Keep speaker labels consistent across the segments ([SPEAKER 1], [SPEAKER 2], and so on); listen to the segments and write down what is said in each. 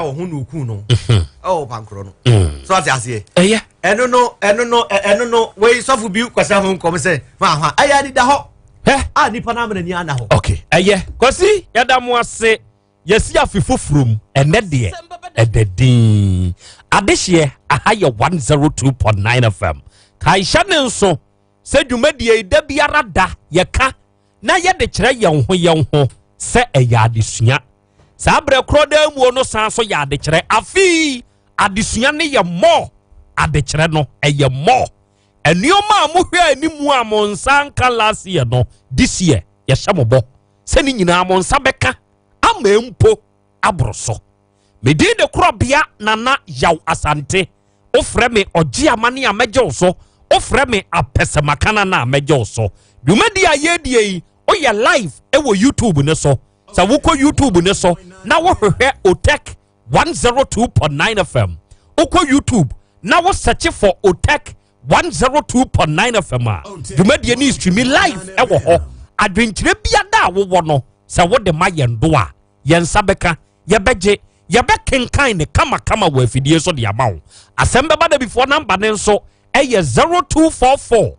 [SPEAKER 1] wɔ ho na okun no ɛwɔ pankorɔ no so ate aseɛ.
[SPEAKER 2] Ɛyɛ.
[SPEAKER 1] Ɛno no, ɛno no, ɛno no, wei sɔfo bi kɔsɛ ho nkɔm sɛ hwa hwa ɛyɛ ani da hɔ a nipa no amena ni ana hɔ.
[SPEAKER 2] Okay, ɛyɛ. Kwasi, yɛda mo ase. Yɛsi afe foforɔ mu ɛnɛ deɛ ɛdɛ din adehyeɛ aha yɛ 102.9 FM. Kaehyɛ ne nso sɛ dwumadie yi da biara da yɛka na yɛde kyerɛ yɛn ho yɛn ho sɛ ɛyɛ adesua. Saa berɛ korɔ daa muo no san so yɛ adekyerɛ. Afei adesua no yɛ mmɔ, adekyerɛ no ɛyɛ mmɔ. Nneɛma a mohwɛ anim a mo nsa nka last year no, this year yɛhyɛ mo bɔ sɛ ne nyinaa mo nsa bɛka ama mpo aboro so. Medin de korɔbea Nana Yaw Asante. Wofrɛ me ɔgye amane a mɛgye wo so, wofrɛ me apɛsɛmakana no a mɛgye wo so. Dwumadi a yɛdie yi, woyɛ live ɛwɔ YouTube ne so. Sɛ wokɔ YouTube ne so na wohwehwɛ Otec 102.9 FM, wokɔ YouTube na wo search for Otec 102.9 FM a, dwumadie ne streami live ɛwɔ hɔ. Adwenkyerɛ biada a wowɔ no, sɛ wode ma yɛn do a, yɛn nsa bɛka, yɛbɛgye, yɛbɛkenkan ne kamakama wɔ afidie so de ama wo. Asɛm bɛba da bifoɔ namba ne nso ɛyɛ 0244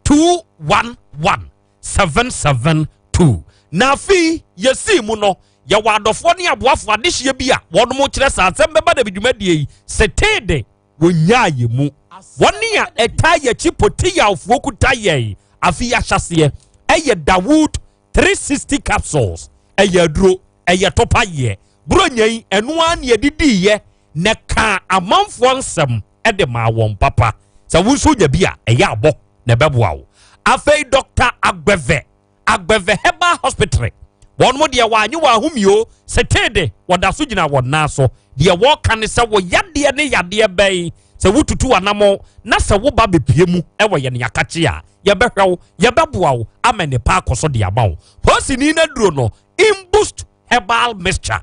[SPEAKER 2] 211 772. Na afei yɛsii mu no, yɛwɔ adɔfoɔ ne aboafoɔ adehyeɛ bi a wɔnom kyerɛ sɛ asɛm bɛba da bi dwumadie yi setee de wɔnyaa yɛ mu. Wɔne a ɛtaa yɛkyi pote yawfoɔ kuta yɛn afei ahyɛseɛ ɛyɛ Dawood 360 capsules. Ɛyɛ aduro, ɛyɛ topa yɛ buronya yi, ɛno ara ne yɛdidiiɛ na ka amanfoɔ nsɛm ɛde maa wɔn papa. Sɛ wo nso nya bi a, ɛyɛ abɔ na ɛbɛboa wo. Afei Dr. Agbɛvɛ, Agbɛvɛ Herbal Hospital, wɔn mo deɛ wɔanye wɔn ahomio setee de wɔda so gyina wɔn nan so. Deɛ wɔka ne sɛ wo yadeɛ ne yadeɛ bɛn, sɛ wotutu anamɔ na sɛ woba bepie mu ɛwɔ yɛn yakakye a, yɛbɛhwɛ wo, yɛbɛboa wo ama ne pa akɔ so de ama wo. Posini na duro no Imboost Herbal Mixture,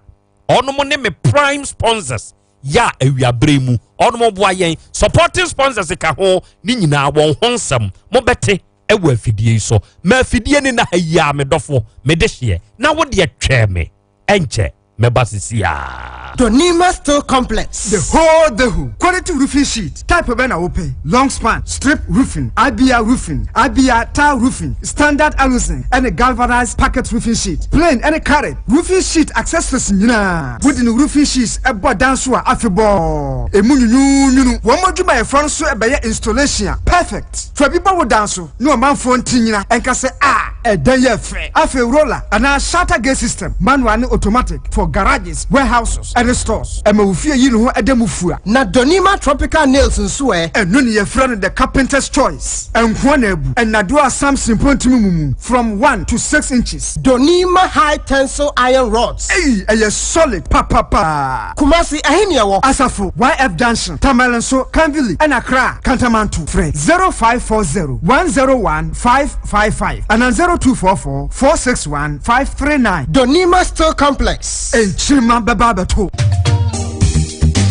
[SPEAKER 2] ɔnom ne me prime sponsors ya awiabere mu, ɔnom boa yɛn supporting sponsors ka ho ne nyinaa wɔn ho nsɛm mobɛte ɛwɔ afidie yi so. Ma afidie ne na ha yi a medɔfo mede hyeɛ na wo deɛ twɛɛ me ɛnkyɛ mɛba sisi a.
[SPEAKER 3] Donima Steel Complex.
[SPEAKER 4] The whole the who quality roofing sheet type bɛ na wopɛ: long span strip roofing, IBR roofing, IBR tile roofing, standard aluzinc ɛne galvanized packet roofing sheet, plain ɛne carrot roofing sheet, accessories nyinaa. Wode ne roofing sheets ɛbɔ dan so a, afebɔɔ emu nwunwunwunu. Wɔn adwumayɛfoɔ nso ɛbɛyɛ installation a perfect. Fa bi bɔ wo dan so ne ɔmanfoɔ nti nyina ɛnka sɛ a ɛdan yɛ fɛ. Afei roller anaa shutter gate system, manual ne automatic, for garages, warehouses ɛne stores. Ɛma wo fie yi ne ho ɛda mu fua.
[SPEAKER 3] Na Donima tropical nails nso ɛ?
[SPEAKER 4] Ɛno ne yɛfrɛ no the carpenter's choice. Ɛnkoa na abu ɛnadoɔ a Samson pontimi mu mu from 1 to 6 inches.
[SPEAKER 3] Donima high tensile iron rods.
[SPEAKER 4] Eyi ɛyɛ solid papapa.
[SPEAKER 3] Kumasi, ɛhe ne ɛwɔ?
[SPEAKER 4] Asafo YF Junction, Tamale nso Kanvili, ɛna Accra Kantamanto. Frɛ 0540 101 555 ana 0244 461 539.
[SPEAKER 3] Donima Steel Complex.
[SPEAKER 4] Nkyirima bɛba abɛto.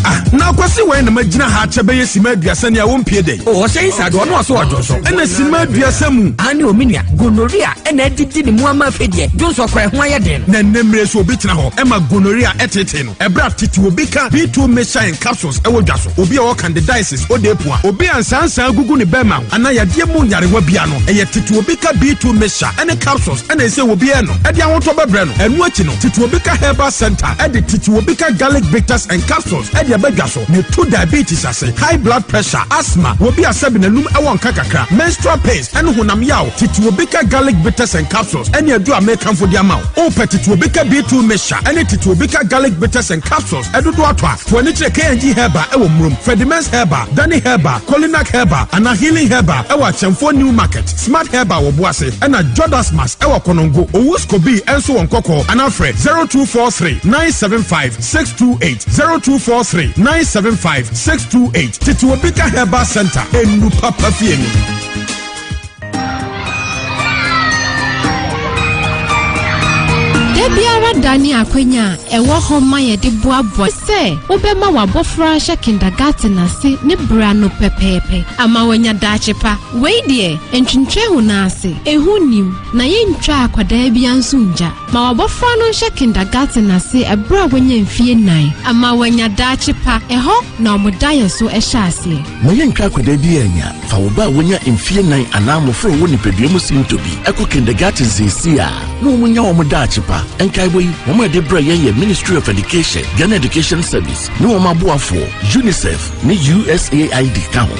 [SPEAKER 5] Ah, na akwasi wɛn na magyina ha akyɛ bɛyɛ sima 30 nea wompie dɛn?
[SPEAKER 6] Ɔhyɛ yi saa de ɔno ɔso ɔdwo so.
[SPEAKER 5] Ɛna sima 30 mu.
[SPEAKER 6] Ane omi nua gonorrhea ɛna adidi ne mu ama afei deɛ dwonsɔ kora ɛho ayɛ den.
[SPEAKER 5] Na nnɛ mmerɛ so obi tena hɔ ɛma gonorrhea ɛtete no ɛberɛ a tete obi ka B2 mixture and capsules ɛwɔ dwa so. Obi a ɔwɔ candidiasis ode poa, obi a nsansan gugu ne bɛrima ho anaa yadeɛ mu nyarewa bia no, ɛyɛ tete obi ka B2 mixture ɛne capsules ɛna ɛsɛ obi ɛno ɛde ahotɔ bɛbrɛ no. Ɛno akyi no, tete obi ka herbal center ɛde tete obi ka garlic bitters and capsules ɛde ɛbɛdwa so na ɛtu diabetes ase, high blood pressure, asthma, obi a sɛbi n'anum ɛwɔ nka kakra, menstrual pains ɛne honam yaw. Tete obi ka garlic bitters and capsules ɛne adu a mekamfo de ama wo. Wopɛ tete obi ka B2 mixture ɛne tete obi ka garlic bitters and capsules ɛdodo atɔ a, fo ani kyerɛ KNG Herbal ɛwɔ Murom, Fedimens Herbal, Danny Herbal, Colinac Herbal anaa Healing Herbal ɛwɔ Akyɛmfoɔ New Market, Smart Herbal wɔ Boase, ɛna Jodasmas ɛwɔ Konongo, Owusko bi ɛnso wɔ Nkɔkɔɔ, anaa frɛ 0243 975 628, 0243 975 628. Tete obi ka Herbal Center, enu papa fie ni.
[SPEAKER 7] Da Biara da ne akwanya a ɛwɔ hɔ ma yɛde boaboa sɛ wobɛma w'abɔfra ahyɛ kindergarten ase ne berɛ ano pɛpɛɛpɛ ama wanya daakye pa. Wei deɛ, ntwentwɛn wo nan ase, ɛho nnim, na yɛntwa akwadaa biara nso ngya. Ma w'abɔfra no nhyɛ kindergarten ase ɛberɛ a wanya mfie 4 ama wanya daakye pa. Ɛhɔ na ɔmo da yɛ so ɛhyɛ aseɛ.
[SPEAKER 8] Ma yɛntwa akwadaa bi anya. Fa wo ba a wonya mfie 4 anaa mmɔfra a wɔwɔ nipadua mu sintɔ bi ɛkɔ kindergarten seesei a na wɔn nya wɔn daakye pa. Nkaebɔ yi, wɔn a ɛde brɛ yɛn yɛ Ministry of Education, Ghana Education Service ne wɔn aboafoɔ, UNICEF ne USAID ka ho.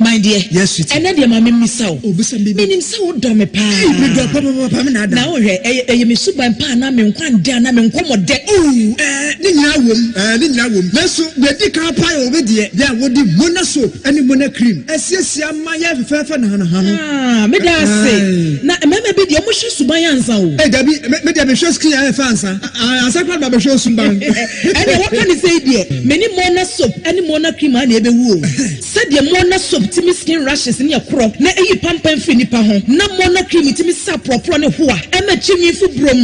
[SPEAKER 9] My dear,
[SPEAKER 4] Yes, sweetie.
[SPEAKER 9] ɛnɛ deɛ ma memmisa wo.
[SPEAKER 4] Obisa me
[SPEAKER 9] Menim sɛ wodɔ me paa.
[SPEAKER 4] Medɔ papa me na ada.
[SPEAKER 9] Na wohwɛ, ɛyɛ me suban paa na me nkwa ndɛ anaa me nkɔmmɔdɛ.
[SPEAKER 4] Oh, ne nyinaa wom, ne nyinaa wom. Nanso deɛ di kan paa yɛ obi deɛ, deɛ a wɔde Mona soap ne Mona cream asiesie ama yɛ fɛfɛɛfɛ nahanaha no.
[SPEAKER 9] Ah, meda ase. Na mmarima bi deɛ, wɔhwɛ suban ansa o.
[SPEAKER 4] Ee, dabi, me deɛ mehwɛ skin ayɛ fɛ ansa. Ansa koraa na mabɛhwɛ osuban.
[SPEAKER 9] Ɛnna wɔka ne sɛ yi deɛ, me ne Mona soap ne Mona cream a na ɛbɛwu o. Sɛdeɛ Mona soap tumi skin rashes ne ɛkorɔ na ɛyi pampan firi nipa ho, na Mona cream tumi sa porɔporɔ ne hoa, ɛma kyi nwi fu brom,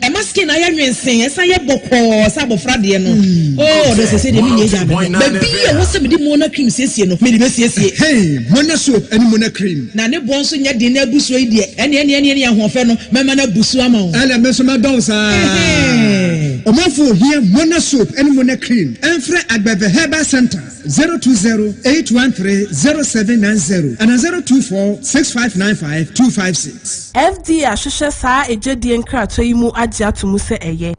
[SPEAKER 9] ɛma skin ayɛ nwensee, ɛsan yɛ bɔkɔɔ sɛ abɔfra deɛ no. Oh, ɔdɔ seesei deɛ menyɛ gyaa me ho. Baabi a ɛwɔ sɛ mede Mona cream siesie no, mede bɛsiesie.
[SPEAKER 4] Hey, Mona soap ne Mona cream.
[SPEAKER 9] Na ne boɔ nso nyɛ den na abu soɔ yi deɛ, ɛneɛ ɛneɛ ɛneɛ ahoɔfɛ no, mɛma no abu so ama wo.
[SPEAKER 4] Ɛna me nso mɛdɔ wo saa. Ɔmanfoɔ ohia Mona soap ne Mona cream. Ɛmfrɛ Agbeve Herbal Center. 020 813 0790 anaa 024 6595 256.
[SPEAKER 10] FDA ahwehwɛ saa egyedie nkratoɔ yi mu agye ato mu sɛ ɛyɛ.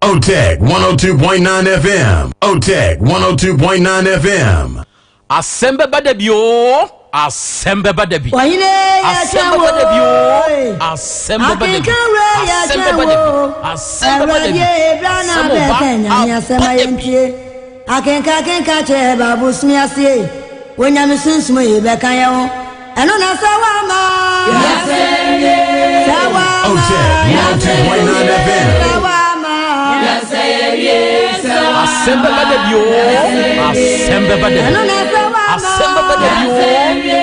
[SPEAKER 5] OTEC 102.9 FM. OTEC 102.9 FM.
[SPEAKER 2] Asɛm bɛba da bi oo, asɛm bɛba da bi.
[SPEAKER 11] Ɔhene
[SPEAKER 2] Asɛm
[SPEAKER 11] yɛtwɛn
[SPEAKER 2] bɛba da bi oo,
[SPEAKER 11] wo
[SPEAKER 2] asɛm bɛba da bi.
[SPEAKER 11] Akenkan wura
[SPEAKER 2] Asɛm
[SPEAKER 11] yɛtwɛn
[SPEAKER 2] bɛba da bi.
[SPEAKER 11] wo
[SPEAKER 2] Asɛm bɛba da bi.
[SPEAKER 11] Awurade bra na
[SPEAKER 2] Asɛm ɔba
[SPEAKER 11] bɛka nyame asɛm
[SPEAKER 2] aba
[SPEAKER 11] a
[SPEAKER 2] da bi.
[SPEAKER 11] yɛntie Akenka akenka kyerɛ Bible sumi aseɛ Onyame sunsum yi bɛka yɛn ho Ɛno na sɛ woama Sɛ woama
[SPEAKER 5] OTEC 102.9 FM.
[SPEAKER 11] Sɛ woama
[SPEAKER 2] Asɛm bɛba da bi oo, asɛm bɛba da bi.
[SPEAKER 11] Ɛno na sɛ woama
[SPEAKER 2] Asɛm bɛba da bi oo,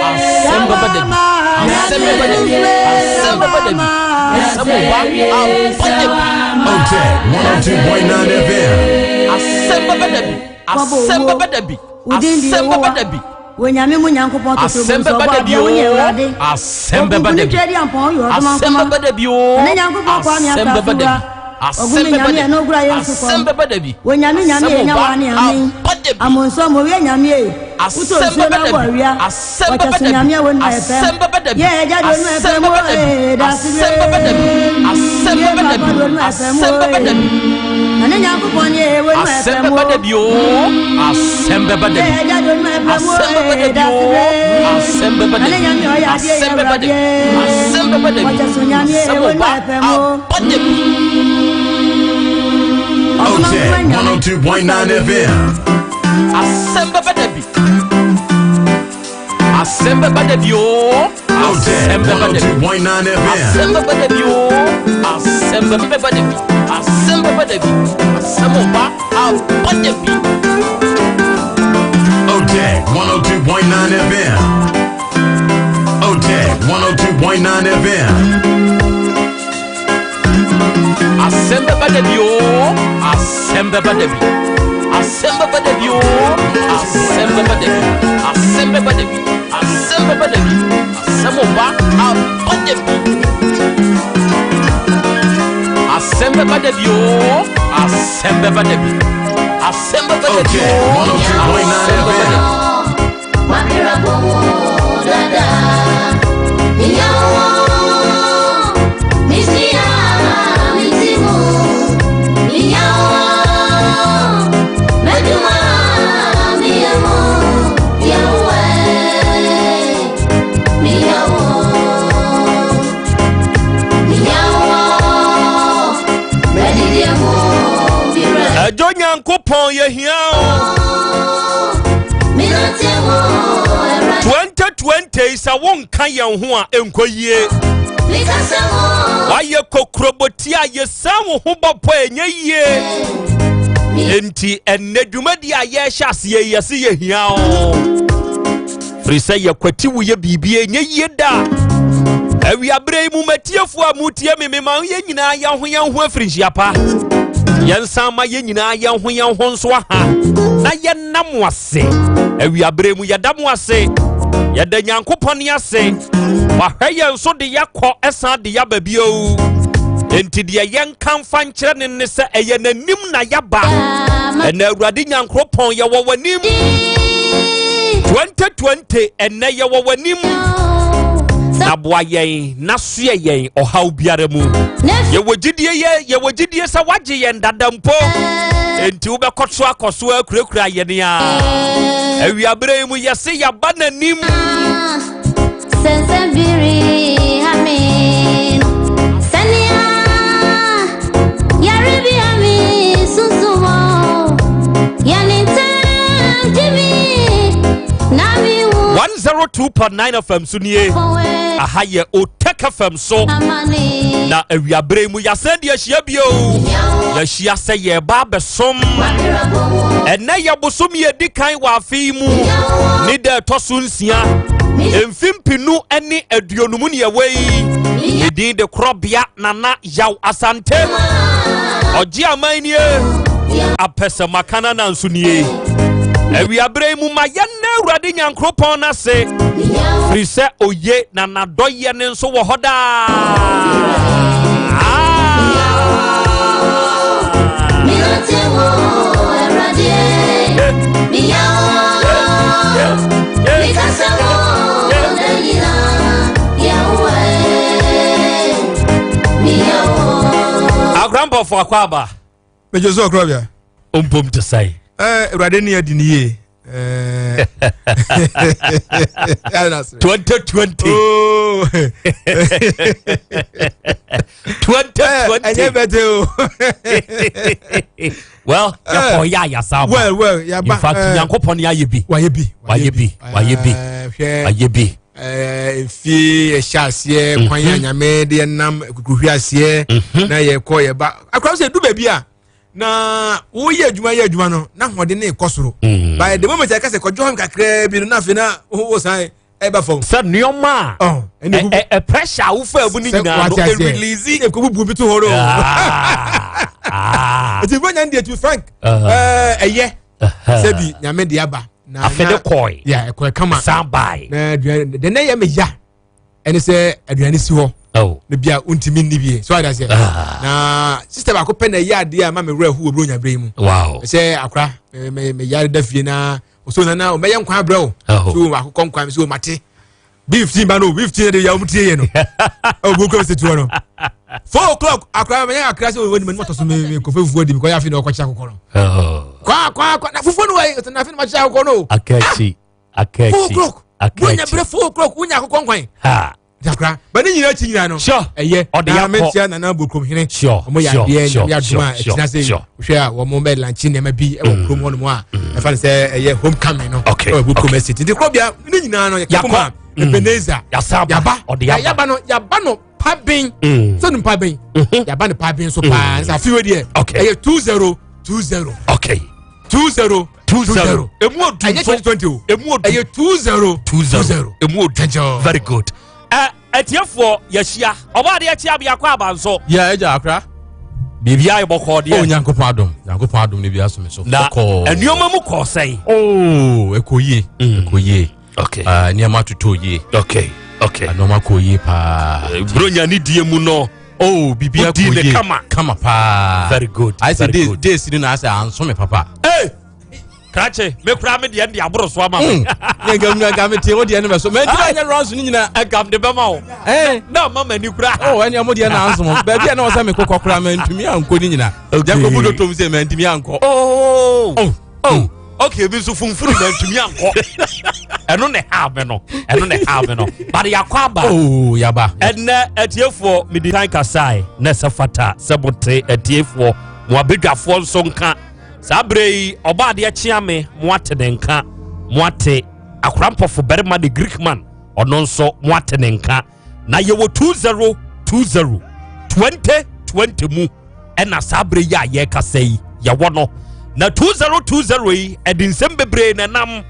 [SPEAKER 2] asɛm bɛba da bi. Asɛm bɛba da bi. Asɛm bɛba da bi. Asɛm ɔba aba da bi.
[SPEAKER 5] OTEC 102.9 FM.
[SPEAKER 2] Asɛm bɛba da bi. Asɛm bɛba da bi.
[SPEAKER 11] Wodin de
[SPEAKER 2] Asɛm bɛba
[SPEAKER 11] Yehowa.
[SPEAKER 2] da bi.
[SPEAKER 11] Onyame mu Nyankopɔn
[SPEAKER 2] Asɛm
[SPEAKER 11] totoro
[SPEAKER 2] bɛba da bi
[SPEAKER 11] wone
[SPEAKER 2] oo,
[SPEAKER 11] Awurade.
[SPEAKER 2] asɛm bɛba da bi.
[SPEAKER 11] Ogugu ne twɛdi ampɔn yɛ ɔdoma
[SPEAKER 2] Asɛm
[SPEAKER 11] nkoma.
[SPEAKER 2] bɛba da bi oo,
[SPEAKER 11] Ɛne Nyankopɔn Kwame
[SPEAKER 2] asɛm bɛba da bi.
[SPEAKER 11] Asase
[SPEAKER 2] Asɛm
[SPEAKER 11] Ogume
[SPEAKER 2] bɛba
[SPEAKER 11] Nyame
[SPEAKER 2] da
[SPEAKER 11] ɛno
[SPEAKER 2] bi.
[SPEAKER 11] ogura yɛn sukɔm.
[SPEAKER 2] Asɛm bɛba da bi.
[SPEAKER 11] Onyame Nyame
[SPEAKER 2] Asɛm
[SPEAKER 11] yɛ
[SPEAKER 2] ɔba
[SPEAKER 11] nyawa ne amen.
[SPEAKER 2] aba da bi.
[SPEAKER 11] Amonso mo wie Nyame e. Wotɔ
[SPEAKER 2] Asɛm
[SPEAKER 11] nsuo
[SPEAKER 2] bɛba
[SPEAKER 11] na
[SPEAKER 2] da
[SPEAKER 11] bɔ
[SPEAKER 2] bi.
[SPEAKER 11] awia.
[SPEAKER 2] Asɛm
[SPEAKER 11] Wɔkyɛ
[SPEAKER 2] bɛba
[SPEAKER 11] so
[SPEAKER 2] da bi.
[SPEAKER 11] Nyame a wɔnu ayɛ fɛm.
[SPEAKER 2] Asɛm bɛba da bi.
[SPEAKER 11] Yɛ ɛgya de onu
[SPEAKER 2] Asɛm
[SPEAKER 11] ɛfɛm
[SPEAKER 2] bɛba da bi.
[SPEAKER 11] o e dase
[SPEAKER 2] Asɛm bɛba da bi. Asɛm
[SPEAKER 11] Yɛ
[SPEAKER 2] bɛba da
[SPEAKER 11] papa
[SPEAKER 2] bi.
[SPEAKER 11] de onu ɛfɛm
[SPEAKER 2] Asɛm
[SPEAKER 11] o
[SPEAKER 2] bɛba da bi.
[SPEAKER 11] e. Ɛne Nyankopɔn ne e wɔnu
[SPEAKER 2] Asɛm
[SPEAKER 11] ɛfɛm
[SPEAKER 2] bɛba da
[SPEAKER 11] o.
[SPEAKER 2] bi oo, asɛm bɛba da
[SPEAKER 11] Yɛ
[SPEAKER 2] bi.
[SPEAKER 11] ɛgya de onu ɛfɛm o
[SPEAKER 2] Asɛm bɛba da
[SPEAKER 11] e
[SPEAKER 2] bi
[SPEAKER 11] dase
[SPEAKER 2] oo, asɛm bɛba da
[SPEAKER 11] Ɛne
[SPEAKER 2] bi.
[SPEAKER 11] Nyame ɔyɛ adeɛ yɛ
[SPEAKER 2] Asɛm bɛba da bi.
[SPEAKER 11] Awurade.
[SPEAKER 2] Asɛm bɛba da bi.
[SPEAKER 11] Wɔkyɛ so Nyame e
[SPEAKER 2] Asɛm
[SPEAKER 11] wɔnu
[SPEAKER 2] ɔba
[SPEAKER 11] ɛfɛm o.
[SPEAKER 2] aba da bi.
[SPEAKER 5] OTEC 102.9 FM.
[SPEAKER 2] Asɛm bɛba da bi. Asɛm bɛba da bi oo,
[SPEAKER 5] OTEC
[SPEAKER 2] asɛm bɛba da bi.
[SPEAKER 5] 102.9 FM.
[SPEAKER 2] Asɛm bɛba da bi oo, asɛm bɛba da bi. Asɛm bɛba da bi. Asɛm ɔba aba da bi.
[SPEAKER 5] OTEC 102.9 FM. OTEC 102.9 FM.
[SPEAKER 2] Asɛm bɛba da bi oo, asɛm bɛba da bi. Asɛm bɛba da bi oo, asɛm bɛba da bi. Asɛm bɛba da bi. Asɛm bɛba da bi. Asɛm ɔba aba da bi. Asɛm bɛba da bi oo, asɛm bɛba da bi. Asɛm bɛba da bi
[SPEAKER 5] OTEC
[SPEAKER 2] oo,
[SPEAKER 5] 102.9
[SPEAKER 2] asɛm bɛba da
[SPEAKER 5] FM.
[SPEAKER 2] bi.
[SPEAKER 1] Ɛdwo Nyankopɔn yɛhia o. 2020 sɛ wonka yɛn ho a ɛnkɔ yie. Wayɛ kokuroboti a yɛsan wo ho bɔpɔ ɛnyɛ yie. Enti ɛnnɛ dwumadi a yɛhyɛ aseɛ yi yɛse yɛhia o.
[SPEAKER 2] Firi sɛ yɛkwati wo yɛ biribi ɛnyɛ yie da. Awiaberɛ yi mu matiefoɔ a motie me mema yɛn nyinaa yɛn ho yɛn ho afiri nhyia pa. Yɛnsan ma yɛn nyinaa yɛn ho yɛn ho nso aha na yɛnna mo ase. Awiaberɛ mu yɛda mo ase. Yɛda Nyankopɔn ase. Wahwɛ yɛn so de yɛakɔ ɛsan de yɛaba bio. Enti deɛ yɛnka mfa nkyerɛ ne ne sɛ ɛyɛ n'anim na yɛaba. Ɛnɛ Awurade Nyankoropɔn yɛwɔ w'anim. 2020 ɛnɛ yɛwɔ w'anim. Na boa yɛn na soɛ yɛn ɔhaw biara mu. Yɛwɔ gyidie yɛ yɛwɔ gyidie sɛ wagye yɛn dada mpo. Enti wobɛkɔ so akɔ so akurakura yɛn a. Awiaberɛ yi mu yɛse yɛaba n'anim. 102.9 FM so nie. Aha yɛ Otek FM so. Na awiaberɛ mu yɛasɛn de ahyia bio. Yɛahyia sɛ yɛreba abɛsom. Ɛnɛ yɛ bosom yɛdi kan wɔ afe yi mu. Ne da ɛtɔ so nsia. Mfe mpenu ne aduonum ne ɛwɔ yi. Ne din de Korɔbea Nana Yaw Asante. Ɔgye aman nie. Apɛsɛmakana na nso nie. Awiaberɛ yi mu ma yɛnna Awurade Nyankoropɔn no ase. Firi sɛ oye na n'adɔyɛ no nso wɔ hɔ daa. Akorampɔfo akɔ aba.
[SPEAKER 4] Megye so ɔkorɔbea.
[SPEAKER 2] Ompom te sɛn.
[SPEAKER 4] Ɛɛ Awurade ne adi ne yie.
[SPEAKER 2] 2020. 2020.
[SPEAKER 4] Ɛnyɛ bɛtɛ o.
[SPEAKER 2] Well, yɛkɔ yɛ ayasa ba.
[SPEAKER 4] Well, well, yaba.
[SPEAKER 2] In fact, Nyankopɔn ni ayɛ bi.
[SPEAKER 4] Wayɛ bi.
[SPEAKER 2] Wayɛ bi. Wayɛ bi. Wayɛ bi.
[SPEAKER 4] Mfie yɛhyɛ aseɛ kwan yɛ anyame de yɛnam kukuhwi aseɛ na yɛkɔ yɛba. Akora sɛ du baabi a na woyɛ adwuma yɛ adwuma no na ahoɔden no rekɔ soro. By the moment yɛka sɛ kɔdwo hɔ kakraa bi no na afei na wo san ɛba fam.
[SPEAKER 2] Sɛ nneɛma a ɛ pressure a wofa mu no nyinaa no ɛrelease.
[SPEAKER 4] Ɛkɔbubu bi to hɔ no. Ɛti fo nya deɛ to frank ɛyɛ sɛbi nyame de aba.
[SPEAKER 2] Afei de kɔe.
[SPEAKER 4] Ya ɛkɔe kama.
[SPEAKER 2] San bae.
[SPEAKER 4] Na aduane de na ɛyɛ me ya ɛne sɛ aduane si hɔ. Na bia wontumi nni bie so ade aseɛ. Na sister baako pɛ na ɛyɛ adeɛ a ma me werɛ ho wɔ buronya berɛ yi mu.
[SPEAKER 2] Wow.
[SPEAKER 4] Sɛ akora me me yare da fie na so nana ɔmɛyɛ nkwan abrɛ o. So akokɔ nkwan so mate. B15 ba no 15 de yɛ ɔmo tie yɛ no. Ɛwɔ bu kura sɛ tuo no. 4 o'clock akora mɛyɛ akora sɛ wɔn anim atɔ so me me kɔfɛ fufuo di mi kɔ yɛ afi na ɔkɔkyɛ akokɔ no. Kwa kwa kwa na fufuo no wɔ na afi na ɔkɔkyɛ akokɔ no.
[SPEAKER 2] Akɛkyi akɛkyi.
[SPEAKER 4] 4 o'clock. Wonya bere 4 o'clock wonya akokɔ nkwan. Jakra ba ne nyinaa akyi nyinaa no.
[SPEAKER 2] Sure.
[SPEAKER 4] Ɛyɛ.
[SPEAKER 2] Ɔde
[SPEAKER 4] Na
[SPEAKER 2] akɔ.
[SPEAKER 4] mentia nana bukurom hene.
[SPEAKER 2] Sure.
[SPEAKER 4] Wɔn yɛ
[SPEAKER 2] Sure.
[SPEAKER 4] adeɛ
[SPEAKER 2] Sure.
[SPEAKER 4] nyame adum a
[SPEAKER 2] Sure.
[SPEAKER 4] ɛtena sɛ
[SPEAKER 2] Sure.
[SPEAKER 4] wohwɛ a wɔn bɛ lanchi nneɛma bi ɛwɔ kurom hɔnom a ɛfa ne sɛ ɛyɛ homecoming no.
[SPEAKER 2] Okay.
[SPEAKER 4] Ɛwɔ bukurom
[SPEAKER 2] Okay.
[SPEAKER 4] estate. Nti kurobea ne nyinaa no yɛka
[SPEAKER 2] Yakɔ.
[SPEAKER 4] mu a Ebenezer.
[SPEAKER 2] Yasa aba.
[SPEAKER 4] Yaba.
[SPEAKER 2] Ɔde
[SPEAKER 4] Na
[SPEAKER 2] aba.
[SPEAKER 4] Yaba no yaba no paben. Sɛ no paben. Yaba no paben so paa. Nsa afiwe deɛ.
[SPEAKER 2] Okay.
[SPEAKER 4] Ɛyɛ 2020.
[SPEAKER 2] Okay.
[SPEAKER 4] 2020.
[SPEAKER 2] Emu odu
[SPEAKER 4] Ɛnyɛ 2020 o.
[SPEAKER 2] Emu odu.
[SPEAKER 4] Ɛyɛ 2020.
[SPEAKER 2] Emu odu. Very good. Ɛ ɛtiɛfoɔ yɛhyia ɔbɔ adeɛ kyia biako aba nso.
[SPEAKER 12] yɛ ɛgya akora.
[SPEAKER 2] Biribi ayɛ bɔkɔɔ deɛ.
[SPEAKER 12] o nyankopɔn adom nyankopɔn adom ne bi aso me so.
[SPEAKER 2] Na
[SPEAKER 12] Bɔkɔɔ.
[SPEAKER 2] nneɛma mu kɔɔ sɛn.
[SPEAKER 12] oo ɛkɔ yie ɛkɔ yie.
[SPEAKER 2] Okay.
[SPEAKER 12] Nneɛma totɔ yie.
[SPEAKER 2] Okay okay.
[SPEAKER 12] Nneɛma kɔ yie paa.
[SPEAKER 2] Buronya ne die mu no.
[SPEAKER 12] Oh, biribi
[SPEAKER 2] Wodii
[SPEAKER 12] akɔ
[SPEAKER 2] ne
[SPEAKER 12] yie
[SPEAKER 2] kama.
[SPEAKER 12] kama paa.
[SPEAKER 2] Very good.
[SPEAKER 12] Ayɛ sɛ
[SPEAKER 2] Very
[SPEAKER 12] days
[SPEAKER 2] good.
[SPEAKER 12] days ni na asɛ anso me papa.
[SPEAKER 2] Hey! Krakye, me kura me deɛ de aboro so ama me.
[SPEAKER 12] Ne nka nka nka me tie wo deɛ no bɛ so. Mɛ ntoma nyɛ rounds no nyinaa.
[SPEAKER 2] Ɛgam de bɛma wo.
[SPEAKER 12] Eh.
[SPEAKER 2] Na ama m'ani kura.
[SPEAKER 12] Oh, ɛne ɔmo deɛ na anso mo. Baabi a na ɔsɛ me kokɔ kora mɛ ntumi ankɔ ne nyinaa.
[SPEAKER 2] Okay.
[SPEAKER 12] Jacob do tom sɛ mɛ ntumi ankɔ.
[SPEAKER 2] Oh. Oh. Oh. Okay, bi nso funfunu mɛ ntumi ankɔ. Ɛno na ɛha me no. Ɛno na ɛha me no. But yakɔ aba.
[SPEAKER 12] Oh, yaba.
[SPEAKER 2] Ɛnɛ atiefoɔ medi kan kasae na ɛsɛ fata sɛ mote atiefoɔ mo abadwafoɔ nso nka. Saa berɛ yi ɔbaa adeɛ kyea me moate ne nka moate akorampɔfo barima the Greek man ɔno nso moate ne nka na yɛwɔ 2020 2020 mu ɛna saa berɛ yi a yɛrekasa yi yɛwɔ no na 2020 yi ɛde nsɛm bebree na ɛnam.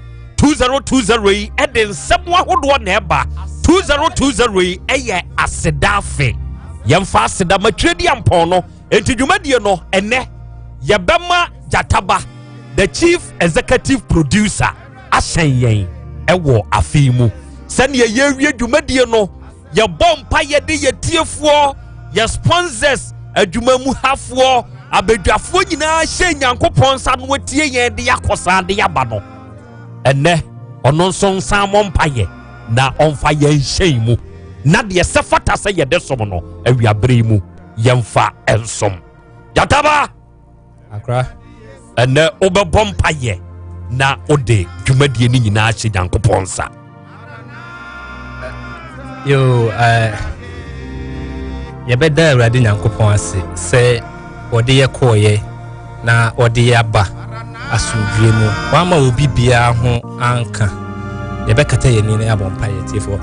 [SPEAKER 2] 2020 yi ɛde nsɛm ahodoɔ na ɛba. 2020 yi ɛyɛ aseda afe. Yɛmfa aseda ma Twiredi Ampɔn no. Enti dwumadie no ɛnɛ yɛbɛma Gyataba, the chief executive producer, ahyɛn yɛn ɛwɔ afe yi mu. Sɛnea yɛwie dwumadie no, yɛbɔ mpa yɛde yɛ tiefoɔ, yɛ sponsors, adwuma mu hafoɔ, abadwafoɔ nyinaa hyɛ Nyankopɔn nsa no atie yɛn de akɔ saa de aba no. Ɛnɛ ɔno nso nsan mmɔ mpayɛ na ɔmfa yɛn nhyɛn mu, na deɛ sɛ fata sɛ yɛde som no awiabere yi mu yɛmfa nsom. Gyataba,
[SPEAKER 12] akora,
[SPEAKER 2] ɛnɛ wobɛbɔ mpayɛ na wode dwumadie no nyinaa hyɛ Nyankopɔn nsa.
[SPEAKER 12] Yo, yɛbɛda Awurade Nyankopɔn ase sɛ wɔde yɛ kɔɔyɛ na wɔde yɛ aba asomdwie mu. Wama obi biara ho anka. Yɛbɛkata yɛn ani na yɛabɔ mpaeɛ. Tiefoɔ,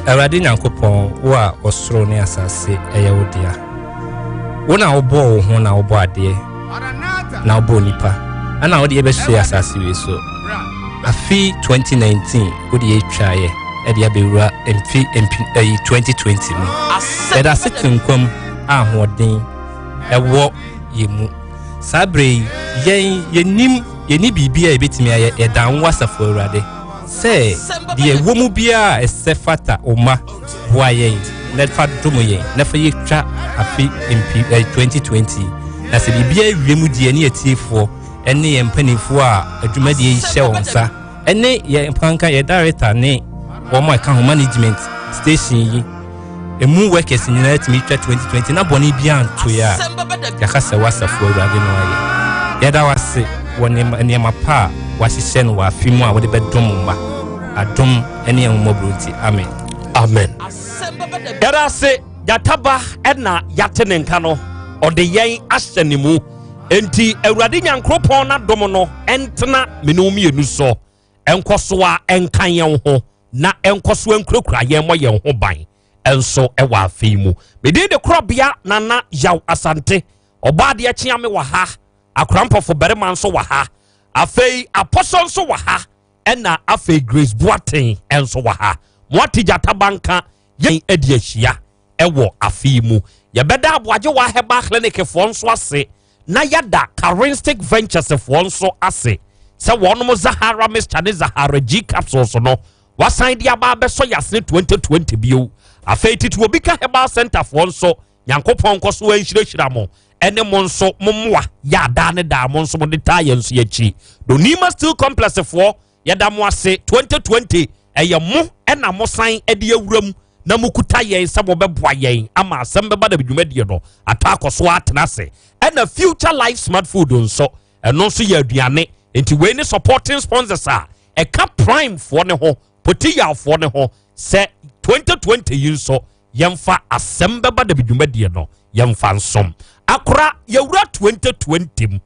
[SPEAKER 12] Awurade Nyankopɔn, wo a ɔsoro ne asase ɛyɛ wo dea, wo na wobɔɔ wo ho na wobɔ adeɛ na wobɔɔ nipa, ɛna wode yɛbɛsoɛ asase wei so. Afe 2019 wode yɛtwaeɛ ɛde abɛwura mfe ɛyi 2020 mu. Yɛda ase te nkwam a ahoɔden ɛwɔ yɛn mu. Saa berɛ yi yɛn yɛnim yɛni biribi a yɛbɛtumi ayɛ. Yɛda wo asafo Awurade sɛ deɛ ɛwɔ mu biara a ɛsɛ fata wo ma boa yɛn na fa dom yɛn na fa yɛtwa afe mpi 2020. Na sɛ biribiara wie mu deɛ, ne yɛtiefoɔ ɛne yɛn mpanimfoɔ a adwumadie yi hyɛ wɔn nsa, ɛne yɛn mpanka, yɛn director ne wɔn a ɛka ho, management, station yi emu workers nyinaa tumi twa 2020 na bɔne biara nto yɛ a, yɛaka sɛ w'asafo Awurade no ayɛ. Yɛda w'ase wɔ nneɛma pa a wahyehyɛ no wɔ afe mu a wode bɛdom mma adom ne ahummɔborɔ nti, amen.
[SPEAKER 2] Amen. Yɛda ase. Gyataba ɛna yɛate ne nka no, ɔde yɛn ahyɛ ne mu. Enti Awurade Nyankoropɔn n'adom no ɛntena me ne wo mmienu so, ɛnkɔ so a ɛnka yɛn ho na ɛnkɔ so nkurakura yɛn, mmɔ yɛn ho ban ɛnso ɛwɔ afe yi mu. Medin de Korɔbea Nana Yaw Asante. Ɔbɔ adeɛ kyea me wɔ ha, akorampɔfo barima nso wɔ ha, afei Apɔsɔ nso wɔ ha, ɛna afei Grace Boateng nso wɔ ha. Moate Gyataba nka, yɛn adi ahyia ɛwɔ afe yi mu. Yɛbɛda Aboagye wɔ Herbal Clinic foɔ nso ase, na yɛda Karinstic Ventures foɔ nso ase sɛ wɔnom Zahara Mixture ne Zahara G capsules no wasan de aba abɛsɔ yasene 2020 bio. Afei Titi Obi Ka Herbal Center foɔ nso, Nyankopɔn nkɔ so anhyirahyira mo ɛne mo nso mo mmoa yɛ adaa ne daa mo nso mo de taa yɛn nso yɛakyi. Donima Steel Complex foɔ, yɛda mo ase. 2020 ɛyɛ mo ɛna mo san ɛde awura mu na mo kuta yɛn sɛ mobɛboa yɛn ama asɛm bɛba da dwumadie no atɔ akɔ so atena ase. Ɛna Future Life Smart Food nso, ɛno nso yɛ aduane. Nti wei ne supporting sponsors a ɛka Prime foɔ ne ho, Potiyawfoɔ ne ho sɛ 2020 yi nso yɛmfa asɛm bɛba da dwumadie no yɛmfa nsom. Akora, yɛwura 2020 mu,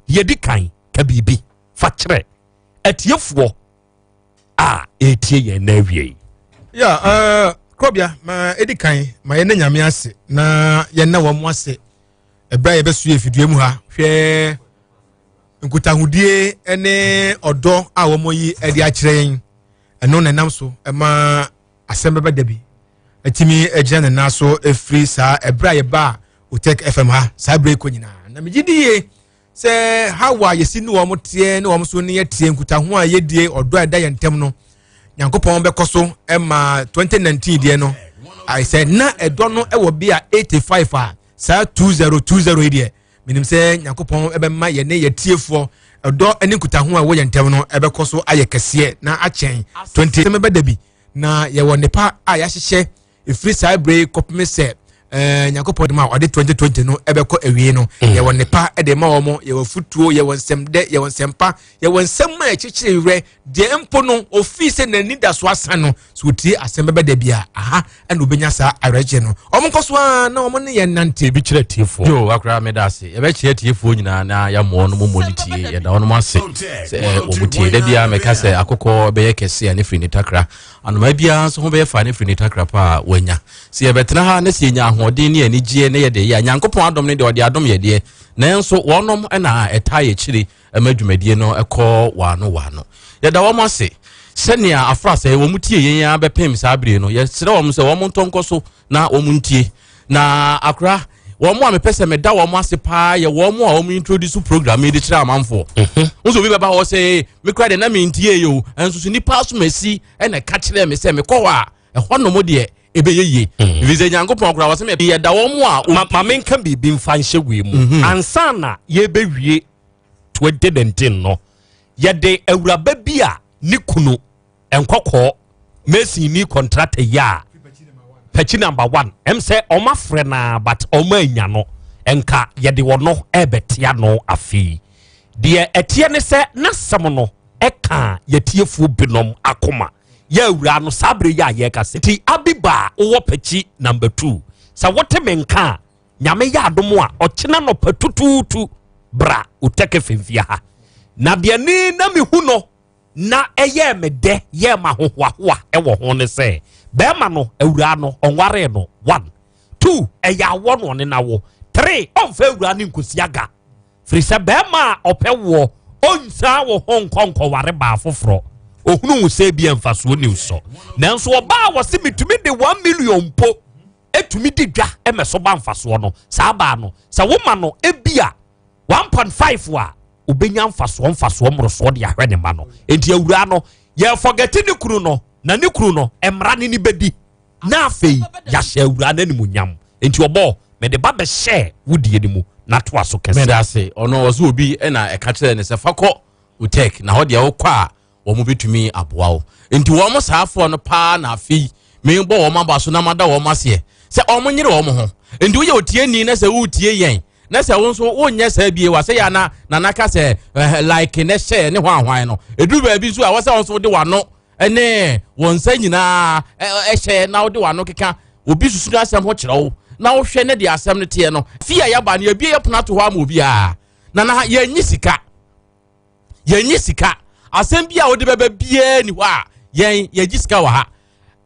[SPEAKER 2] yɛdi kan ka biribi fa kyerɛ atiefoɔ a ɛretie yɛn na awie yi.
[SPEAKER 5] Ya, Krɔbea, ma ɛdi kan ma yɛne Nyame ase na yɛnna wɔn mo ase ɛberɛ a yɛbɛso yɛ fidua mu ha. Hwɛ nkutahodie ne ɔdɔ a wɔn yi de akyerɛ yɛn, ɛno na ɛnam so ɛma asɛm bɛbɛ da bi atumi agyina ne nan so ɛfiri saa ɛberɛ a yɛba a Otec FM ha saa berɛ kɔ nyinaa. Na megye di yie sɛ how a yɛsi ne wɔn teɛ ne wɔn so ne yɛteɛ, nkutaho a yɛdie, ɔdɔ a ɛda yɛn ntam no, Nyankopɔn bɛkɔ so ma 2019 deɛ no ayɛ sɛ na ɛdɔ no wɔ bi a 85 a saa 2020 yi deɛ, menim sɛ Nyankopɔn bɛma yɛne yɛtiefoɔ ɛdɔ ne nkutaho a ɛwɔ yɛn ntam no ɛbɛkɔ so ayɛ kɛseɛ na akyɛn 20 bɛda bi. Na yɛwɔ nnepa a yɛahyehyɛ ɛfiri saa berɛ yi kɔpem sɛ Nyankopɔn de ma ɔde 2020 no ɛbɛkɔ awie no. Yɛwɔ nnepa de ma wɔn, yɛwɔ futuo, yɛwɔ nsɛmdɛ, yɛwɔ nsɛmpa, yɛwɔ nsɛm a ɛkyekyere werɛ deɛ mpo no ofii sɛ n'ani da so asa no so otie asɛm bɛbɛ da bi a aha ɛna obɛnya saa awerɛkyɛ no. Ɔmo nkɔ so a na ɔmo ne yɛn nante.
[SPEAKER 2] Ebi kyerɛ tiefoɔ.
[SPEAKER 13] Yo, akora, meda ase. Yɛbɛkyerɛ tiefoɔ nyinaa na yɛamoa no mmɔ ne tie. Yɛda wɔnom ase sɛ wɔn tie. Da biara mɛka sɛ akokɔ bɛyɛ kɛse a ne firi ne takra. Anomaa biara nso ho bɛyɛ fa ne firi ne takra pa a wanya. Sɛ yɛbɛtena ha na sɛ yɛnya ahoɔden ne anigyeɛ ne yɛde yɛ a, Nyankopɔn adom ne deɛ ɔde adom yɛ deɛ, nanso wɔnom na ɛtaa yɛ akyire ma dwumadie no kɔ waano waano. Yɛda wɔn ase sɛnea afrasɛe wɔn tie yɛn ara bɛpem saa bere no. Yɛsrɛ wɔn sɛ wɔn ntɔ nkɔ so na wɔn ntie. Na akora wɔn a mepɛ sɛ meda wɔn ase paa yɛ wɔn a wɔn introduce program yi de kyerɛ amanfoɔ. Mhm. Nso obi bɛba hɔ sɛ mekura deɛ na mentie yi o, nso so nipa asomasi ɛna ɛka kyerɛ me sɛ mekɔ hɔ a ɛhɔ nom deɛ ɛbɛyɛ yie. Mhm. Ɛfiri sɛ Nyankopɔn koraa wɔ sɛ yɛda wɔn a.
[SPEAKER 2] Ma ma menka biribi mfa nhyɛ wei mu. Mhm. Ansa na yɛbɛwie 2019 no, yɛde awuraba bi a ne kunu nkɔkɔɔ mason ni contractor yi a pɛkyi number one ɛm sɛ ɔmo afrɛ naa but ɔmo anya no nka yɛde ɔno ɛbɛtea no afei deɛ ɛteɛ ne sɛ n'asɛm no ɛka yɛtiefoɔ binom akoma yɛ awura no saa bere yi a yɛka sɛ ti abiba a wowɔ pɛkyi number two sɛ wote me nka a nyame yɛ adom a ɔkyena nɔpa tutuutu bra otɛkɛ fɛmfia ha na deɛ ne na mehu no na ɛyɛɛ me dɛ yɛɛ me ahohoahoa wɔ ho ne sɛ, bɛrima no, awuraa no, ɔnwaree no, one. Two, ɛyɛ awɔ na ɔne no awo. Three, ɔmfa awuraa no nkɔsi aga. Firi sɛ bɛrima a ɔpɛ woɔ, ɔnsan wo ho nkɔ nkɔware baa foforɔ. Ɔhunu wo sɛ ebia mfasoɔ ni wo so. Nanso ɔbaa a wɔse metumi de 1 million mpo ɛtumi di dwa ɛmɛso ba mfasoɔ no, saa baa no, sɛ woma no ebia 1.5 a, obɛnya mfasoɔ mfasoɔ mmorosoɔ de ahwɛ ne ma no. Enti awuraa no yɛfɔgɛte ne kunu no, na ne kunu no mmara ne ne bɛdi, na afei yɛahyɛ awuraa no animuonyam. Enti ɔbɔ mede ba bɛhyɛ wo die no mu na toa so kɛse.
[SPEAKER 13] Meda ase. Ɔno ɔsɛ obi na ɛka kyerɛ ne sɛ fa kɔ Utek na hɔ deɛ wokɔ a wɔn bɛtumi aboa wo. Nti wɔn saafoɔ no paa na afei mebɔ wɔn aba so na mada wɔn aseɛ sɛ wɔn nyere wɔn ho. Nti woyɛ otieni na sɛ woretie yɛn na sɛ wo nso wonyɛ saa bie wa sɛ yɛ ana nana ka sɛ eh, like ne hyɛ ne hwan hwan no ɛduru baabi nso a wɔ sɛ wo nso wode w'ano ne wɔn nsa nyinaa ɛhyɛ na wode w'ano keka obi susu no asɛm ho kyerɛ wo na wohwɛ ne deɛ asɛm no teɛ no. Fie a yɛaba no yɛbie yɛ pono ato hɔ ama obiara na na yɛnyi sika. Yɛnyi sika. Asɛm bi a wode bɛba biara ni hɔ a yɛn yɛgye sika wɔ ha.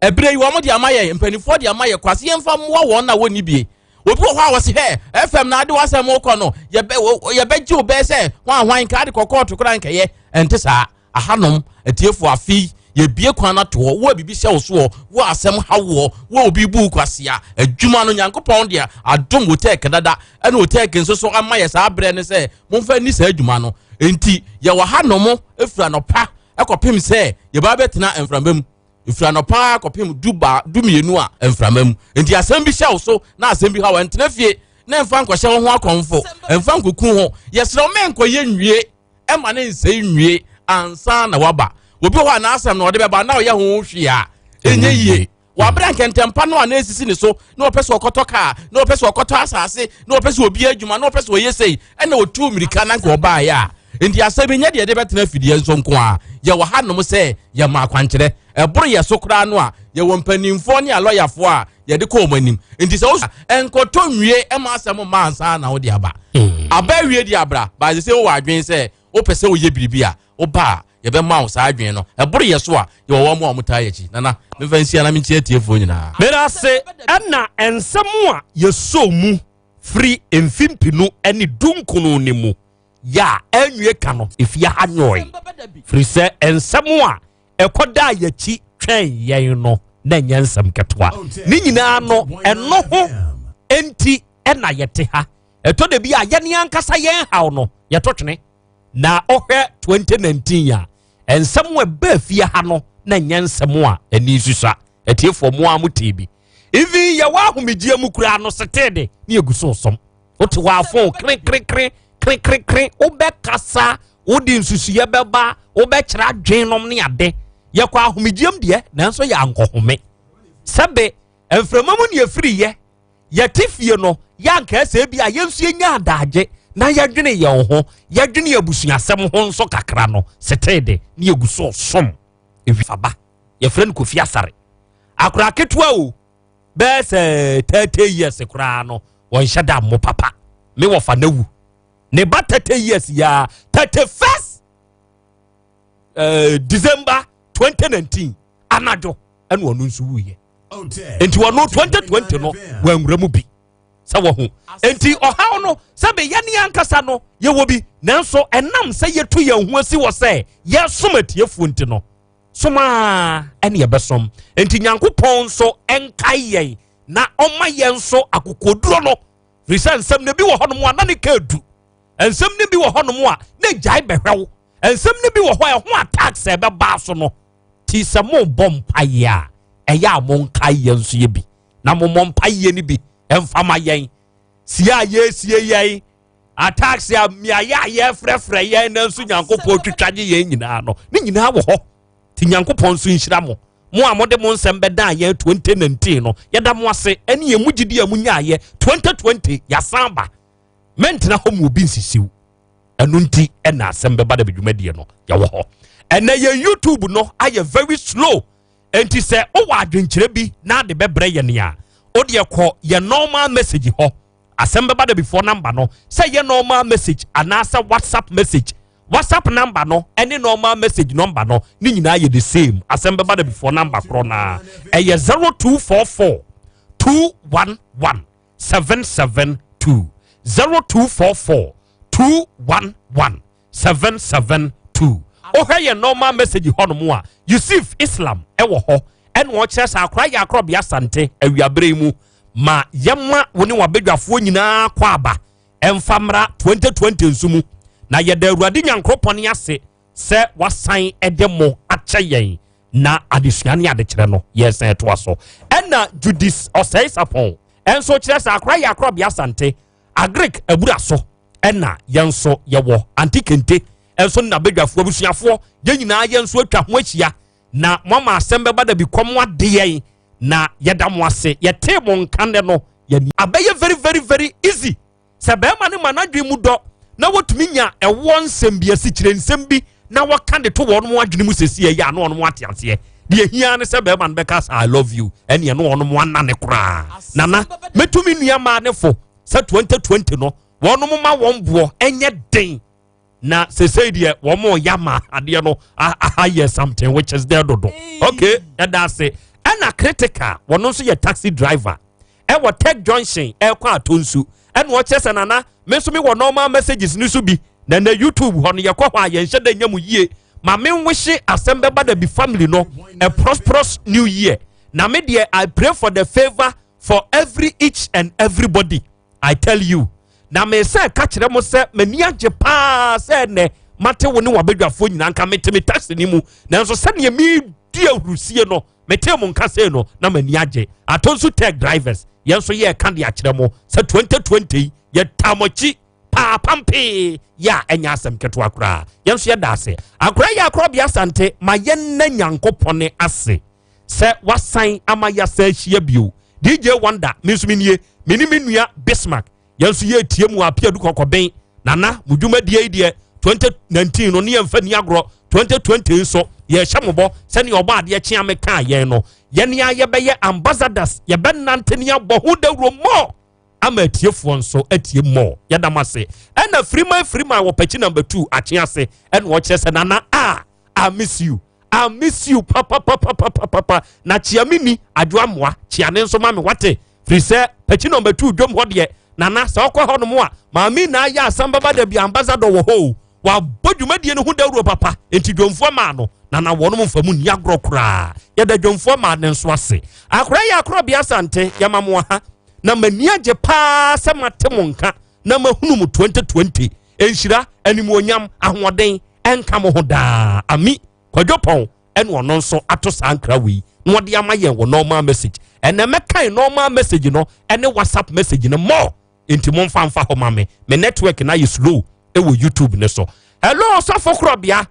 [SPEAKER 13] Ɛberɛ yi wɔn de ama yɛn, mpanimfoɔ de ama yɛ kwa sɛ yɛmfa mmoa wɔn na wɔnni bie. Obi wɔ hɔ a wɔsi hɛ FM na ade w'asɛm wokɔ no yɛbɛ yɛbɛgye wo bɛyɛ sɛ hwan hwan nka ade kɔ kɔɔto koraa nkɛyɛ ɛnte saa. Ahanom atiefo afe yi yɛbie kwan no ato hɔ wo a biribi hyɛ wo soɔ wo a asɛm ha woɔ wo a obi bu wo kwasea adwuma no Nyankopɔn deɛ adom wo tɛk dada ɛna otɛk nso so ama yɛ saa berɛ no sɛ momfa nni saa adwuma no nti yɛwɔ hanom ɛfiri anɔpa ɛkɔpem sɛ yɛba bɛtena mframa mu ɛfiri anɔpa kɔpem du ba du mmienu a mframa mu nti asɛm bi hyɛ wo so na asɛm bi ha wo ɛntena fie na mfa nkɔhyɛ wo ho akɔmfo mfa nkɔku ho yɛsrɛ wo mɛnkɔyɛ nwie ɛma ne nsɛe nwie ansa na waba. Obi wɔ hɔ a n'asɛm na ɔde bɛba na ɔyɛ ho hwee a ɛnyɛ yie. Wabere nkɛntɛmpa no a na esisi ne so na ɔpɛ sɛ ɔkɔtɔ kaa na ɔpɛ sɛ ɔkɔtɔ asase na ɔpɛ sɛ obi adwuma na ɔpɛ sɛ ɔyɛ sei ɛna ɔtuu mmirika na nka ɔbaeɛ a nti asɛm nyɛ deɛ ɛde bɛtena afidie nso nko a yɛwɔ hanom sɛ yɛma akwankyerɛ ɛboro yɛ so koraa no a yɛwɔ mpanimfoɔ ne alɔyafoɔ a yɛde kɔ wɔn anim nti sɛ wosu nkɔtɔ nwie ɛma asɛm mma ansa na wode aba hmm. aba awie de abra baase sɛ wowɔ adwene sɛ wopɛ sɛ woyɛ biribi a woba a yɛbɛma wo saa adwene no ɛboro yɛ so a yɛwɔ wɔn a wɔtaa yɛ akyi nana memfa nsia na menkyia atiefoɔ nyinaa.
[SPEAKER 2] Meda ase ɛna nsɛm a yɛsɔɔ mu firi mfe mpenu ne dunkono no mu yɛ a anwie ka no efie ha nyɔe firi sɛ nsɛm a ɛkɔdaa yɛakyi twɛn yɛn no na ɛnyɛ nsɛm ketewa. Ne nyinaa no, ɛno ho nti ɛna yɛte ha. Ɛtɔ da bi a yɛne ankasa yɛn haw no yɛto twene. Na ɔhwɛ 2019 a, nsɛm a ɛbaa fie ha no na ɛnyɛ nsɛm a ani susua. Atiefoɔ mo a mo tee bi. Even yɛwɔ ahomegyeɛ mu koraa no setee de ne yɛgu so som. Wote hɔ afon krenkrenkren krenkrenkren wobɛkasa wode nsusuiɛ bɛba wobɛkyerɛ adwen nom ne ade yɛkɔ ahomegyeɛm deɛ nanso yɛ ankɔhome sɛbe mframa mu ne ɛfiri yɛ yɛte fie no yɛanka sɛ bi a yɛn nso yɛnya adagye na yɛdwene yɛn ho yɛdwene abusuasɛm ho nso kakra no setee de ne yɛgu so som ɛfaba yɛfrɛ no Kofi Asare akora ketewa o bɛyɛ sɛ 30 years koraa no wɔnhyɛ da mmɔ papa me wɔfa no awu ne ba 30 years yaa 31st December 2019 anadwo. ɛna ɔno nso wuyɛ. Nti ɔno 2020 no wanwura mu bi sɛ wɔho. Nti ɔhaw no sɛ bɛyɛ ne ankasa no yɛwɔ bi, nanso ɛnam sɛ yɛtu yɛn ho asi wɔ sɛ yɛsom atiefoɔ nti no, som a ɛne yɛbɛsom. Nti Nyankopɔn nso ɛnkae yɛn na ɔma yɛn nso akokoduro no, firi sɛ nsɛm no bi wɔ hɔnom a na ne ka edu, nsɛm no bi wɔ hɔnom a na gyae bɛhwɛw, nsɛm no bi wɔ hɔ a ɛho attacks a ɛbɛba so no. Ti sɛ mobɔ mpaeɛ a, ɛyɛ a monkae yɛn nso yɛ bi, na mommɔ mpaeɛ no bi ɛmfa ma yɛn. Sie a yɛsie yɛn attacks a mmeaeɛ a yɛfrɛfrɛ yɛn na nso Nyankopɔn twitwa gye yɛn nyinaa no, ne nyinaa wɔ hɔ. Ti Nyankopɔn nso nhyira mo, mo a mode mo nsɛm bɛdaa yɛn 2019 no, yɛda mo ase, ɛne yɛn mu gyidi a monyaayɛ 2020. Yɛasan ba, mɛntena hɔ mu obi nsisiw. Ɛno nti ɛna asɛm bɛba da bɛdwumadie no yɛwɔ hɔ. Ɛnɛ yɛn YouTube no ayɛ very slow, enti sɛ wowɔ adwenkyerɛ bi na ade bɛbrɛ yɛn a, wodeɛ kɔ yɛn normal message hɔ. Asɛm bɛba da before number no, sɛ yɛ normal message anaasɛ WhatsApp message. WhatsApp number no ɛne normal message number no ne nyinaa yɛ the same. Asɛm bɛba da before number korɔ naa ɛyɛ 0244 211 772, 0244 211 772. Wohwɛ yɛ normal message hɔnom a, Yusuf Islam ɛwɔ hɔ, ɛna ɔkyerɛ sɛ akora yɛ akorɔbea Asante awiaberɛ yi mu ma yɛma wo ne wabadwafoɔ nyinaa kɔ aba ɛmfa mmra 2020 nso mu, na yɛda Awurade Nyankoropɔn ase sɛ wasan ɛde mo akyɛ yɛn na adesua ne adekyerɛ no yɛsan ɛtoa so. Ɛna Judis Ɔsɛe Sapɔn ɛnso kyerɛ sɛ akora yɛ akorɔbea Asante Agric abura so, ɛna yɛn nso yɛwɔ Ante Kente ɛnso ne n'abadwafoɔ abusuafoɔ, yɛn nyinaa yɛn nso atwa ho ahyia na moama asɛm bɛba da bi kɔm ade yɛn, na yɛda mo ase. Yɛtee mo nka nnɛ no, yɛni abɛyɛ very very very easy sɛ bɛrima no ma n'adwene mu dɔ na wɔtumi nya ɛwoɔ nsɛm bi, asikyire nsɛm bi, na wɔka de to wɔn mo adwene mu sɛsi ɛyɛ a na wɔn mo ate aseɛ. Deɛ hia ne sɛ bɛrima no bɛka sɛ "I love you", ɛne ɛno wɔn mo anane koraa. Nana mɛtumi nua maa ne fo sɛ 2020 no wɔn mo ma wɔn boɔ ɛnyɛ den, na sesei deɛ wɔn mo ya ma adeɛ no aha yɛ something which is there dodo. Okay, ɛda ase. Ɛna Critical, wɔn nso yɛ taxi driver ɛwɔ Tech Junction ɛkɔ ato nsu, ɛna ɔkyerɛ sɛ nana me nso mi wɔ normal messages ni so bi, na YouTube hɔ no yɛkɔ hɔ a yɛnhyɛ da nya mu yie. Ma me nwehye asɛm bɛba da bi family no a prosperous new year, na me deɛ I pray for the favour for every each and everybody. I tell you, na me sɛ ka kyerɛ mo sɛ m'ani agye paa sɛ ɛnɛ mate wo ne wabadwafoɔ nyinaa nka. Mete me taxi ni mu, nanso sɛdeɛ medi ahurusie no, mete mo nka sei no na m'ani agye. Ato nso tech drivers, yɛn nso yɛreka de akyerɛ mo sɛ 2020 yi yɛtaa mo akyi paapampee yɛ a ɛnyɛ asɛm ketewa koraa. Yɛn nso yɛda ase. Akora yɛ akorɔbea Asante ma yɛnna Nyankopɔn ase sɛ wasan ama yɛasa ahyia bio. DJ Wonder, me nso menie, me ne me nua Bismarck, yɛn nso yɛretie mu apiadu kɔkɔben. Nana mo dwumadie yi deɛ, 2019 no ne yɛmfa ni agorɔ, 2020 nso yɛhyɛ mo bɔ sɛnea ɔbɔ adeɛ kyea me kaa yɛn no, yɛne a yɛbɛyɛ ambassadors, yɛbɛnante ne abɔ ho dawuro mmɔ ama atiefoɔ nso atie mmɔ. Yɛda mo ase. Ɛna Firiman Firiman wɔ Pɛkyi number 2 akye ase, ɛna ɔkyerɛ sɛ nana a I miss you, I miss you papapapapapa, na kyea me ni adwo amoa kyea ne nso ma me wate, firi sɛ Pɛkyi number 2 dwom hɔ deɛ, nana sɛ ɔkɔ hɔ nom a, maame na ayɛ asɛm bɛba da bi ambassador wɔ hɔ o, wabɔ dwumadie no ho dawuro papa. Nti dwomfoɔ maa no nana wɔnom mfa mu nni agorɔ koraa. Yɛda dwomfoɔ maa ne nso ase. Akora yɛ akorɔbea Asante, yɛma mo aha, na m'ani agye paa sɛ mate mo nka na mahunu mo 2020. Nhyira, animuonyam, ahoɔden ɛnka mo ho daa. Ami Kwadwo Pɔn ɛna ɔno nso ato saa nkra wei na ɔde ama yɛn wɔ normal message. Ɛnɛ mɛkan normal message no ɛne WhatsApp message no more, nti momfa mfa hɔ ma me. Me network na yɛ slow ɛwɔ YouTube ne so. Hello ɔsɔfo korɔbea,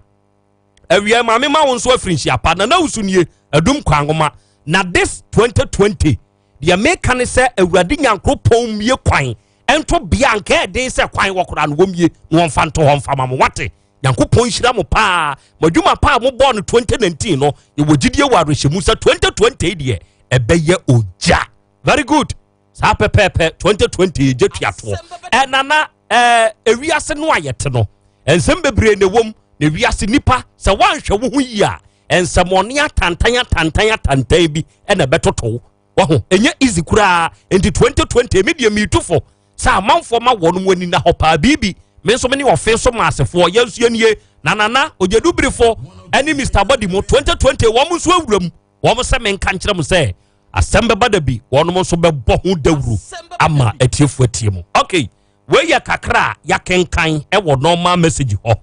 [SPEAKER 2] awia maame ma wo nso afiri nhyia pa. Nana wusu nie adum kwangoma na this 2020 deɛ meka ne sɛ Awurade Nyankoropɔn mmie kwan ɛnto bea nka ɛden sɛ kwan wɔ koraa no, wɔmmie na wɔmfa nto hɔ mfa ma mo. Wate? Nyankopɔn nhyira mo paa mo adwuma paa mobɔɔ no 2019 no. Yɛwɔ gyidie wɔ awerɛhyɛmu sɛ 2020 deɛ ɛbɛyɛ ogya. Very good, saa pɛpɛɛpɛ. 2020 yɛgye tuatoɔ. Ɛnana ɛɛ ewiase no a yɛte no, nsɛm bebree na ɛwɔ mu, na ewiase nipa sɛ woanhwɛ wo ho yie a nsɛmɔne atantan atantan atantan bi ɛna ɛbɛtoto waho. Ɛnyɛ easy koraa. Nti 2020 me deɛ meetu fo sɛ amanfoɔ ma wɔn mu ani na hɔ paa. Biribi me nso me ne ɔfe so ma asefoɔ yɛn nso yɛnie na nana ogyedubirifo ɛne Mr Body mu 2020 wɔn nso awura mu. Wɔn sɛ menka nkyerɛ mo sɛ asɛm bɛba da bi, wɔn nso bɛbɔ ho dawuro ama atiefoɔ atie mu. Okay, wei yɛ kakra a yɛakenkan ɛwɔ normal message hɔ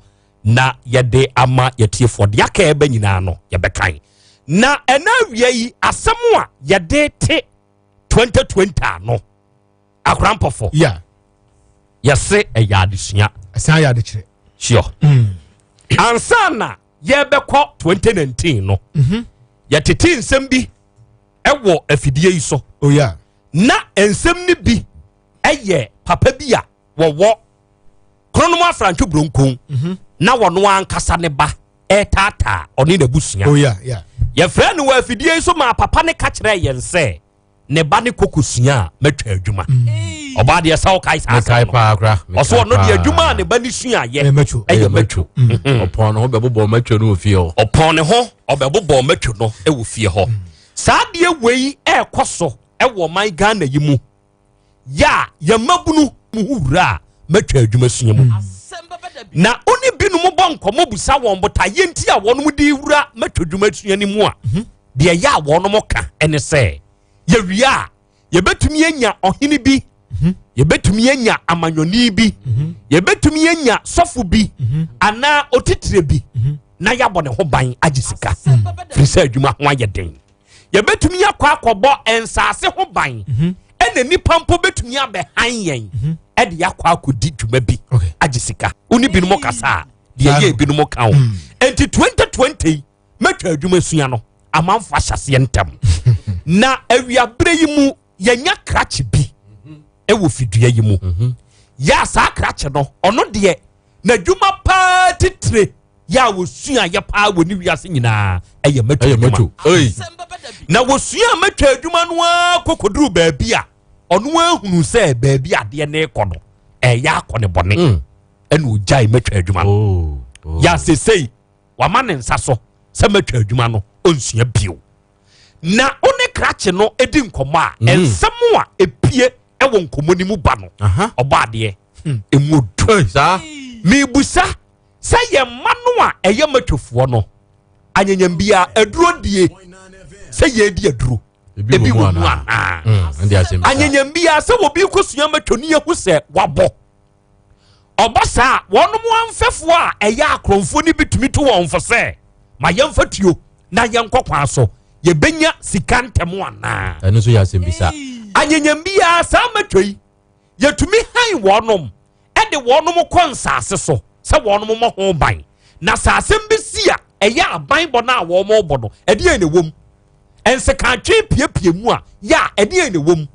[SPEAKER 2] na yɛde ama yɛtiefoɔ. Deɛ aka ɛbɛ nyinaa no yɛbɛkan na ɛna awia yi. Asɛm a yɛde te 2020 ano akorampɔfo yɛse ɛyɛ adesua.
[SPEAKER 4] Ɛsan yɛ adekyerɛ.
[SPEAKER 2] Sure. Ansa na yɛbɛkɔ 2019 no, yɛtete nsɛm bi ɛwɔ afidie yi so.
[SPEAKER 4] Oh yeah.
[SPEAKER 2] Na nsɛm no bi ɛyɛ papa bi a wɔwɔ Kronom Afrantwo Buronkon na wɔno ankasa ne ba ɛtaataa ɔne n'abusua.
[SPEAKER 4] Oh yeah, yeah.
[SPEAKER 2] Yɛfrɛ no wɔ afidie yi so maa papa ne ka kyerɛ yɛn sɛ ne ba ne koko sua a mɛtwa adwuma. Ɔbaa deɛ sɛ ɔkae saa
[SPEAKER 13] mekae
[SPEAKER 2] asɛm no
[SPEAKER 13] paa kora.
[SPEAKER 2] Ɔso ɔno deɛ adwuma a ne ba ne sua yɛ
[SPEAKER 4] mɛtwo.
[SPEAKER 2] Ɛyɛ mɛtwo.
[SPEAKER 13] Ɔpɔn ne ho bɛbobɔ mɛtwo no wɔ fie hɔ.
[SPEAKER 2] Ɔpɔn ne ho ɔbɛbobɔ mɛtwo no wɔ fie hɔ. Saa deɛ wei ɛrekɔ so ɛwɔ ɔman Ghana yi mu yɛ a yɛmmabunu mu ho wura a mɛtwa adwuma sua mu na ɔne binom bɔ nkɔmmɔ busa wɔn botaeɛ nti a wɔnom de wura mɛtwa adwuma sua no mu a, deɛ ɛyɛ a wɔnom ka ɛne sɛ yɛwie a yɛbɛtumi anya ɔhene bi, yɛbɛtumi anya amanyɔni bi, yɛbɛtumi anya sɔfo bi anaa otitire bi na yɛabɔ ne ho ban agye sika, firi sɛ adwuma ho ayɛ den. Yɛbɛtumi akɔ akɔbɔ nsaase ho ban ɛna nipa mpo bɛtumi abɛhan yɛn ɛde akɔ akɔdi dwuma bi agye sika. Wo ne binom kasa a, deɛ ɛyɛ binom ka ho. Enti 2020 yi mɛtwa adwuma sua no amanfo ahyɛseɛ ntɛm na awiaberɛ yi mu yɛnya krakye bi ɛwɔ fidua yi mu. Yɛ a saa krakye no, ɔno deɛ n'adwuma paa titire yɛ a wɔsua yɛ paa wɔ ne wiase nyinaa ɛyɛ mɛtwa adwuma. Na wɔsua mɛtwa adwuma no ara kɔkɔduru baabi a ɔno ahunu sɛ baabi adeɛ ne kɔ no ɛyɛ akɔ ne bɔne, ɛna ɔgyae mɛtwa adwuma no. Yɛ asesei wama ne nsa so sɛ mɛtwa adwuma no ɔnsua bio. Na wo ne krakye no di nkɔmmɔ a, nsɛm a ɛpie ɛwɔ nkɔmmɔ no mu ba no, ɔbɔ adeɛ ɛmu odu. Mebusa sɛ yɛn mma no a ɛyɛ matwafoɔ no anyanyam bia aduro die sɛ yɛdi aduro ebi wɔ mu anaa? Anyanyam bia sɛ obi kɔsua matwa no yɛhu sɛ wabɔ ɔbɔ saa, wɔnom amfɛfoɔ a ɛyɛ akorɔmfoɔ no bi tumi to wɔn fo sɛ ma yɛmfa tuo na yɛnkɔ kwan so yɛbɛnya sika ntɛm anaa?
[SPEAKER 13] Ɛno nso yɛ asɛm bisa.
[SPEAKER 2] Anyanyam biara saa matwa yi yɛtumi han wɔnom ɛde wɔnom kɔ nsaase so sɛ wɔnom mmɔ ho ban, na sɛ asɛm bi si a ɛyɛ abanbɔ no a wɔn bɔ no, ɛdeɛn na ɛwɔ mu? Nsekantwe piepie mu a yɛ a, ɛdeɛn na ɛwɔ mu?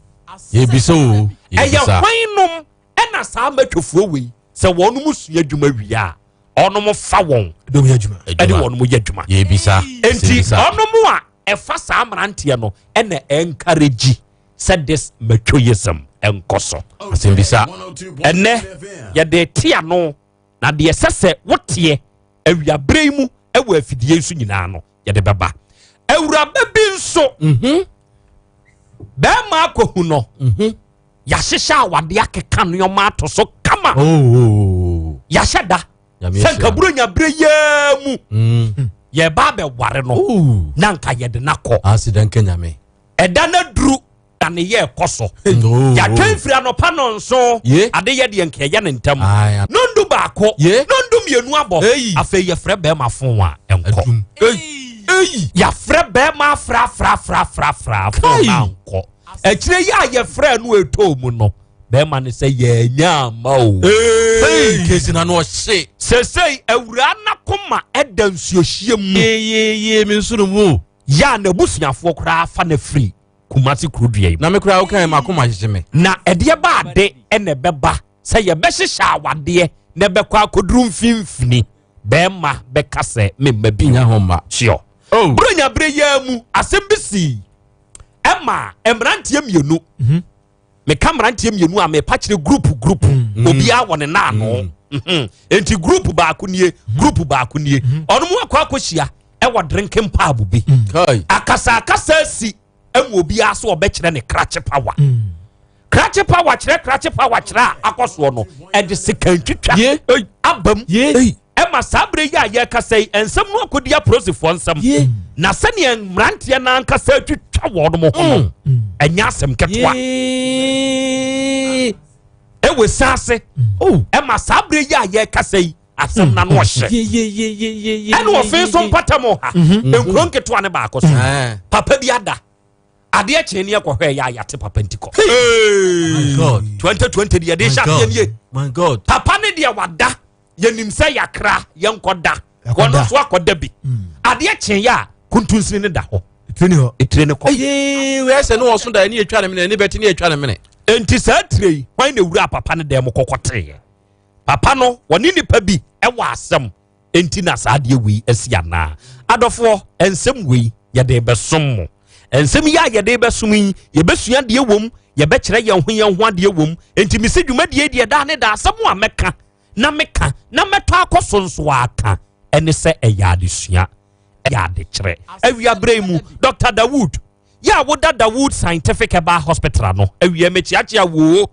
[SPEAKER 13] Yɛbisa o.
[SPEAKER 2] Ɛyɛ
[SPEAKER 13] yɛbisa.
[SPEAKER 2] Hwan nom ɛna saa matwafoɔ wei sɛ wɔnom sua adwuma wie a ɔnom fa wɔn
[SPEAKER 4] dɔm yɛ adwuma?
[SPEAKER 2] Ɛde wɔnom yɛ adwuma.
[SPEAKER 13] Yɛbisa.
[SPEAKER 2] Enti
[SPEAKER 13] Yɛbisa.
[SPEAKER 2] ɔnom a ɛfa saa mmeranteɛ no ɛna encourage sɛ this matwoism ɛnkɔ so.
[SPEAKER 13] Asɛm bisa.
[SPEAKER 2] Ɛnɛ yɛde te ano na deɛ ɛsɛ sɛ woteɛ awiaberɛ yi mu ɛwɔ afidie nso nyinaa no yɛde bɛba. Awuraba bi nso, bɛrima akɔhu no, yɛahyehyɛ awade akeka nneɛma ato so kama.
[SPEAKER 13] Oh.
[SPEAKER 2] Yɛahyɛ da
[SPEAKER 13] Nyame
[SPEAKER 2] sɛ
[SPEAKER 13] ahyira.
[SPEAKER 2] nka buronya berɛ yɛa mu yɛba abɛware no na nka yɛde no akɔ.
[SPEAKER 13] Aseda nka Nyame.
[SPEAKER 2] Ɛda no aduru na ne yɛ ɛkɔ so. Yɛatwɛn firi anɔpa nɔnso.
[SPEAKER 13] Ye.
[SPEAKER 2] Ade yɛ deɛ nka ɛyɛ ne ntɛm.
[SPEAKER 13] Aye.
[SPEAKER 2] Nondu 1,
[SPEAKER 13] Ye.
[SPEAKER 2] nondu 2 abɔ.
[SPEAKER 13] Ei.
[SPEAKER 2] Afei yɛfrɛ bɛrima fon a ɛnkɔ.
[SPEAKER 13] Adum. Ei. Ei.
[SPEAKER 2] Yɛafrɛ bɛrima afrafrafrafrafra fon
[SPEAKER 13] Kai.
[SPEAKER 2] na ankɔ. Akyire yi a yɛfrɛ no ɛtɔɔ mu no, bɛrima no sɛ yɛanya ama o.
[SPEAKER 13] Ei. Kesi na no ɔhye.
[SPEAKER 2] Sesei awuraa n'akoma ɛda nsuohyia mu.
[SPEAKER 13] Yeyeye me nso no mu.
[SPEAKER 2] Yɛ a n'abusuafoɔ koraa fa no firi Kumase kurodua yi mu.
[SPEAKER 13] Na me koraa wokae m'akoma hyehye me.
[SPEAKER 2] Na ɛdeɛ ba ade ɛna ɛbɛba sɛ yɛbɛhyehyɛ awadeɛ na ɛbɛkɔ akɔduru mfimfini, bɛrima bɛka sɛ memma bi
[SPEAKER 13] nya ho mma.
[SPEAKER 2] Sure.
[SPEAKER 13] Oh.
[SPEAKER 2] Buronya berɛ yi ara mu asɛm bi sii ɛma mmeranteɛ mmienu. Meka mmeranteɛ mmienu a, mepa kyerɛ group group, obiara wɔ ne naano. Enti group baako nie, group baako nie, ɔno mu akɔ akɔhyia. ɛwɔ drinking pub bi. Akasakasa si ɛmu obiara so ɔbɛkyerɛ ne krakye power. Krakye power kyerɛ krakye power kyerɛ a akɔ soɔ no ɛde sikantwitwa aba mu ɛma saa berɛ yi a yɛrekasa yi nsɛm no akɔdi apolisifoɔ nsɛm na sɛdeɛ mmeranteɛ no ankasa atwitwa wɔn ho no mm. ɛnyɛ asɛm ketewa ɛwɔ saase oh. ɛma saa berɛ yi a yɛrekasa yi asɛm na no ɔhyɛ ɛne ɔfe nso mpata mu ha mm-hmm. nkuro nketewa ne baako so papa bi ada adeɛ kyee ne yɛkɔhwɛ yɛ a yɛate papa nti kɔ 2020 deɛ yɛde hyɛ aseɛ nie papa ne deɛ wada yɛnim sɛ yɛakra yɛnkɔda wɔn nso akɔda bi hmm. adeɛ kyee yɛ a kuntunsini ne da hɔ etire ne kɔ.
[SPEAKER 13] wei sɛ ne wɔso da ne yɛtwa ne mene ne bɛte ne yɛtwa ne mene.
[SPEAKER 2] enti saa tire yi hwan na ewura papa ne dan mu kɔkɔ teeɛ papa no wɔne nipa bi ɛwɔ asɛm Enti na saa adeɛ wei asi anaa? Adɔfoɔ, nsɛm wei yɛde bɛsom mo. Nsɛm yi a yɛde bɛsom yi, yɛbɛsua adeɛ wom, yɛbɛkyerɛ yɛn ho yɛn ho adeɛ wom. Enti mesi dwumadie deɛ daa ne daa asɛm a mɛka na meka na mɛtɔ akɔ so nso aka ɛne sɛ ɛyɛ adesua, ɛyɛ adekyerɛ. Awia berɛ yi mu, Dr. Dawood, yɛ a woda Dawood Scientific Herbal Hospital ano, awia mekyeakyea woo.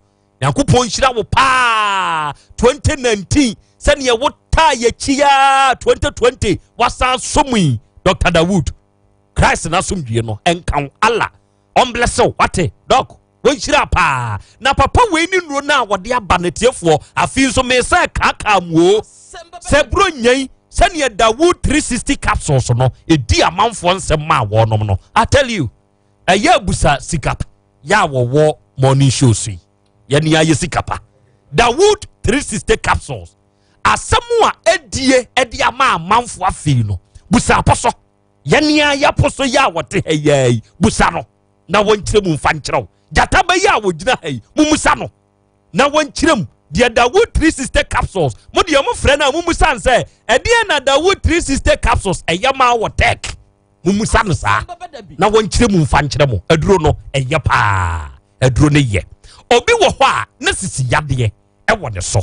[SPEAKER 2] Nyankopɔn nhyira wo paa 2019 sɛdeɛ wotaa yɛkyi yaa 2020 wasan so mu yi Dr. Dawood Christ n'asomdwie no ɛnka wo Allah ɔmblɛsɛ wo wate dɔk wɔnhyira paa na papa wei ne nnuro no a wɔde aba no tiefoɔ afei nso mesɛ kaakaa mu o sɛ buro nyɛn sɛdeɛ Dawood 360 capsules no ɛdi amanfoɔ nsɛm maa wɔnom no I tell you ɛyɛ abusa sika pa yɛ a wɔwɔ morning show so yi yɛne ayɛ sika pa dawood 360 capsules asɛm a ɛdie ɛde ama amanfo afei no busa apɔsɔ yɛne ayɛ apɔsɔ yi a wɔte ha yɛ yi busa no na wɔnkyerɛ mu mfa nkyerɛ wo gyata bɛyɛ a wɔgyina ha yi mumusa no na wɔnkyerɛ mu deɛ dawood 360 capsules mo deɛ mo frɛ no a mumusa n sɛ ɛdeɛ na dawood 360 capsules ɛyɛ ma wɔ tech mummusa no saa na wɔnkyerɛ mu mfa nkyerɛ mo aduro no ɛyɛ paa aduro no yɛ obi wɔ hɔ a na sisi yadeɛ ɛwɔ ne so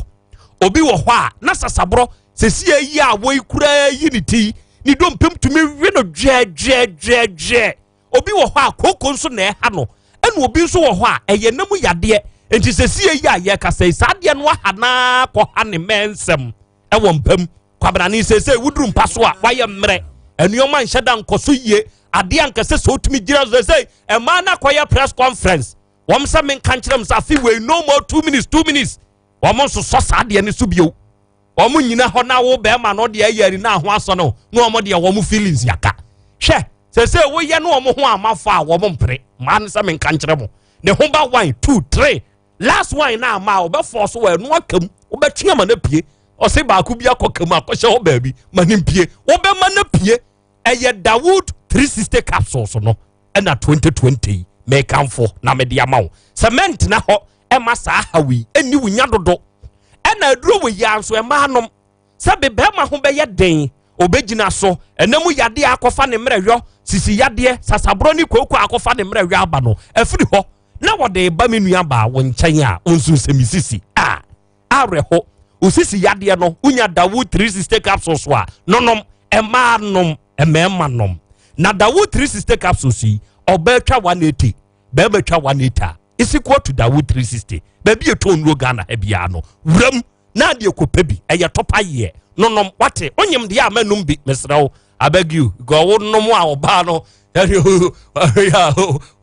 [SPEAKER 2] obi wɔ hɔ a na sasaborɔ sisi ayi a wɔyi koraa yi ne ti ne dompem tumi we no dwɛdwɛdwɛdwɛ obi wɔ hɔ a kooko nso na ɛha no ɛna obi nso wɔ hɔ a ɛyɛ nam yadeɛ nti sisi ayi a yɛkasa yi saa adeɛ no aha naa kɔha ne mɛnsɛm ɛwɔ mpam kwabrane seesei woduru mpa so a wayɛ mmerɛ nneɛma nhyɛ da nkɔ so yie adeɛ anka sɛ sɛ wotumi gyina so seesei ɛmaa no akɔyɛ press conference wɔn sɛ menka nkyerɛ m sɛ afe wei no more 2 minutes 2 minutes wɔn nso sɔ saa adeɛ no so bio wɔn nyina hɔ na wo bɛrima no deɛ ɛyɛ ani na aho asɔ no na wɔn deɛ wɔn feelings yaka hwɛ seesei woyɛ no wɔn ho amafo a wɔn mpere maa no sɛ menka nkyerɛ mo ne ho ba one two three last one na ama a ɔbɛfɔ so wɔ ɛno aka mu wobɛtwe ama no apue ɔse baako bi akɔ ka mu akɔhyɛ hɔ baabi ma no mpue wobɛma no apue ɛyɛ dawood 360 capsules no ɛna 2020 yi mekamfo na mede ama wo sɛ mɛntena hɔ ɛma saa haw yi ɛnni wo nya dodo ɛna aduro wɔ yi ara nso ɛma anom Sɛ be bɛrima ho bɛyɛ den, obɛgyina so. Ɛna mu yadeɛ akɔfa ne mmerɛyɔ, sisi yadeɛ, sasaborɔ ne kooko akɔfa ne mmerɛyɔ aba no, afiri hɔ na wɔde reba me nua baa wo nkyɛn a, wo nso sɛ me sisi a, awerɛho. Wo sisi yadeɛ no, wonya Dawood 360 capsules a, nonom, mmaa nom, mmarima nom. Na Dawood 360 capsules yi, ɔbaa twa 180, bɛrima twa 180 a, is equal to Dawood 360. Baabi ɛtɔn nnuro Ghana ha biara no, wuram na adeɛ kɔpɛ bi ɛyɛ tɔpa yeɛ nonom wate wonyem deɛ a mɛnom bi mesrɛ wo I beg you because wo nom a ɔbaa no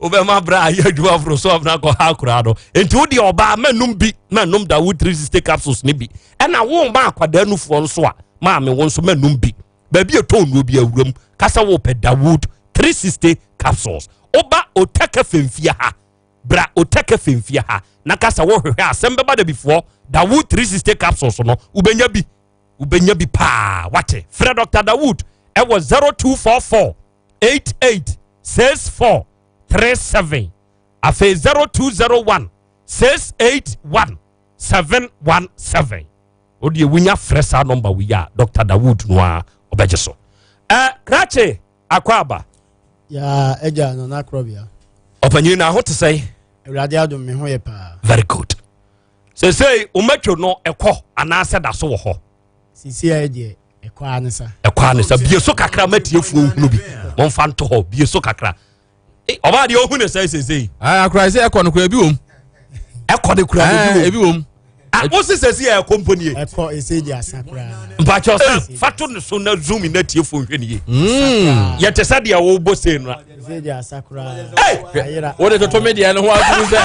[SPEAKER 2] wobɛma berɛ a yɛ adwuma foro so amena kɔ ha koraa no nti wo deɛ ɔbaa mɛnom bi mɛnom da wo 360 capsules no bi ɛna wo ma akwadaa nufoɔ nso a maame wo nso mɛnom bi baabi ɛtɔ nnuo bi awuram kasa wopɛ dawood 360 capsules woba otɛkɛ fɛmfie ha Bra Otec FM fie ha na ka sɛ wohwehwɛ asɛm bɛba dabifoɔ Dawood 360 capsules no wobɛnya bi wobɛnya bi paa wate frɛ Dr. Dawood ɛwɔ 0244 88 64 37 afei 0201 681 717 wodeɛ wonya frɛ saa nɔmba wei a Dr. Dawood no a ɔbɛgye so ɛ krakye akɔ aba.
[SPEAKER 14] Yaa agya Nana Korɔbea.
[SPEAKER 2] Ɔpanyin na ho te sɛn?
[SPEAKER 14] Awurade adom me ho yɛ paa.
[SPEAKER 2] Very good. Sesei omatwo no ɛkɔ anaasɛ da so wɔ hɔ?
[SPEAKER 14] Sisi ayɛ deɛ Ɛkɔ ara ne sa.
[SPEAKER 2] Ɛkɔ ara ne sa. Bie so kakra ma tiefoɔ nhunu bi. Wɔmfa nto hɔ. Bie so kakra. Ɔbaa deɛ ɔhu ne sɛ sesei.
[SPEAKER 13] Akora sɛ ɛkɔ no kora ebi wom.
[SPEAKER 2] Ɛkɔ no kora
[SPEAKER 13] ebi wom.
[SPEAKER 2] Wo se sɛsi yɛ ɛkɔ mpo nie.
[SPEAKER 14] Ɛkɔ ɛsɛ di asa koraa.
[SPEAKER 2] Mpakyɛw sɛ fa to ne so na zoom na tiefoɔ nhwɛ ne yie. Yɛte sɛ deɛ wobɔ sei no.
[SPEAKER 14] Ɛsɛ di asa koraa.
[SPEAKER 13] Wode toto me deɛ no ho asom sɛ.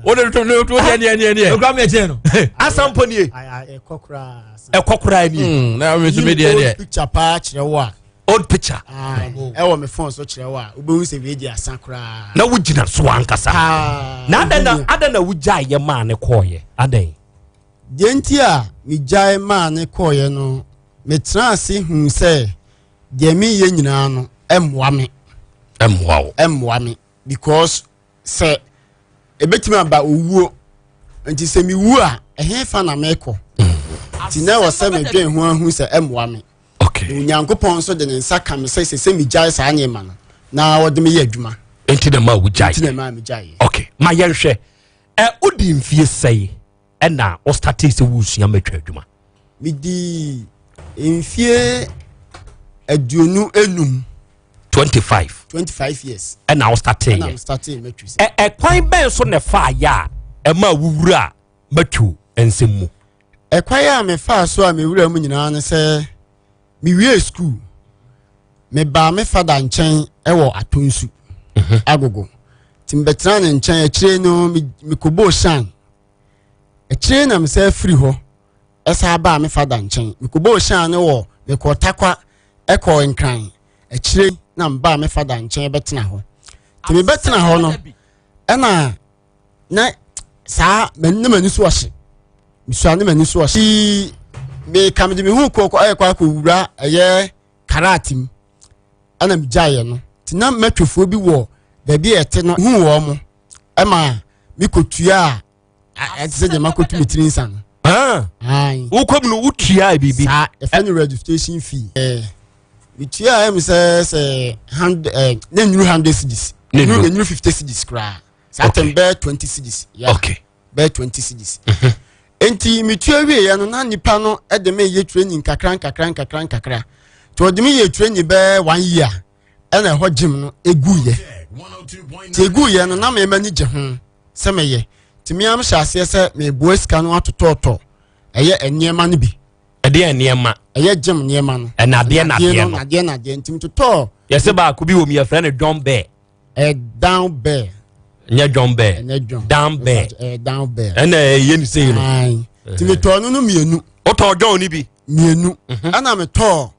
[SPEAKER 13] Wode toto me deɛ neɛ neɛ neɛ.
[SPEAKER 1] Okura mi ɛkyɛn no.
[SPEAKER 2] Asa mpo nie.
[SPEAKER 14] Ɛkɔ koraa.
[SPEAKER 2] Ɛkɔ koraa nie.
[SPEAKER 13] Na mi nso me deɛ deɛ.
[SPEAKER 14] Picture paa kyerɛ wo a.
[SPEAKER 2] Old picture.
[SPEAKER 14] Ɛwɔ me phone so kyerɛ wo a wobɛhu sɛ wei di asa koraa.
[SPEAKER 2] Na wogyina so ankasa. Na adɛn na adɛn na wogyae yɛ maa ne kɔɔyɛ adɛn.
[SPEAKER 14] Deɛ nti a megyae maa ne kɔɔyɛ no, metena ase huu sɛ deɛ meyɛ nyinaa no ɛmmoa me.
[SPEAKER 2] Ɛmmoa wo.
[SPEAKER 14] Ɛmmoa me because sɛ ɛbɛtumi aba owuo nti sɛ mewu a ɛhefa na mekɔ nti na ɛwɔ sɛ medwen ho ahu sɛ ɛmmoa me.
[SPEAKER 2] Okay.
[SPEAKER 14] Onyankopɔn nso de ne nsa ka me sɛ sɛ sɛ megyae saa nneɛma no na ɔde me yɛ adwuma.
[SPEAKER 2] Nti na ma wogyae.
[SPEAKER 14] Nti na ma megyae.
[SPEAKER 2] Okay. Ma yɛnhwɛ. Ɛ wodi mfie sɛe ɛna wo startee sɛ wosua matwa adwuma?
[SPEAKER 14] Medi mfie 25.
[SPEAKER 2] 25.
[SPEAKER 14] 25 years.
[SPEAKER 2] Ɛna wo startee
[SPEAKER 14] yɛ. Ɛna me startee matwa.
[SPEAKER 2] Ɛ ɛkwan bɛn so na ɛfa yɛ a ɛma wowura matwa nsɛm mu?
[SPEAKER 14] Ɛkwan a mefaa so a mewura mu nyinaa ne sɛ mewiee sukuu mebaa me fada nkyɛn wɔ Atonsu Agogo nti mebɛtena ne nkyɛn. Akyire no mekɔbɔɔ shan. Akyire na mesɛ firi hɔ ɛsan baa me fada nkyɛn. Mekɔbɔɔ shan no wɔ mekɔɔ Takwa ɛkɔɔ Nkran. Akyire na mebaa me fada nkyɛn bɛtena hɔ. Nti mebɛtena hɔ no ɛna na saa ne m'ani so ɔhye mesua ne m'ani so ɔhye meka mede me ho kɔ ɛkɔ akɔwura ɛyɛ karate mu ɛna megyaeɛ no nti na mɛtwefoɔ bi wɔ baabi a ɛte no hu wɔn mo ɛma mekɔtua a ɛte sɛ deɛ makɔtu me tiri nsa no.
[SPEAKER 2] Wokɔ mu no wotuaa biribi?
[SPEAKER 14] Saa yɛfrɛ no registration fee. Metua ɛm sɛ hundred na nnuru 100 cedis nnuru 50 cedis koraa saa tɛm bɛyɛ 20 cedis. Yeah.
[SPEAKER 2] Okay.
[SPEAKER 14] Bɛyɛ 20 cedis. Nti metua wieɛ no na nipa no de me yɛ training nkakra nkakra nkakra nkakra nti ɔde me yɛ training bɛyɛ one year ɛna ɛhɔ gym no eguyɛ nti eguyɛ no na mɛma ni gye ho sɛ mɛyɛ nti mmea hyɛ aseɛ sɛ meboa sika no atotɔɔtɔ ɛyɛ nneɛma no bi.
[SPEAKER 2] Ɛdeɛ nneɛma.
[SPEAKER 14] Ɛyɛ gym nneɛma no.
[SPEAKER 2] Ɛnadeɛ nadeɛ no.
[SPEAKER 14] Nadeɛ nadeɛ nti metotɔɔ.
[SPEAKER 2] Yɛsɛ baako bi wɔ mu yɛfrɛ no John Bear.
[SPEAKER 14] Ɛyɛ down bear.
[SPEAKER 2] Nyɛ John Bear.
[SPEAKER 14] Ɛnyɛ John.
[SPEAKER 2] Down bear.
[SPEAKER 14] Ɛyɛ down bear.
[SPEAKER 2] Ɛna ɛyɛ ne sei no.
[SPEAKER 14] Nti metɔɔ no mmienu.
[SPEAKER 2] Wotɔɔ John ni bi.
[SPEAKER 14] Mmienu. Ɛna metɔɔ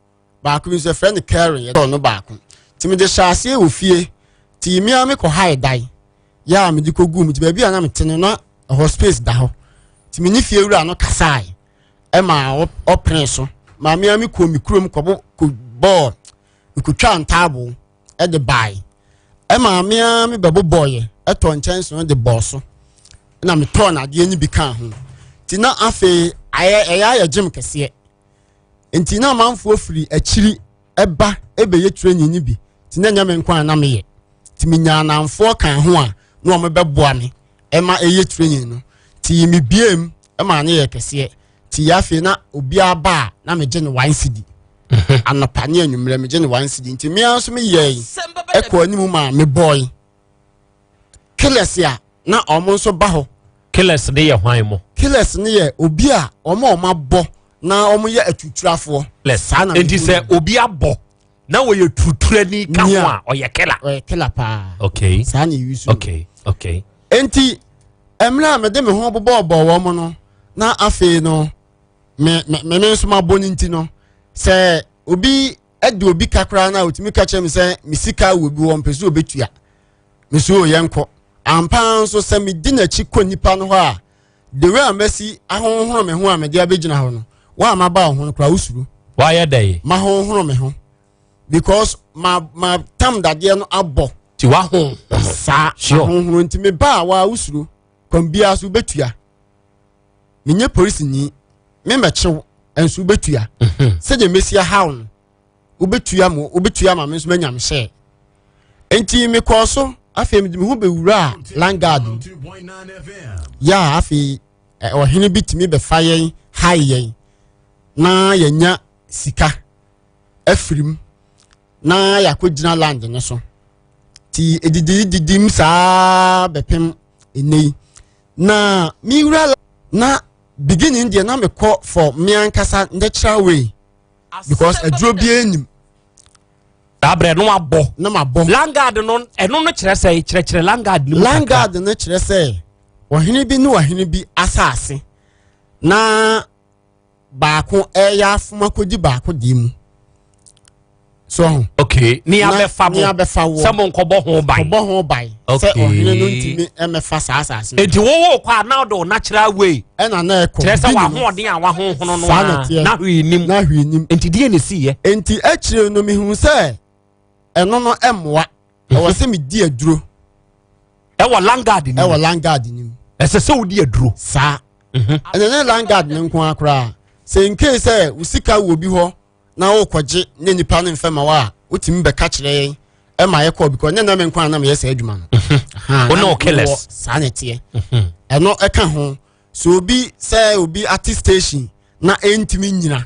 [SPEAKER 14] baako bi nso yɛfrɛ no Karen yɛtɔɔ no baako. Nti mede hyɛ aseɛ wɔ fie. Nti mmea mekɔ ha dan. Yɛ a mede kɔ gu mu. Nti baabi a na mete no na ɛhɔ space da hɔ. Nti me ne fie wura no kasae. Ɛma ɔpene so. Maame a mekɔ me kurom kɔbɔ kɔbɔɔ mekɔtwaa ntaaboo de bae. Ɛma me ara mebɛbobɔeɛ ɛtɔ nkyɛnse no de bɔɔ so. Na metɔɔ n'adeɛ no bi kaa ho. Nti na afei ayɛ ɛyɛ ayɛ gyem kɛseɛ. Nti na amanfoɔ firi akyiri ɛba ɛbɛyɛ training no bi. Nti na ɛnyɛ me nko a na meyɛ. Nti menyaa anamfoɔ kaa ho a na wɔn bɛboa me ɛma ɛyɛ training no. Nti mebie mu ɛma no yɛ kɛseɛ. Nti afei na obiara ba a na megye no 1 cedi. Anɔpa ne anwummerɛ megye no 1 cedi. Nti mmea nso meyɛe ɛkɔ anim ma mebɔe. Killers a na wɔn nso ba hɔ.
[SPEAKER 2] Killers ne yɛ hwan mo?
[SPEAKER 14] Killers ne yɛ obi a wɔn a wɔn abɔ na wɔn yɛ atuturafoɔ. Saa na
[SPEAKER 2] nti sɛ obi abɔ na wɔyɛ turuturani ka ho a ɔyɛ killer.
[SPEAKER 14] Ɔyɛ killer paa.
[SPEAKER 2] Okay.
[SPEAKER 14] Saa na eyi so.
[SPEAKER 2] Okay.
[SPEAKER 14] Nti mmerɛ a mede me ho bobɔɔbɔɔ wɔn no na afei no me me me nso mabɔ ne nti no sɛ obi de obi ka koraa na otumi ka kyerɛ me sɛ me sika wɔ bi wɔ mpɛ sɛ obetua me so yɛ nkɔ ampa nso sɛ medi n'akyi kɔ nipa no hɔ a the way a mɛsi ahonhono me ho a mede abɛgyina hɔ no wa a maba wo ho no koraa wosuro.
[SPEAKER 2] Wayɛ dɛ.
[SPEAKER 14] Mahonhono me ho because ma ma tam dadeɛ no abɔ.
[SPEAKER 2] Ti wahonhono.
[SPEAKER 14] Saa mahonhono nti me ba a wa wosuro kwan biara so wobɛtua. Menyɛ polisini memmɛkyew nso wobɛtua. Sɛdeɛ mɛsi ahaw no wobɛtua mo wobɛtua ma me nso manya me hyɛ. Nti mekɔɔ so afei mede me ho bɛwuraa landguard mu. Yɛ a afei ɔhene bi tumi bɛfa yɛn hae yɛn. na yɛnya sika afiri mu na yɛakɔgyina land no so. Nti ɛdidi didim saa bɛpem ɛnɛ yi na mewura na beginning deɛ na mekɔ for me ankasa natural way because aduro biara nim.
[SPEAKER 2] Saa berɛ no wabɔ.
[SPEAKER 14] Na mabɔ.
[SPEAKER 2] Landguard no ɛno no kyerɛ sɛ kyerɛkyerɛ landguard no mu kakra.
[SPEAKER 14] Landguard no kyerɛ sɛ ɔhene bi ne ɔhene bi asase na baako ɛyɛ afom akɔdi baako deɛ mu so ho.
[SPEAKER 2] Okay, ne abɛfa mo
[SPEAKER 14] ne abɛfa wɔ
[SPEAKER 2] sɛ mo nkɔbɔ ho ban.
[SPEAKER 14] Kɔbɔ ho ban.
[SPEAKER 2] Okay.
[SPEAKER 14] Sɛ ɔhene no ntumi ɛmɛfa saa asase no.
[SPEAKER 2] Eti wowo kɔ a na ɔde natural way.
[SPEAKER 14] Ɛna na ɛkɔ.
[SPEAKER 2] Kyerɛ sɛ w'ahoɔden a w'ahohono no a na hwee nim.
[SPEAKER 14] Na hwee nim.
[SPEAKER 2] Nti deɛ na esi yɛ.
[SPEAKER 14] Nti akyire no mehunu sɛ ɛno no ɛmmoa. Ɛwɔ sɛ medi aduro.
[SPEAKER 2] Ɛwɔ landguard nim.
[SPEAKER 14] Ɛwɔ landguard nim.
[SPEAKER 2] Ɛsɛ sɛ wodi aduro.
[SPEAKER 14] Saa. Ɛna ne landguard ne nko ara koraa. Sɛ nkee sɛ wo sika wɔ bi hɔ na wokɔgye ne nipa no mfɛ ma wo a, wotumi bɛka kyerɛ yɛn ɛma yɛkɔ because ne nam nko a na meyɛ saa adwuma no.
[SPEAKER 2] Wo ne killers.
[SPEAKER 14] Saa na ɛteɛ. Ɛno ɛka ho. So obi sɛ obi ate station na ɛntumi nyina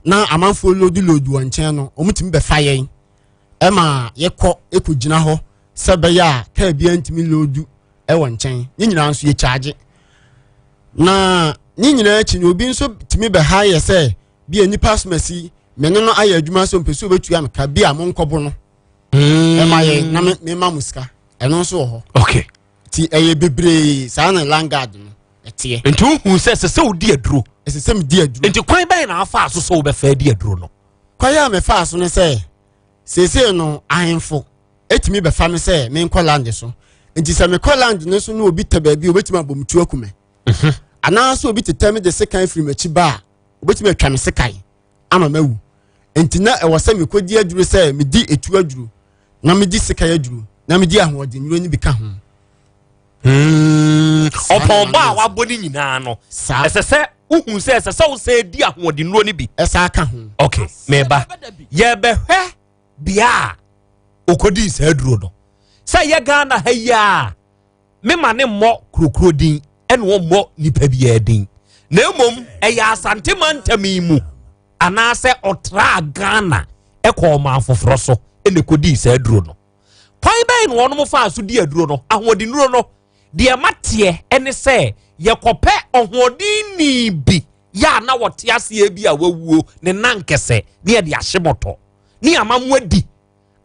[SPEAKER 14] na amanfoɔ lodu lodu wɔ nkyɛn no, wɔtumi bɛfa yɛn ɛma yɛkɔ ɛkɔgyina hɔ sɛ bɛyɛ a kaa biara ntumi lodu ɛwɔ nkyɛn. Ne nyinaa nso yɛkyaagye. Na ne nyinaa akyi no obi nso tumi bɛha yɛ sɛ bi a nipa asomasi me ne no ayɛ adwuma sɛ ɔmpɛ sɛ ɔbɛtua me ka bi a monkɔbo no ɛma yɛn na mema mo sika ɛno nso wɔ hɔ.
[SPEAKER 2] Okay.
[SPEAKER 14] Nti ɛyɛ bebree saa na landguard no ɛteɛ.
[SPEAKER 2] Nti wohu sɛ ɛsɛ sɛ wodi aduro.
[SPEAKER 14] Ɛsɛ sɛ medi aduro.
[SPEAKER 2] Nti kwan bɛn na afaa so sɛ wobɛfa adi aduro no?
[SPEAKER 14] Kwan a mefaa so no sɛ seesei no ahemfo ɛtumi bɛfa me sɛ menkɔ land so. Nti sɛ mekɔ land no so na obi tɛ baabi a obɛtumi abɔ me tuo aku me. Anaasɛ obi tetɛ me de sekan firi m'akyi ba a obɛtumi atwa me sekan ama mawu. Nti na ɛwɔ sɛ mekɔdi aduro sɛ medi etu aduro na medi sekan aduro na medi ahoɔdennuro no bi ka ho.
[SPEAKER 2] Ɔpɔn ba a wabɔ ne nyinaa no ɛsɛ sɛ wohu sɛ ɛsɛ sɛ wosɛ di ahoɔdennuro no bi
[SPEAKER 14] ɛsa ka ho.
[SPEAKER 2] Ok, meba yɛbɛhwɛ bea a ɔkɔdii saa aduro no sɛ yɛ Ghana ha yi a mema ne mmɔ kurokuro din ɛna ɔmmɔ nipa biara din na mmom ɛyɛ Asante mantam yi mu anaasɛ ɔtraa Ghana ɛkɔ ɔman foforɔ so ɛna ɛkɔdii saa aduro no. Kwan bɛn na wɔnom faa so di aduro no? Ahoɔdennuro no, deɛ mateɛ ɛne sɛ yɛkɔpɛ ɔhoɔdenni bi yɛ a na wɔte aseɛ bi a wawuo ne nankɛsɛ ne yɛde ahye mɔtɔ ne ama mo adi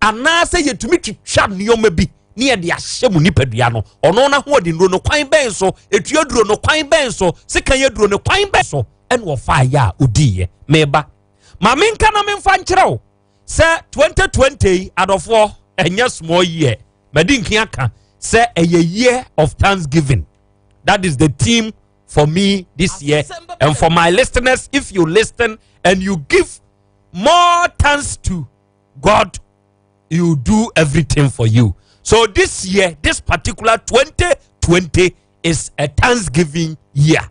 [SPEAKER 2] anaasɛ yɛtumi twitwa nneɛma bi ne yɛde ahyɛ mu nipadua no. Ɔno n'ahoɔdennuro no kwan bɛn so, etu aduro no kwan bɛn so, sekan aduro no kwan bɛn so ɛna ɔfaa yɛ a odiiɛ. Meba ma menka na memfa nkyerɛ wo sɛ 2020 yi adɔfoɔ ɛnyɛ small year. Madi nkin aka sɛ ɛyɛ year of thanksgiving. That is the theme for me this year and for my listeners. If you listen and you give more thanks to God, He will do everything for you. So this year, this particular 2020 is a thanksgiving year.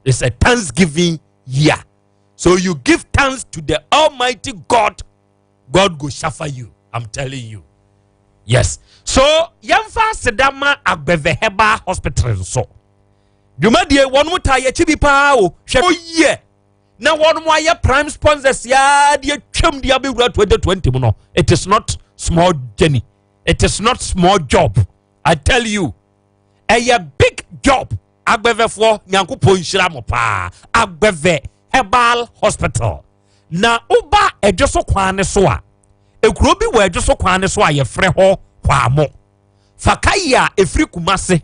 [SPEAKER 2] It's a thanksgiving year. So you give thanks to the Almighty God, God will suffer you. I'm telling you. Yes. So yɛmfa aseda ma Agbeve Herbal Hospital nso. Dwumadie wɔn mu taa yɛkyi bi paa o. Hwɛ o yie na wɔn mu ayɛ prime sponsors yaa de atwam de abɛwura 2020 mu no. It is not small journey. It is not small job. I tell you. Ɛyɛ big job. Agbɛvɛfoɔ Nyankopɔn nhyira mo paa. Agbɛvɛ Herbal Hospital. Na woba ɛdwo so kwan ne so a, ekuro bi wɔ ɛdwo so kwan ne so a yɛfrɛ hɔ Kwamo. Fa kayi a ɛfiri Kumase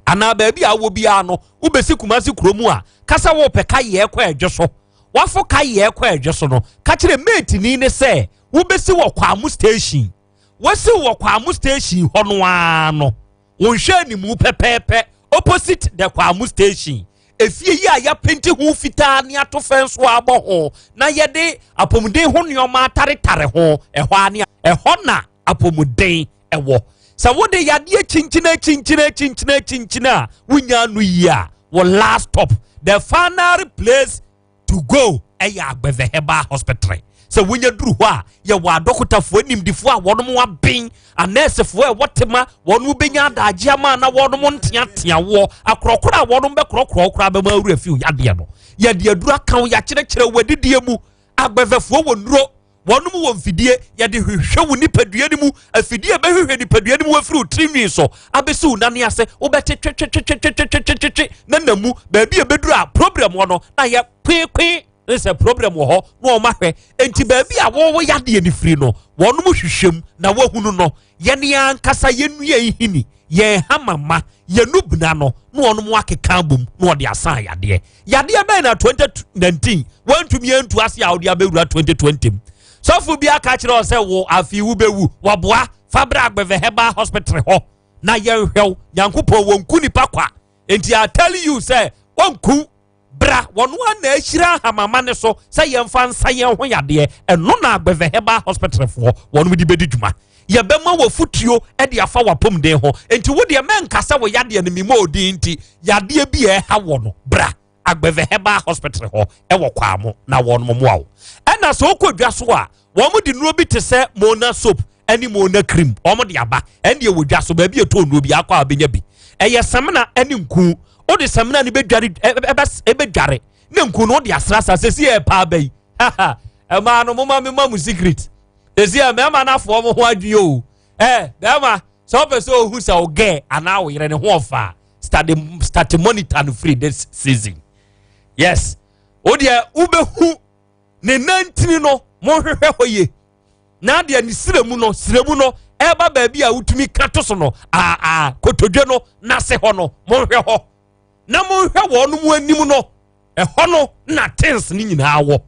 [SPEAKER 2] anaa baabi a wowɔ biara no, wobɛsi Kumase kuro mu a, ka sɛ wopɛ kayi ɛkɔ ɛdwo so. Wafo kayi ɛkɔ ɛdwo so no, ka kyerɛ mateni ne sɛ wobɛsi wɔ Kwamo station. Wasiw wɔ Kwamo station hɔ no ara no, wo nhwɛanimu pɛpɛɛpɛ opposite the Kwamo station. Efie yi a yɛapenti ho fitaa ne ato fɛn so abɔ ho na yɛde apɔmuden ho nneɛma ataretare ho, ɛhɔ ara ne ɛhɔ na apɔmuden ɛwɔ. Sɛ wode yadeɛ kyinkyina kyinkyina kyinkyina kyinkyina a wonya ano yie a, wo last stop, the final place to go ɛyɛ Agbeve Herbal Hospital. Sɛ wonya duru hɔ a, yɛwɔ adɔkotafoɔ animdefoɔ a wɔnom aben, anɛɛsefoɔ a ɛwɔ tema, wɔnom bɛnya adagye ama na wɔnom nteatea woɔ. Akorɔkorɔ a wɔnom bɛkorɔkorɔ wo koraa bɛma awura fi wo yadeɛ no. Yɛde aduru aka wo, yɛakyerɛkyerɛ wo adidie mu. Agbɛvɛfoɔ wɔ nnuro, wɔnom wɔ mfidie, yɛde hwehwɛ wo nipadua no mu. Afidie a ɛbɛhwehwɛ nipadua no mu afiri wo tirinwi so abɛsi wo nane ase, wobɛte twetwetwetwetwetwetwe na na mu baabi a ɛbɛduru a problem wɔ no na yɛ kwekwe ne sɛ problem wɔ hɔ na wɔn ahwɛ. Enti baabi a wɔwɔ yadeɛ no firi no, wɔnom hwehwɛ mu na wɔahunu no. Yɛn ankasa yɛn nua nhini, yɛn hamama, yɛn nubena no na wɔnom akeka abom na wɔde asan yadeɛ. Yadeɛ bɛn na 2019 wɔntumi antu ase a wɔde abɛwura 2020 mu? Sɔfo bi aka kyerɛ wo sɛ wo afei wobɛwu, wɔboa fa bra Agbeve Herbal Hospital hɔ na yɛnhwɛ wo. Nyankopɔn wɔnku nipa kwa. Enti I tell you sɛ wɔnku Bra, wɔn ara na ahyira ahamama no so sɛ yɛmfa nsa yɛn ho yadeɛ. Ɛno na Agbeve Herbal Hospital foɔ wɔn de bɛdi dwuma. Yɛbɛma wo afutuo de afa w'apɔmuden ho. Nti wo deɛ mɛnka sɛ wo yadeɛ no memmɔ odin nti, yadeɛ bi a ɛha wɔ no, bra Agbeve Herbal Hospital hɔ wɔ Kwamo na wɔn mmoa wo. Ɛna sɛ wokɔ dwa so a, wɔn de nnuro bi te sɛ Mona soap ne Mona cream wɔn de aba. Ɛndeɛ wɔ dwa so baabi ɛtɔ nnuro bi akɔ a wobɛnya bi. Ɛyɛ samina ne nku. Wode samina no bɛdware ɛbɛdware ne nku no wode asrasra. Sɛsi yɛ paa bɛyi. Ɛmaa no moma mema mo secret. Sɛsi yɛ mmarima no afoɔ mo ho adwene o. Ɛ bɛrima sɛ wopɛ sɛ ohu sɛ wo gɛ anaa wo yere ne ho ɔfa a start start monitor no free this season. Yes. Wo deɛ wobɛhu ne nantini no monhwehwɛ hɔ yie na adeɛ ne srɛ mu no srɛ mu no ɛba baabi a wotumi ka to so no aa kotodwe no n'ase hɔ no monhwɛ hɔ na monhwɛ wɔn mu anim no ɛhɔ no na tins ne nyinaa wɔ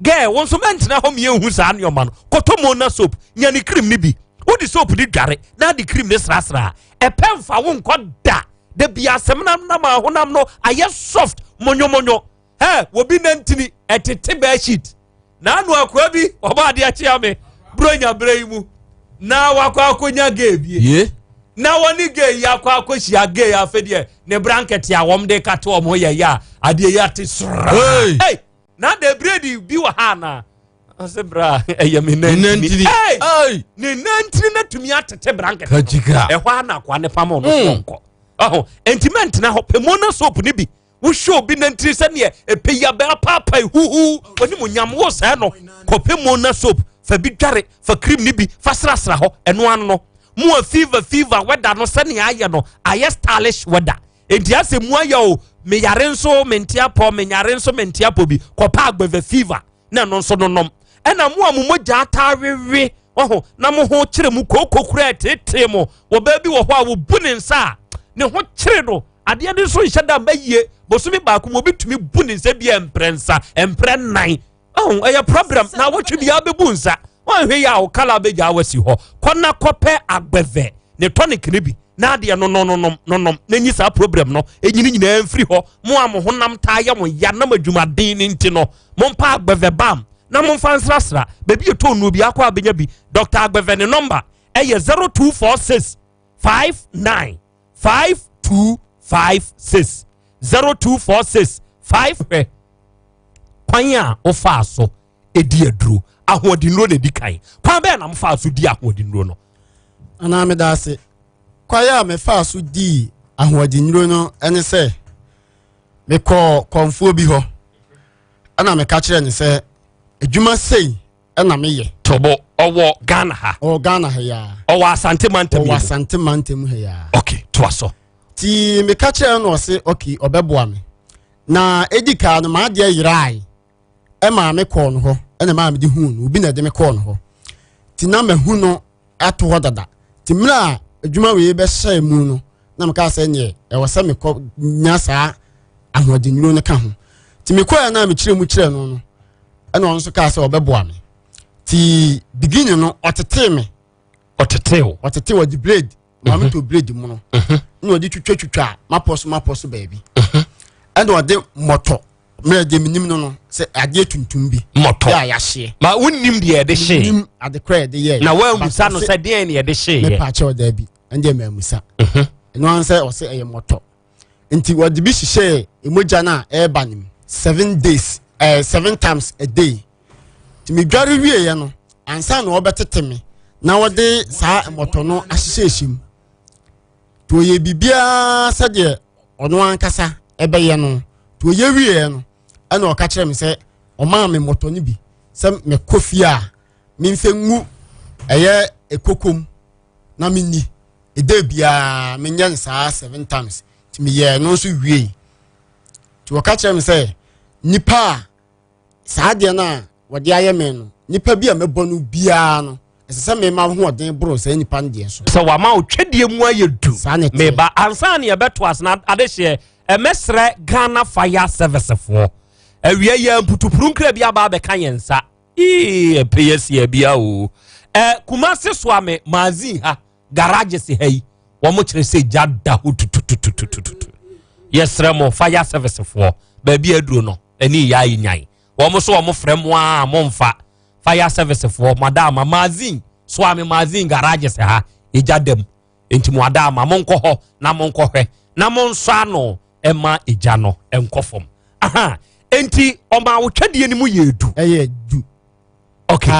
[SPEAKER 2] gɛɛ wɔn nso mɛntena hɔ mmiɛnhu saa nneɛma no kɔtɔ mona soap nya ne cream ne bi wode soap ne dware na ade cream ne srasra ɛpɛ mfa wo nkɔ da da bi asɛm nam nam ahonam no ayɛ soft monyomonyo. Ɛ obi nantini ɛtete bedsheet na ano akoa bi ɔbɔ adeɛ akyea me buronya berɛ yi mu na wakɔ akɔnya gay bie
[SPEAKER 13] Ye.
[SPEAKER 2] na wɔne gay yi akɔ akɔhyia gay afei deɛ ne brankɛte a wɔn de kate wɔn ho yɛ yɛ a adeɛ yi ate soraa.
[SPEAKER 13] Hey.
[SPEAKER 2] Hey, na de biredi bi wɔ ha anaa? Ɔsɛ bra ɛyɛ me nantini.
[SPEAKER 13] Nantini.
[SPEAKER 2] Hey!
[SPEAKER 13] Hey.
[SPEAKER 2] Ne nantini na tumi atete brankɛte.
[SPEAKER 13] Kajika.
[SPEAKER 2] Ɛhɔ a na akoa ne pam ɔno so nkɔ. Ɔho, enti mɛntena hɔ pɛ mo na soap ne bi. Wohwɛ obi nantiri sɛdeɛ ɛpɛ yi abɛ apaapae huhu wɔne mu nyam wo sɛɛ no kɔpɛ mu na soap fa bi dware fa cream ne bi fa srasra hɔ ɛno ano no mu a fever fever weather no sɛnea ayɛ no ayɛ stylish weather enti asɛ mu ayɛ o meyare nso mente apɔ menyare nso mente apɔ bi kɔpɛ agbɛvɛ fever na ɛno nso nonom ɛna mo a mo mogya taa wewe ɔho na mo ho kyerɛ mu kooko kura ɛtetee mo wɔ baabi wɔ hɔ a wɔbu ne nsa a ne ho kyere no adeɛ no nso nhyɛ da mma yie bosome baako mu obi tumi bu ne nsa bi mprɛ nsa mprɛ nnan ɔho ɛyɛ problem na awɔtwe biara bɛbu nsa wɔnhwɛ yi a wo kala bɛgya wasi hɔ kɔ na kɔpɛ agbɛvɛ ne tonic no bi na adeɛ no no nonom nonom na nyi saa problem no ɛnyini nyinaa mfiri hɔ mo a mo honam taa yɛ mo ya nam adwumaden no nti no mompa agbɛvɛ bam na momfa nsrasra baabi ɛtɔ nnuo bi akɔ abɛnya bi. Dr. Agbɛvɛ ne nɔmba ɛyɛ 0246 59 5256 0246 5 hwɛ kwan a wofaa so ɛdi aduro ahoɔdennuro na ɛdi kan kwan bɛɛ na mofaa so di ahoɔdennuro no?
[SPEAKER 14] Anaa meda ase. Kwan a mefaa so dii ahoɔdennuro no ne sɛ mekɔɔ kɔmfoɔ bi hɔ ɛna meka kyerɛ ne sɛ adwuma sei ɛna meyɛ.
[SPEAKER 2] Tobo ɔwɔ Ghana ha.
[SPEAKER 14] Ɔwɔ Ghana ha yaa.
[SPEAKER 2] Ɔwɔ Asante mantam.
[SPEAKER 14] Ɔwɔ Asante mantam ha yaa.
[SPEAKER 2] Okay, toa so.
[SPEAKER 14] Ti meka kyerɛ no ɔse okay ɔbɛboa me. Na edi kan no m'adeɛ yerae ɛmaa me kɔɔ no hɔ ɛna maa mede huu no obi na ɛde me kɔɔ no hɔ. Ti na mahu no ato hɔ dada. Ti mmerɛ a adwuma wei bɛhyɛɛ mu no na meka sɛ neɛ ɛwɔ sɛ mekɔ nya saa ahoɔdennuro no ka ho. Ti mekɔɛ na mekyerɛ mu kyerɛ no no ɛna ɔno nso kaa sɛ ɔbɛboa me. Ti beginning no ɔtetee me.
[SPEAKER 2] Ɔtetee wo?
[SPEAKER 14] Ɔtetee ɔde blade maame to blade mu no na ɔde twitwatwitwa mapɔ so mapɔ so baabi ɛna ɔde mmɔtɔ mmerɛ deɛ menim no no sɛ adeɛ tuntum bi
[SPEAKER 2] mmɔtɔ
[SPEAKER 14] yɛ a yɛahyeɛ
[SPEAKER 2] ma wonnim deɛ yɛde hyee
[SPEAKER 14] menim ade kora yɛde yɛɛ
[SPEAKER 2] na woamusa no sɛ deɛn ne yɛde hyeeɛ?
[SPEAKER 14] Mepa kyɛw daa bi ɛndeɛ maamusa ɛno ara sɛ ɔsɛ ɛyɛ mmɔtɔ nti wɔde bi hyehyɛɛ mogya no a ɛreba no mu 7 days 7 times a day. Nti medware wieɛ no, ansa na wɔbɛtete me na wɔde saa mmɔtɔ no ahyehyɛhyɛ mu. Nti ɔyɛ biribiara sɛdeɛ ɔno ankasa ɛbɛyɛ no. Nti ɔyɛ wieɛ no, ɛna ɔka kyerɛ me sɛ ɔmaa me mmɔtɔ no bi sɛ mekɔ fie a memfɛ ngu ɛyɛ ekokom na menni. Ɛda biara menyɛ no saa seven times. Nti meyɛɛ no nso wiei. Nti wɔka kyerɛ me sɛ nipa a saa adeɛ no a wɔde ayɛ me no, nipa bi a mɛbɔ no biara no, ɛsɛ sɛ mema hoɔden boro saa nipa no deɛ so.
[SPEAKER 2] Sɛ wama wo twɛdeɛ mu ayɛ du. Meba ansa na yɛbɛto ase na adehyeɛ ɛmɛsrɛ Ghana Fire Service foɔ. Awia yɛ mputupuru nkra bi aba abɛka yɛn nsa. Ii ɛpɛ yɛ si abia o. Ɛ Kumasi Soame Magazine ha garages ha yi wɔn kyerɛ sɛ gya da hɔ tutututututu. Yɛsrɛ mo fire service foɔ baabi aduro no ɛne yɛ ayi nyan. Wɔn so wɔn frɛ mo a mo nfa fire service foɔ mo ada ama Magazine Soame Magazine garages ha egya dam. Nti mo ada ama mo nkɔ hɔ na mo nkɔ hwɛ na mo nsɔ ano ɛma egya no ɛnkɔ fam. Aha nti ɔma awotwadeɛ no mu yɛ du.
[SPEAKER 14] Ɛyɛ du.
[SPEAKER 2] Okay.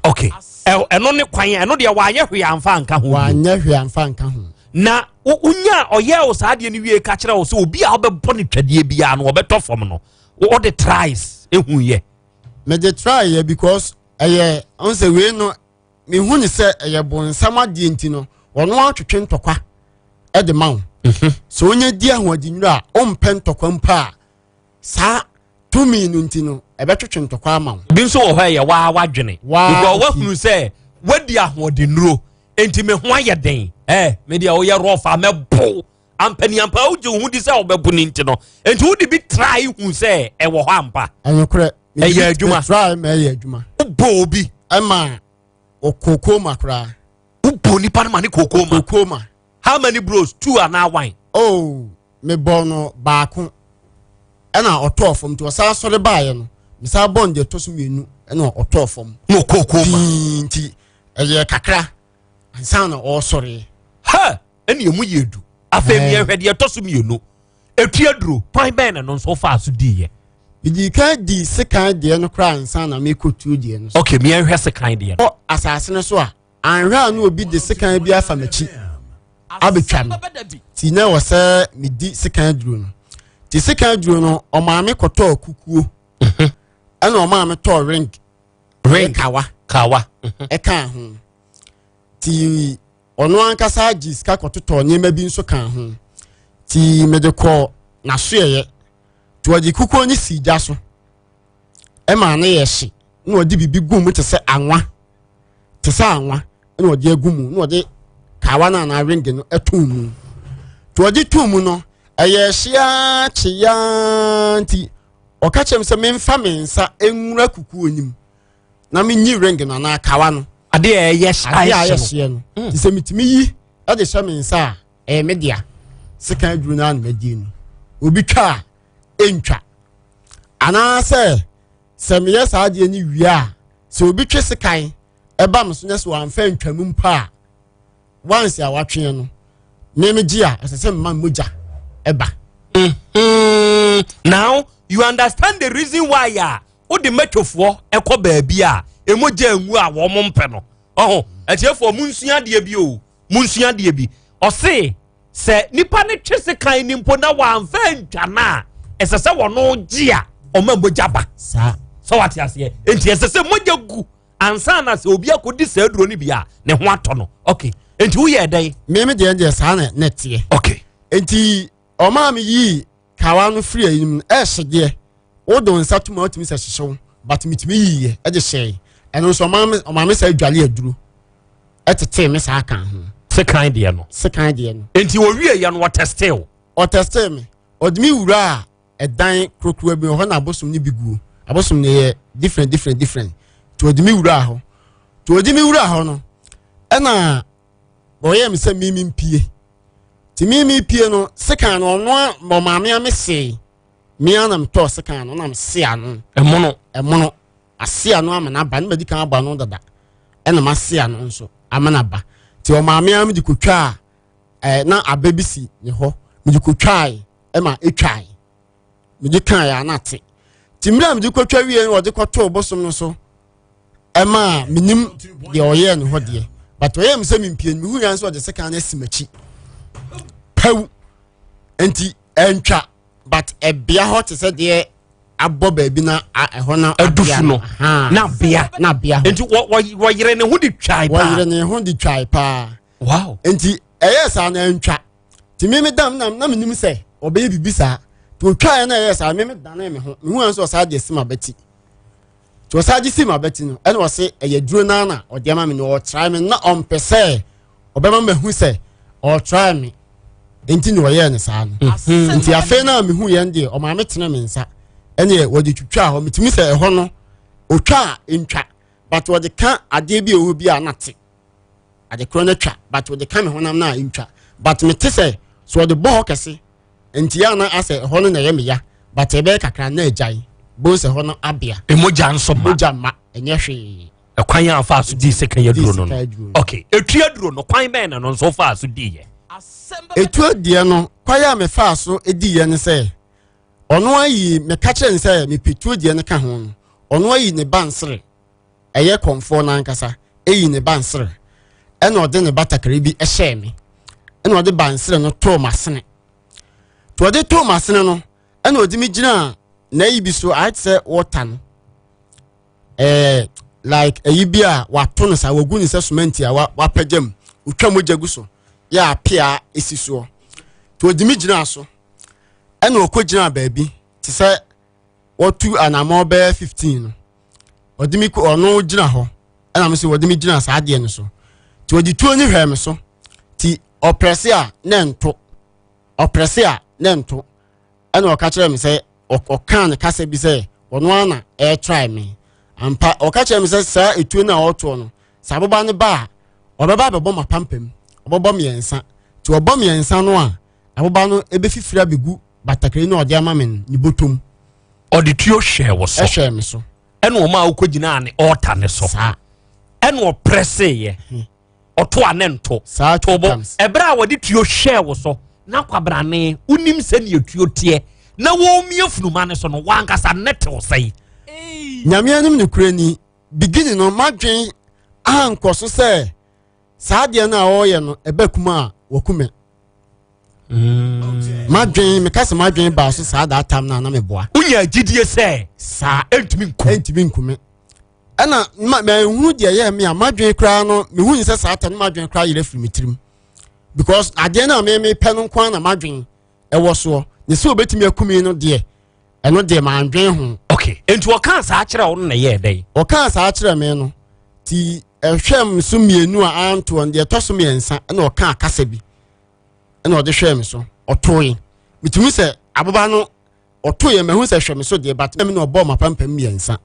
[SPEAKER 2] Okay. Ɛno ne kwan ɛno deɛ wanyɛ hwee amfa anka ho.
[SPEAKER 14] Wanyɛ hwee amfa anka ho.
[SPEAKER 2] Na wonya ɔyɛ wo saa adeɛ no wie ka kyerɛ wo sɛ obi a wobɛbɔ ne twadeɛ biara no wɔbɛtɔ fam no wɔde tries ehu yɛ.
[SPEAKER 14] Mede try yɛ because ɛyɛ ɔn sɛ wei no mehu ne sɛ ɛyɛ bonsam adeɛ nti no ɔno atwetwe ntɔkwa ɛde ma wo.
[SPEAKER 2] Mhm.
[SPEAKER 14] Sɛ onye di ahoɔdennuro a ɔmpɛ ntɔkwa mpo a saa tumi no nti no ɛbɛtwetwe ntɔkwa ama wo.
[SPEAKER 2] Bi nso wɔ hɔ ɛyɛ waa wadwene. Because wahunu sɛ wadi ahoɔdennuro nti me ho ayɛ den. Ɛ me deɛ woyɛ rough a mɛbo ampaniampa wogye wo ho di sɛ wobɛbo ne nti no nti wode bi try hu sɛ ɛwɔ hɔ ampa.
[SPEAKER 14] Ɛnokorɛ.
[SPEAKER 2] Ɛyɛ adwuma.
[SPEAKER 14] Try ma ɛyɛ adwuma.
[SPEAKER 2] Wobɔ obi.
[SPEAKER 14] Ɛma ɔkɔkɔ ma koraa.
[SPEAKER 2] Wobɔ nipa no ma ne kɔkɔ ma.
[SPEAKER 14] Kɔkɔ ma.
[SPEAKER 2] How many bros? Two anaa one?
[SPEAKER 14] Oh, mebɔɔ no baako ɛna ɔtɔɔ fam nti ɔsan sɔre baeɛ no mesan bɔɔ no deɛ ɛtɔ so mmienu ɛna ɔtɔɔ fam.
[SPEAKER 2] Na ɔkɔɔkɔɔ ma.
[SPEAKER 14] Dii nti ɛyɛ kakra ansa na ɔresɔre.
[SPEAKER 2] Ha ɛna emu yɛ du afei mmiɛnhwɛ deɛ ɛtɔ so mmienu etu aduro kwan bɛn na no nso faa so diiɛ.
[SPEAKER 14] Medii kan dii sekan deɛ no koraa ansa na mekɔ tuo deɛ no so.
[SPEAKER 2] Ok mmiɛnhwɛ sekan deɛ no.
[SPEAKER 14] Kɔ asase no so a anhwɛ a na obi de sekan bi afa m'akyi abɛtwa me nti na ɛwɔ sɛ medi sekan aduro no nti sekan aduro no ɔmaa me kɔtɔɔ kukuo mhm. ɛna ɔmaa me tɔɔ ring
[SPEAKER 2] ring
[SPEAKER 14] kawa
[SPEAKER 2] kawa mhm.
[SPEAKER 14] ɛkaa ho nti ɔno ankasa gye sika kɔtotɔɔ nneɛma bi nso kaa ho nti mede kɔɔ n'asoɛyɛ nti ɔde kukuo no sii gya so ɛmaa no yɛ hye na ɔde biribi gu mu te sɛ anwa te sɛ anwa na ɔde agu mu na ɔde kawa no anaa ring no ɛtoo mu nti ɔde too mu no ɛyɛ hye kyeyaa nti ɔka kyerɛ me sɛ memfa me nsa nwura kukuo no mu na menyi ring no anaa kawa no
[SPEAKER 2] adeɛ a ɛyɛ
[SPEAKER 14] adeɛ a ɛyɛ hyeɛ no hmm. nti sɛ metumi yi ɛde hyɛ me nsa a ɛyɛ me dea sekan aduro no a na madie no obi twa a ɛntwa anaasɛ sɛ meyɛ saa adeɛ no wie a sɛ obi twe sekan ɛba me so nyɛ sɛ wamfa ntwa mu mpo a once a watweɛ no me megye a ɛsɛ sɛ mema mogya ɛba.
[SPEAKER 2] Mm-hmm. Now you understand the reason why a wode mɛtwofoɔ ɛkɔ baabi a emogya ngu a wɔn mpɛ no ɔho atiefoɔ mu nsua adeɛ bi o mu nsua adeɛ bi ɔse sɛ nipa no twe sekan ni mpo na wamfa ntwa no a ɛsɛ sɛ wɔn gye a ɔma mogya ba sɛ wate aseɛ nti ɛsɛ sɛ mogya gu ansa na sɛ obi akɔdi saa aduro no bi a ne ho atɔ no ok nti woyɛ dɛn
[SPEAKER 14] meme deɛ deɛ saa na na ɛteɛ
[SPEAKER 2] ok
[SPEAKER 14] nti ɔmaa me yii kawa no firi ayi mu ɛhye deɛ wode wo nsa tom a wotumi sɛ hyehye wo but metumi yiiɛ ɛde hyɛe ɛno nso ɔmaa me saa dwale aduro ɛtetee me saa kan ho
[SPEAKER 2] sekan deɛ no
[SPEAKER 14] sekan deɛ no
[SPEAKER 2] nti owie yɛ no ɔtɛstee wo
[SPEAKER 14] ɔtɛstee me ɔde me wura a ɛdan kurokurowa bi hɔ na abosom no bi guo abosom no yɛ different different different nti ɔde me wura hɔ nti ɔde me wura hɔ no ɛna ɔyɛ me sɛ mimi mpie nti mimi pie no sekan no ɔno a ɔmaame ame see me ara na metɔɔ sekan no na mese ano
[SPEAKER 2] ɛmono
[SPEAKER 14] ɛmono ase ano ama no aba ne madi kan abɔ ano dada ɛna mase ano nso ama no aba nti ɔmaame ara mede kotwaa ɛɛ na abɛ bi si ne hɔ mede kotwae ɛma etwae mede kae a na ate nti mmerɛ a mede kotwa wie no wɔde kɔtoo bosom no so. Ɛma menim deɛ ɔyɛɛ no hɔ deɛ, but ɔyɛɛ me sɛ mempie no, mehu yɛn sɛ ɔde sekan no asi m'akyi pɛw, nti ɛntwa, but ɛbea hɔ te sɛ deɛ abɔ baabi na ɛhɔ no
[SPEAKER 2] adufu no na bea
[SPEAKER 14] na bea hɔ.
[SPEAKER 2] Nti wɔyere ne ho de twae paa.
[SPEAKER 14] Wɔyere ne ho de twae paa.
[SPEAKER 2] Wow.
[SPEAKER 14] Nti ɛyɛ saa na ɛntwa, nti mímí dam na menim sɛ ɔbɛyɛ biribi saa, nti otwaeɛ na ɛyɛ saa, mímí dane me ho, mehu yɛn sɛ ɔsaa de asi ma bɛti, nti ɔsaa de si ma bɛti no, ɛna ɔse ɛyɛ duro naa na ɔde ama me na ɔtrae me, na ɔmpɛ sɛ ɔbɛma mahu sɛ ɔtrae me, nti na ɔyɛɛ no saa no. Nti afei na mehu yɛn deɛ, ɔmaa me tene me nsa, ɛneɛ wɔde twitwa hɔ, metumi sɛ ɛhɔ no otwa a ntwa, but wɔde ka adeɛ bi a ɛwɔ bi a na te ade korɔ no atwa, but wɔde ka me honam no a ntwa, but mete sɛ so wɔde bɔ hɔ kɛse, nti yɛ ana asɛ ɛhɔ no na ɛyɛ me ya, but ɛbɛyɛ kakra na agyae bo sɛ ɛhɔ no abea.
[SPEAKER 2] Mogya nso ma?
[SPEAKER 14] Mogya ma, ɛnyɛ hwee.
[SPEAKER 2] Ɛkwan a fa so dii sekan aduro no, ok, etu aduro no kwan bɛn na no nso faa so dii yɛ?
[SPEAKER 14] Etu deɛ no, kwan a mefaa so dii yɛ ne sɛ ɔno ayi, meka kyerɛ ne sɛ mepɛ tuo deɛ no ka ho no, ɔno ayi ne ba nsere, ɛyɛ kɔmfoɔ no ankasa eyi ne ba nsere, ɛna ɔde ne batakari bi hyɛɛ me, ɛna ɔde ba nsere no too m'asene, nti ɔde too m'asene no, ɛna ɔde me gyinaa n'ayi bi so, ayɛ te sɛ wɔta no, like ayi bi a wato no saa, wagu ne sɛ cement a wapagya mu, otwa mogya gu so, yɛ apea esi soɔ, nti ɔde me gyinaa so, ɛna ɔkɔ gyinaa baabi te sɛ wɔtu anamɔ bɛyɛ 15 no, ɔde me kɔ, ɔno gyina hɔ, ɛna me sɛ wɔde me gyina saa adeɛ no so, nti ɔde tuo no hwɛɛ me so, nti ɔprɛse a na ɛnto, ɔprɛse a na ɛnto, ɛna ɔka kyerɛ me sɛ ɔkaa ne kasa bi sɛ ɔno ara na ɛretrae me ampa. Ɔka kyerɛ me sɛ saa etuo no a ɔretoɔ no, sɛ aboba no ba a, ɔbɛba abɛbɔ m'apampam, ɔbɛbɔ mmiɛnsa, nti ɔbɔ mmiɛnsa no a, aboba no ebɛfifiri abɛgu batakari no a ɔde ama me no ne bɔtɔm.
[SPEAKER 2] Ɔde tuo hwɛɛ wo so?
[SPEAKER 14] Ɛhwɛɛ me so.
[SPEAKER 2] Ɛna ɔma a wokɔ gyinaa ne ɔɔta ne so.
[SPEAKER 14] Saa.
[SPEAKER 2] Ɛna ɔprɛseeɛ. Ɔto a ne nto.
[SPEAKER 14] Saa two
[SPEAKER 2] Tobo.
[SPEAKER 14] times.
[SPEAKER 2] Ɛberɛ a wɔde tuo hwɛɛ wo so na kwabrane wonim sɛdeɛ tuo teɛ na wɔmia funuma no so no, wankasa ne tew sɛe?
[SPEAKER 14] Nyame anim nokorɛ ni, beginning no madwen ankɔ so sɛ saa adeɛ no a ɔreyɛ no ɛbɛ kum a wakume. Madwen, meka sɛ madwen baa so saa that time no a na meboa.
[SPEAKER 2] Wonya gyidie sɛ
[SPEAKER 14] saa
[SPEAKER 2] ɛntumi nkum?
[SPEAKER 14] Ɛntumi nkume. Ɛna manhunu deɛ ɛyɛɛ me a madwen koraa no, mehu sɛ saa ta no madwen koraa yerɛ firi me tirim, because adeɛ no a me mepɛ no nko ara na madwen ɛwɔ soɔ, ne sɛ obɛtumi akumi no deɛ, ɛno deɛ mandwen ho.
[SPEAKER 2] Ok, nti ɔkaa saa kyerɛ wo no na ɛyɛɛ dɛn?
[SPEAKER 14] Ɔkaa saa kyerɛ me no, ti ɛhwɛ m so mmienu a antoɔ no, deɛ ɛtɔ so mmiɛnsa ɛna ɔkaa kasa bi ɛna ɔde hwɛɛ me so, ɔtoe, metumi sɛ aboba no ɔtoeɛ, mahu sɛ hwɛ me so deɛ, but ɛmi na ɔbɔɔ m'apampam mmiɛnsa,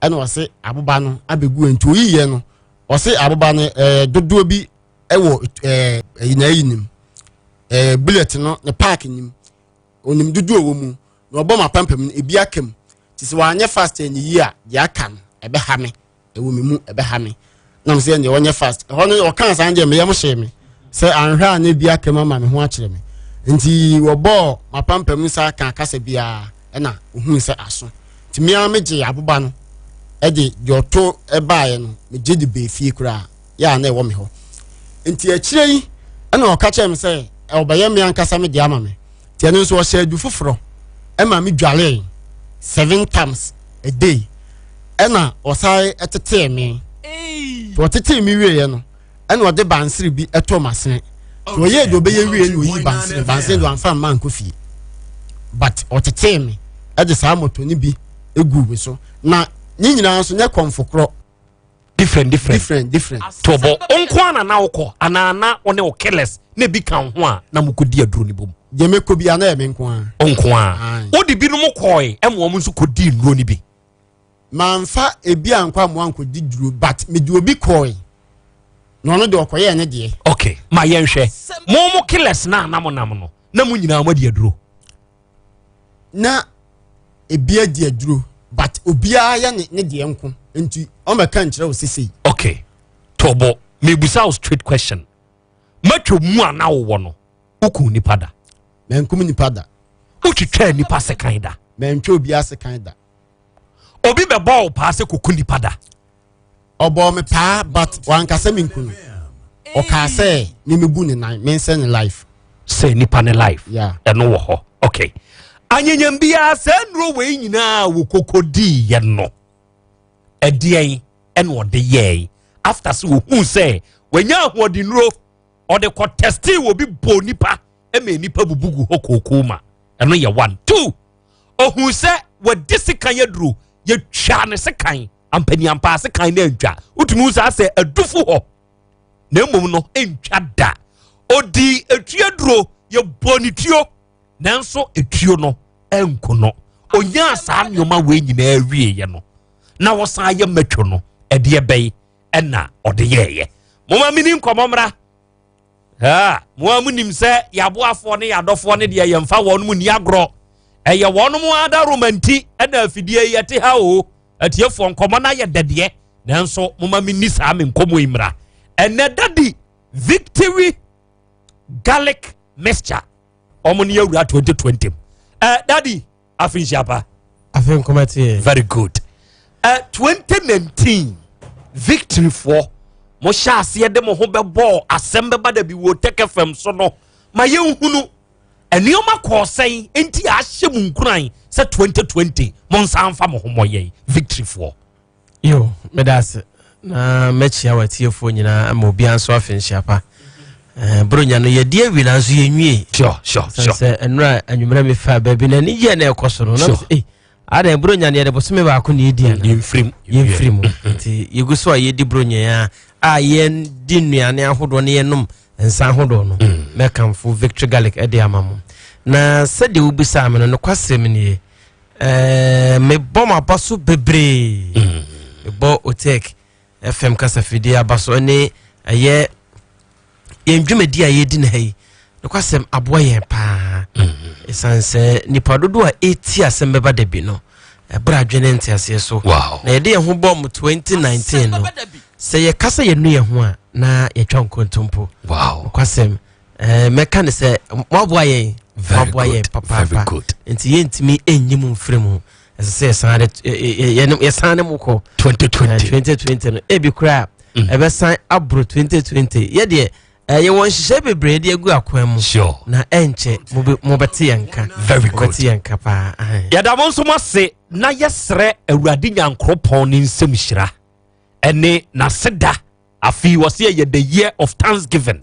[SPEAKER 14] ɛna ɔse aboba no abɛgu, nti oyiiɛ no ɔse aboba no dodoɔ bi ɛwɔ ɛyi na ɛyi nim bullet no ne park nim, onim dodoɔ wɔ mu, na ɔbɔ m'apampam no ebi aka mu, nti sɛ wanyɛ fast ɛnyɛ yie a, deɛ aka no ɛbɛha me, ɛwɔ me mu ɛbɛha me, na mo sɛ ɛndeɛ ɔnyɛ fast. Ɛhɔ no ɔkaa saa deɛ, meyam hyee me sɛ anhwɛ a na ebi aka mu ama me ho akyerɛ me, nti wɔbɔɔ m'apampam no saa ka kasa biara, ɛna ohun sɛ aso, nti mmea megye aboba no, ɛde deɛ ɔto ɛbaeɛ no megye de bɛɛ fie koraa yɛ a na ɛwɔ me hɔ. Nti akyire yi ɛna ɔka kyerɛ me sɛ ɔbɛyɛ me ankasa me de ama me, nti ɛno nso ɔhyɛ adu foforɔ ɛma me dwalee 7 times a day, ɛna ɔsan ɛtetee me, nti ɔtetee me wieɛ no, ɛna ɔde bansere bi ɛtɔ m'asene, nti ɔyɛ deɛ ɔbɛyɛ wie na ɔyi bansere, bansere de wamfa mma nkɔ fie, but ɔtetee me ɛde saa moto no bi egu me so, na ne nyinaa nso nyɛ kɔnfo korɔ.
[SPEAKER 2] Different different.
[SPEAKER 14] Different different.
[SPEAKER 2] Tobo nko ara na wokɔ anaa na wo ne wo killers na ebi ka ho a na mokɔdi aduro no bom?
[SPEAKER 14] Deɛ mekɔ bi a na yɛ me nko ara.
[SPEAKER 2] Nko ara. Wode binom kɔe ɛma wɔn nso kɔdii nnuro no bi?
[SPEAKER 14] Mamfa ebi ankɔ amoa ankɔdi duro, but mede obi kɔe na ɔno deɛ ɔkɔyɛɛ ne deɛ.
[SPEAKER 2] Ok, ma yɛnhwɛ. Mo killers na na monam no, na mo nyinaa moadi aduro?
[SPEAKER 14] Na ebi adi aduro, but obiara yɛ ne deɛ nko, nti ɔmɛka nkyerɛ wo sesei.
[SPEAKER 2] Ok, tɔbɔ, mebusa wo straight question, matwa mu a na wowɔ no, woku nipa da?
[SPEAKER 14] Mankum nipa da.
[SPEAKER 2] Wotwitwaa nipa sekan da?
[SPEAKER 14] Mantwa obiara sekan da.
[SPEAKER 2] Obi bɛbɔ wo paa sɛ koku nipa da?
[SPEAKER 14] Ɔbɔɔ me paa but wankasa me nku no. Ɔkaa sɛ me mebu ne nan, mensɛ ne life.
[SPEAKER 2] Sɛ nipa ne life.
[SPEAKER 14] Yeah.
[SPEAKER 2] Ɛno wɔ hɔ. Okay. Anyanyam biara saa nnuro wei nyinaa wɔ koko diiɛ no. Ɛdeɛn ɛna ɔde yɛɛ after sɛ ohuu sɛ wanya ahoɔdennuro ɔde kɔ tɛstee wɔ bi bɔɔ nipa ɛma nipa bubu gu hɔ kookoo ma ɛno yɛ one two ohuu sɛ wɔde sekan aduro yɛtwa ne sekan ampaniampa sekan no antwa wotumi hu saa sɛ adufo hɔ na mmom no ntwa da ɔdii etuaduro yɛbɔ ne tuo nanso etuo no ɛnko no onyaa saa nneɛma wei nyinaa wieɛ no na wɔsan yɛ mmatwo no ɛdeɛ bɛyi ɛna ɔde yɛɛyɛ moma mini nkɔmmɔ mmra mo a monim sɛ yɛaboafoɔ ne yɛadɔfoɔ ne deɛ yɛmfa wɔn mu ni agorɔ ɛyɛ wɔn mu adaroma nti ɛna afidie yi ɛte ha o atiefoɔ nkɔmmɔ no ayɛ dɛdeɛ nanso moma menni saa me nkɔmmɔ yi mmra ɛnɛ dadi victory garlic mixture ɔmo ne yɛwura 2020 mu eh, dadi afe nhyia pa
[SPEAKER 15] afe nkɔmɔ teɛ
[SPEAKER 2] very good eh, 2019 victory foɔ mo hyɛ aseɛ de mo ho bɛbɔɔ asɛm bɛba da bi wɔ tech fm so no ma yɛnhunu nneɛma kɔɔ sɛn nti a ahyɛ mu nkuran sɛ 2020 mo nsa mfa mo ho mmɔ yɛn victory foɔ
[SPEAKER 15] Yo, meda ase na mɛkyia w'atiefoɔ nyinaa ama obiara nso afe nhyia pa. Eh, Buronya no yɛdi awie nanso yɛnwie.
[SPEAKER 2] Sure, sure, sure.
[SPEAKER 15] Sɛ nnora anwummerɛ mefa baabi na anigyeɛ na ɛkɔ so no. Na sure. eh, adɛn Buronya no yɛde bosome baako na yɛdi ana?
[SPEAKER 2] Yɛmfiri mu.
[SPEAKER 15] Yɛmfiri mu. Nti yɛgu so a yɛdi Buronya yi a a yɛdi nnuane ahodoɔ na yɛnom nsa ahodoɔ no. Mm. Mɛkamfo Victory Garlic de ama mo. Na sɛdeɛ wobisaa me no, nokwasɛm nie. Eh, mebɔ m'aba so bebree mm. mebɔ otek fm kasafidie aba so ne ɛyɛ yɛn dwumadi a yɛdi no ha yi nokwasɛm aboa yɛn paa mm. ɛsiane sɛ nnipa dodoɔ a ɛti asɛm bɛba da bi no ɛberɛ adwene nteaseɛ so na yɛde yɛn ho bɔ mu 2019 no sɛ yɛka sɛ yɛnu yɛn ho a na yɛtwa nkontompo nokwasɛm Eh, mɛka ne sɛ moaboa yɛn moaboa yɛn papaapa nti yɛntumi ɛnyi mu mfiri mu ɛsɛ sɛ yɛsan de yɛsan ne mo kɔ
[SPEAKER 2] 2020
[SPEAKER 15] 2020 no ebi koraa mm. ɛbɛsan aboro 2020 yɛdeɛ yɛwɔ nhyehyɛ bebree de agu akwan mu na ɛnkyɛ mobɛte yɛn nka mobɛte yɛn nka paa
[SPEAKER 2] yɛda mo nso mo ase na yɛsrɛ awurade nyankoropɔn ne nsɛm hyira ɛne n'aseda Afei wɔsi ɛyɛ the year of thanksgiving.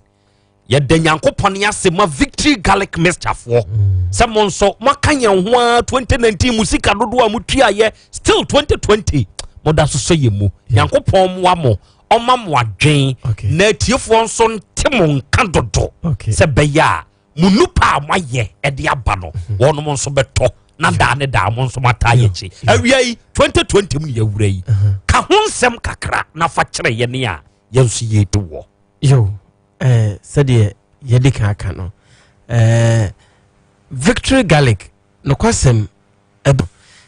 [SPEAKER 2] Yɛda Nyankopɔn ase ma Victory Garlic Mixture foɔ sɛ mo nso moaka yɛn ho ara 2019 mu sika dodoɔ a motuaeɛ still 2020 moda so sɔ yɛn mu. Nyankopɔn mmoa mo ɔma mo adwen na atiefoɔ nso nte mo nka dodo sɛ bɛyɛ a mo nupa a moayɛ de aba no mhm. wɔnom nso bɛtɔ na daa ne daa mo nso moataa yɛ akyi awia yi 2020 mu ne yɛwura yi mhm. ka ho nsɛm kakra na fa kyerɛ yɛne a yɛn nso yɛdi wɔ
[SPEAKER 15] yo eh, sɛdeɛ yɛde ka aka no eh, victory garlic nokwasɛm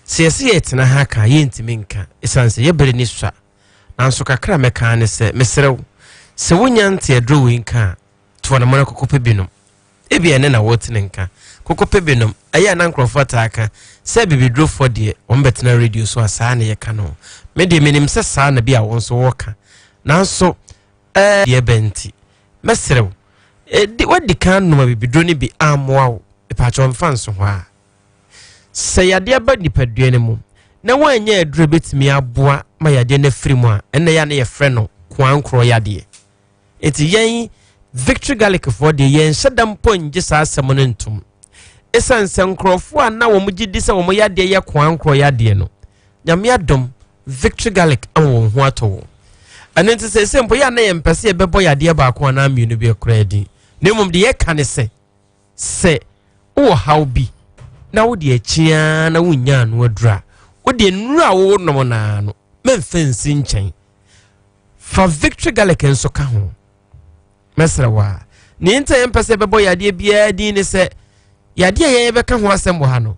[SPEAKER 15] sɛ yɛsɛ yɛtena ha ka yɛntumi nka ɛsiane sɛ yɛbere ne sua nanso kakra mɛka ne sɛ mesrɛ wo sɛ wonya nte aduro wei nka a To anamɔn kɔkɔpɛ binom. Ebia ɛnnɛ na worete ne nka. Kɔkɔpɛ binom. Ɛyɛ a na nkurɔfoɔ taa ka sɛ abibidurofoɔ deɛ wɔbɛtena radio so a saa na yɛka no. Me deɛ menim sɛ saa na bi a wo nso woreka. Nanso ɛɛ deɛ bɛn nti? Mɛsrɛ wo, ɛdi wadi kan nom abibiduro no bi ammoa wo. Mepaakyɛw mfa nso hɔ ara. Sɛ yadeɛ ba nipadua no mu na woanyɛ aduro a ɛbɛtumi aboa ma yadeɛ no afiri mu a, ɛnna yɛ a na yɛfrɛ no koankorɔ yadeɛ. Enti yɛn Victory Garlicfoɔ deɛ yɛnhyɛ da mpo ngye saa asɛm no ntom. Ɛsiane sɛ nkurɔfoɔ a na wɔn gye di sɛ wɔn yadeɛ yɛ koankorɔ yadeɛ no, Nyame adom, Victory Garlic ama wɔn ho atɔ wɔn. Ɛno nti seesei mpo yɛ a na yɛmpɛ sɛ yɛbɛbɔ yadeɛ baako anaa mmienu bi koraa din. Na mmom deɛ yɛka ne sɛ, sɛ wowɔ haw bi na wode akyi ara na wonnya ano aduru a, wodeɛ nnuro a wonom no ara no, mɛmfa nsi nkyɛn. Fa Victory Garlic nso ka ho. Mɛsrɛ wo a. Nea nti a yɛmpɛ sɛ yɛbɛbɔ yadeɛ biara din ne sɛ yadeɛ a yɛn yɛbɛka ho asɛm wɔ ha no,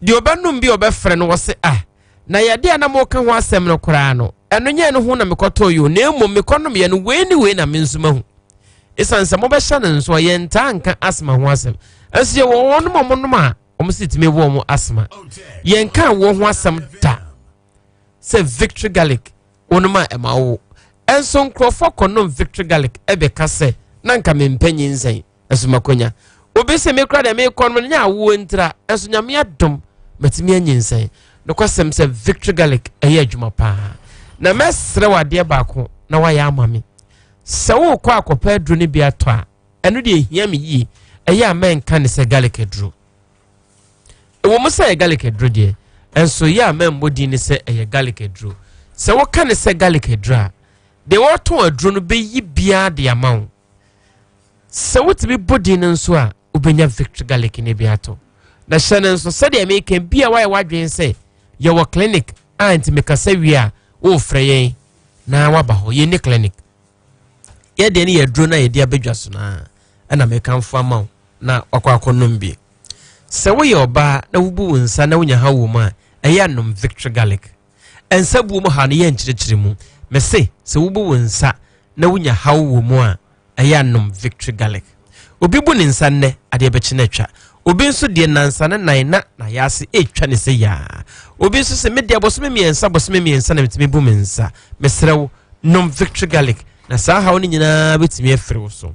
[SPEAKER 15] deɛ ɔbɛnom bi a ɔbɛfrɛ no wɔse ah, na yadeɛ a na moka ho asɛm no koraa no, ɛno nyɛ ɛno ho na mekɔtɔɔ yi o, na mmom mekɔnomyɛ no wei ne wei na me nso mahu. Ɛsiane sɛ mobɛhyɛ no nso a yɛntaa nka asma ho asɛm. Nso yɛwɔ wɔnom a wɔnom a wɔn si tumi wɔ wɔn asma. Yɛnka wɔ ho asɛm da sɛ Victory Garlic. Wonom a ɛma wowo. Ɛnso nkurɔfoɔ kɔnom Victory Garlic bɛka sɛ, na nka mempɛ nyinsɛn, ɛnso makonya. Obi se me koraa deɛ mekɔ no nyɛ awoɔ ntira, ɛnso Nyame adom matumi anyinsɛn. Nokwasɛm sɛ Victory Garlic ɛyɛ adwuma paa. Na mɛsrɛ wo adeɛ baako na woayɛ ama me. Sɛ worekɔ akɔpɛ aduro no bi atɔ a, ɛno deɛ ɛhia me yie, ɛyɛ a mɛnka ne sɛ garlic aduro. Ɛwɔ mu sɛ ɛyɛ garlic aduro deɛ, nso yɛ a mɛmmɔ din ne sɛ ɛyɛ garlic aduro. Sɛ woka ne sɛ garlic aduro a, deɛ wɔtɔn aduro no bɛyi biara de ama wo. Sɛ wotumi bɔ din no nso a, wobɛnya Victory garlic no bi atɔ. Na hyɛ no nso sɛdeɛ meka bi a woayɛ w'adwene sɛ yɛwɔ clinic a nti mekasa wie a wofrɛ yɛn na waba hɔ. Yɛnni clinic. Yɛdeɛ no yɛ aduro no a yɛde abɛdwa so no a ɛna mekamfo ama wo na wakɔ akɔnom bi. Sɛ woyɛ ɔbaa na wobu wo nsa na wonya haw wɔ mu a, ɛyɛ a nom Victory Garlic. Nsa buo mu haw no yɛ nkyerɛkyerɛ mu. Mese sɛ wobu wo nsa na wonya haw wɔ mu a, ɛyɛ a nom Victory Garlic. Obi bu ne nsa nnɛ, adeɛ bɛkye no atwa. Obi nso deɛ nnansa ne nan na n'ayaase retwa ne sɛ yaa. Obi nso se me deɛ bosome mmiɛnsa bosome mmiɛnsa na metumi bu me nsa. Mesrɛ wo, nom Victory Garlic na saa haw no nyinaa bɛtumi afiri wo so.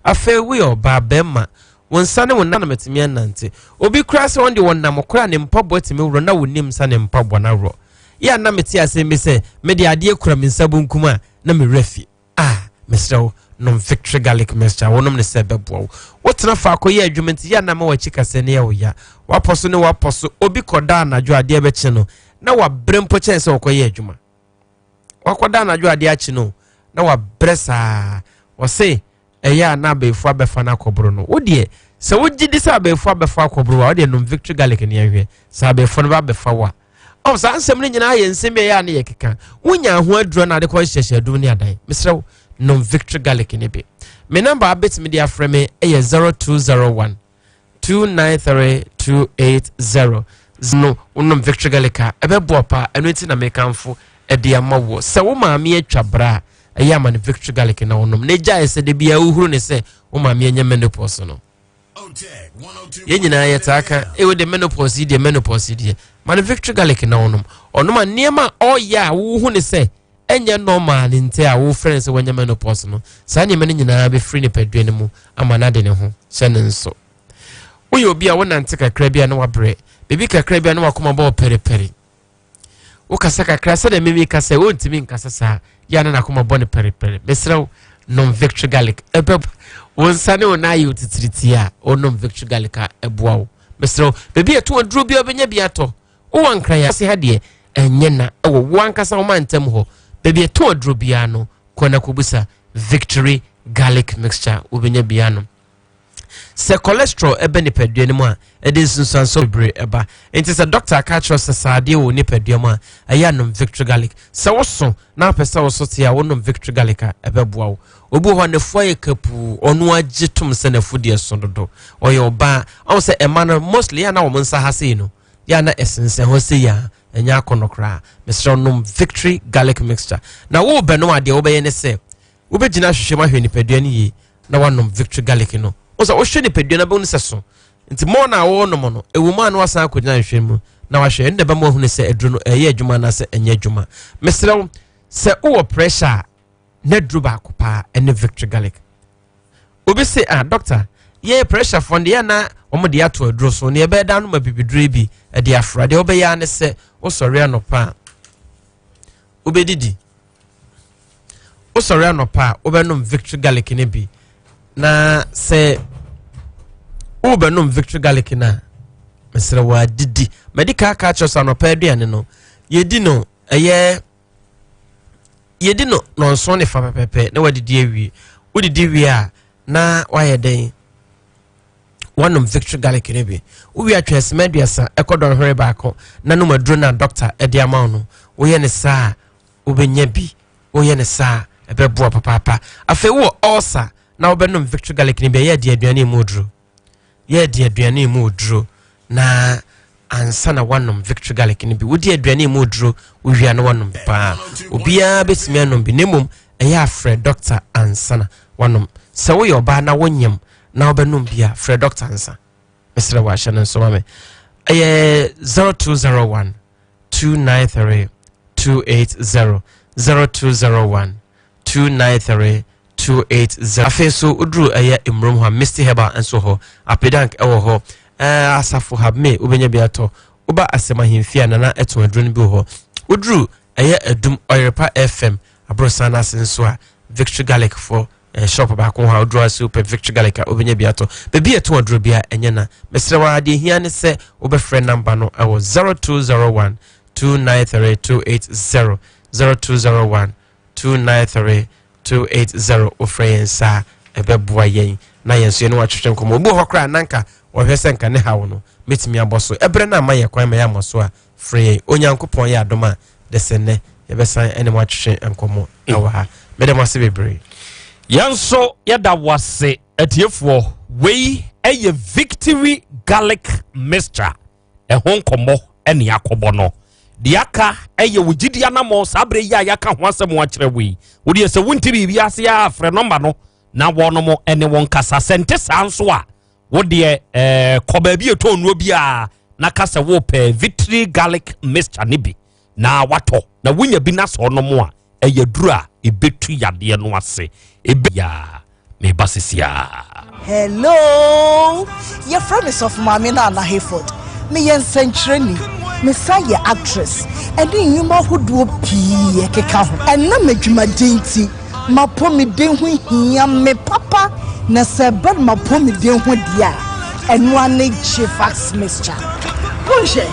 [SPEAKER 15] Afei woyɛ ɔbaa, bɛrima, wo nsa ne wo nan atumi anante. Obi koraa sɛ wɔn deɛ wɔnam koraa ne mpaboa tumi worɔ na wɔnim sa ne mpaboa no aworɔ. Yɛ a na mete asɛm bi sɛ mede adeɛ kura me nsa bonkum a na me werɛ fi. Ah, mesrɛ wo, nom Victory Garlic Mixture. Wonom ne sɛ ɛbɛboa wo. Wotena faako yɛ adwuma nti yɛ a na ma w'akyi kasɛɛ no yɛ wo ya. Wapɔ so ne wapɔ so. Obi kɔda anadwo adeɛ bɛkye no na wabrɛ mpo kyɛn sɛ ɔkɔyɛ adwuma. Wakɔda anadwo adeɛ akye no na wabrɛ saa. Ɔse ɛyɛ a na abɛɛfo abɛfa no akɔboro no. Wo deɛ sɛ wogye di sɛ abɛɛfo abɛfa akɔboro a, wo deɛ nom Victory Garlic ne yɛnhwɛ sɛ abɛɛfo no ba abɛfa wo a. Ɔ saa nsɛm no nyinaa yɛ nsɛm bi a ɛyɛ a ne yɛ keka. Wonya ho aduro na ade kɔ hyehyɛ adum ne adan. Mesrɛ wo nom Victory Garlic ne bi. Me namba a bɛtumi de afrɛ me yɛ 0201 293 280. No wonom Victory Garlic a ɛbɛboa paa, ɛno nti na mekamfo ɛde ama woɔ. Sɛ wo maame atwa bra a, ɛyɛ ama no Victory Garlic na wonom na gyae sɛ da biara wohuru ne sɛ wo maame anya menopause no. Yɛn nyinaa yɛtaa ka ewo de menopause yi deɛ menopause yi deɛ ma no Victory Garlic na wonom. Ɔnom a nneɛma a ɔyɛ a wohu ne sɛ ɛnyɛ normal ne nti a wofrɛ no sɛ wanya menopause no, saa nneɛma no nyinaa bɛfiri nipadua no mu ama no ade ne ho hyɛ ne nso. Woyɛ obi a wonante kakra bi a na wabrɛ, biribi kakra bi a na wakoma bɔɔ pɛrepɛre. Wokasa kakra sɛdeɛ mimi kasa wontumi nkasa saa, yɛ a na nakoma bɔ ne pɛrepɛre. Mesrɛ wo, nom Victory Garlic. Ɛbɛ wo nsa ne wo nan ayɛ otitiritii a, wonom Victory Garlic a ɛboa wo. Mesrɛ wo, baabi a ɛto aduro bi a wobɛnya bi atɔ. Wowɔ Nkran ase ha deɛ, ɛnyɛ na ɛwɔ wo ankasa wo mantam hɔ. Baabi a ɛtɔn aduro biara no, kɔ na kɔbisa Victory Garlic Mixture, wobɛnya bi anom. Sɛ cholesterol ɛbɛ nipadua no mu a, ɛde nsunsuansoɔ bebree ɛba. Nti sɛ dɔkta aka akyerɛ sɛ saa adeɛ wɔ nipadua mu a, ɛyɛ anom Victory Garlic. Sɛ woso na apɛ sɛ woso te a, wonom Victory Garlic a, ɛbɛboa wo. Obi wɔ hɔ a n'afu ayɛ kapuu, ɔno agye tom sɛ n'afu deɛ so dodo. Ɔyɛ ɔbaa, ɔhu sɛ ɛma no mostly yɛ a na wɔn nsa ha sei no, yɛ a na ɛsensɛn hɔ sei a, ɛnyɛ akɔnnɔ koraa. Mesrɛ wo nom Victory Garlic Mixture. Na worebɛnom a, deɛ wobɛyɛ ne sɛ, wobɛgyina ahwehwɛ mu ahwɛ nipadua no yie na woanom Victory Garlic no. Wo sɛ wohwɛ nipadua no bɛhu sɛ so. Nti mɔɔ no a worenom no, ɛwɔ mu a na wasan akɔgyina ahwehwɛ mu na wahwɛ. Ɛno na ɛbɛma wahunu sɛ aduro no ɛyɛ adwuma anaasɛ ɛnyɛ adwuma. Mesrɛ wo, sɛ wowɔ pressure a, na aduro baako paa ɛne Victory Garlic. Obi se, ah, doctor, yɛ pressure fɔ no deɛ na wɔn de ato aduro so, nea ɛbɛyɛ da no ma bibiduro bi de afra. Deɛ wobɛyɛ ara ne sɛ wosɔre anɔpa a wobɛdidi. Wosɔre anɔpa a wobɛnom Victory Garlic no bi. Na sɛ wobɛnom Victory Garlic no a, mesrɛ wo adidi. Madi ka aka akyerɛ sɛ anɔpa aduane no, yɛdi no ɛyɛ yɛdi no nɔnson ne fa pɛpɛpɛ na wadidi awie. Wodidi wie a na wayɛ dɛn? Wanom Victory Garlic no bi. Wowie atwɛn sima 30 ɛkɔ dɔnhwere baako na nom aduro no a dɔkta de ama wo no. Woyɛ ne saa a wobɛnya bi. Woyɛ ne saa a ɛbɛboa papaapa. Afei wowɔ ulcer na wobɛnom Victory Garlic no bi a, yɛ adi aduane mu oduro. Yɛ adi aduane mu oduro na ansa na wanom Victory Garlic no bi. Wodi aduane mu oduro wowie na wanom bi paa. Obiara bɛtumi anom bi na mmom ɛyɛ afrɛ dɔkta ansa na wanom. Sɛ woyɛ ɔbaa na wonyam na wobɛnom bi a, frɛ dɔkta ansa. Mesrɛ wɔ ahyɛ no nso ma me. Ɛyɛ 0201 293 280. 0201 293 280. Afei nso woduru ɛyɛ Mmurom hɔ a, Misty Herbal nso hɔ, Apedank ɛwɔ hɔ, ɛɛ Asafo Habme wobɛnya bi atɔ. Woba Asɛm Ahemfie a Nana ɛtɔn aduro no bi wɔ hɔ. Woduru ɛyɛ Adum Ɔyerepa FM aborosan no ase nso a, Victory Garlic foɔ eh, shop baako hɔ a woduru ase wopɛ Victory Garlic a wobɛnya bi atɔ. Baabi a ɛtɔn aduro bi a ɛnyɛ na. Mesrɛ wo ara deɛ hia ne sɛ wobɛfrɛ namba no ɛwɔ 0201 293 280 0201 293 280 wofrɛ yɛn saa ɛbɛboa yɛn na yɛn nso yɛne watwetwe nkɔmmɔ. Obi wɔ hɔ koraa na nka ɔhwɛ sɛ nka ne haw no mɛtumi abɔ so. Ɛberɛ no ama yɛ kwan ma yɛammɔ so a, frɛ yɛn. Onyankopɔn yɛ adom a, de sɛ nnɛ yɛbɛsan ɛne mo atwetwe nkɔmmɔ ɛwɔ ha. Meda mo ase bebree.
[SPEAKER 2] Yɛn nso yɛda wo ase atiefoɔ. Wei ɛyɛ Victory Garlic Mixture. Ɛho nkɔmmɔ ɛne akɔbɔ no. Deɛ aka ɛyɛ wo gyidi anammɔn saa berɛ yi a yɛaka ho asɛm akyerɛ wo yi. Wodeɛ sɛ wonte biribi ase a frɛ nɔmba no na wɔnom ɛne wo nkasa. Sɛ nte saa nso a wodeɛ ɛɛ kɔ baabi ɛtɔn nnuro biara na ka sɛ wopɛ Victory Garlic Mixture ne bi na watɔ na wonya bi na sɛ ɔnom a ɛyɛ duro a ɛbɛtu yadeɛ no ase. Ɛbɛ yaa meba sisi a.
[SPEAKER 16] Hello! Yɛfrɛ me Sɔfo Maame Nana Hayford. Meyɛ nsɛnkyerɛni. Mesan yɛ actress ɛne nnwuma ahodoɔ pii ɛkeka ho. Ɛnam adwumaden nti, m'apɔmuden ho hia me papa na sɛ ɛba no m'apɔmuden ho deɛ a, ɛno ara ne Gfax mixture. Monhwɛ,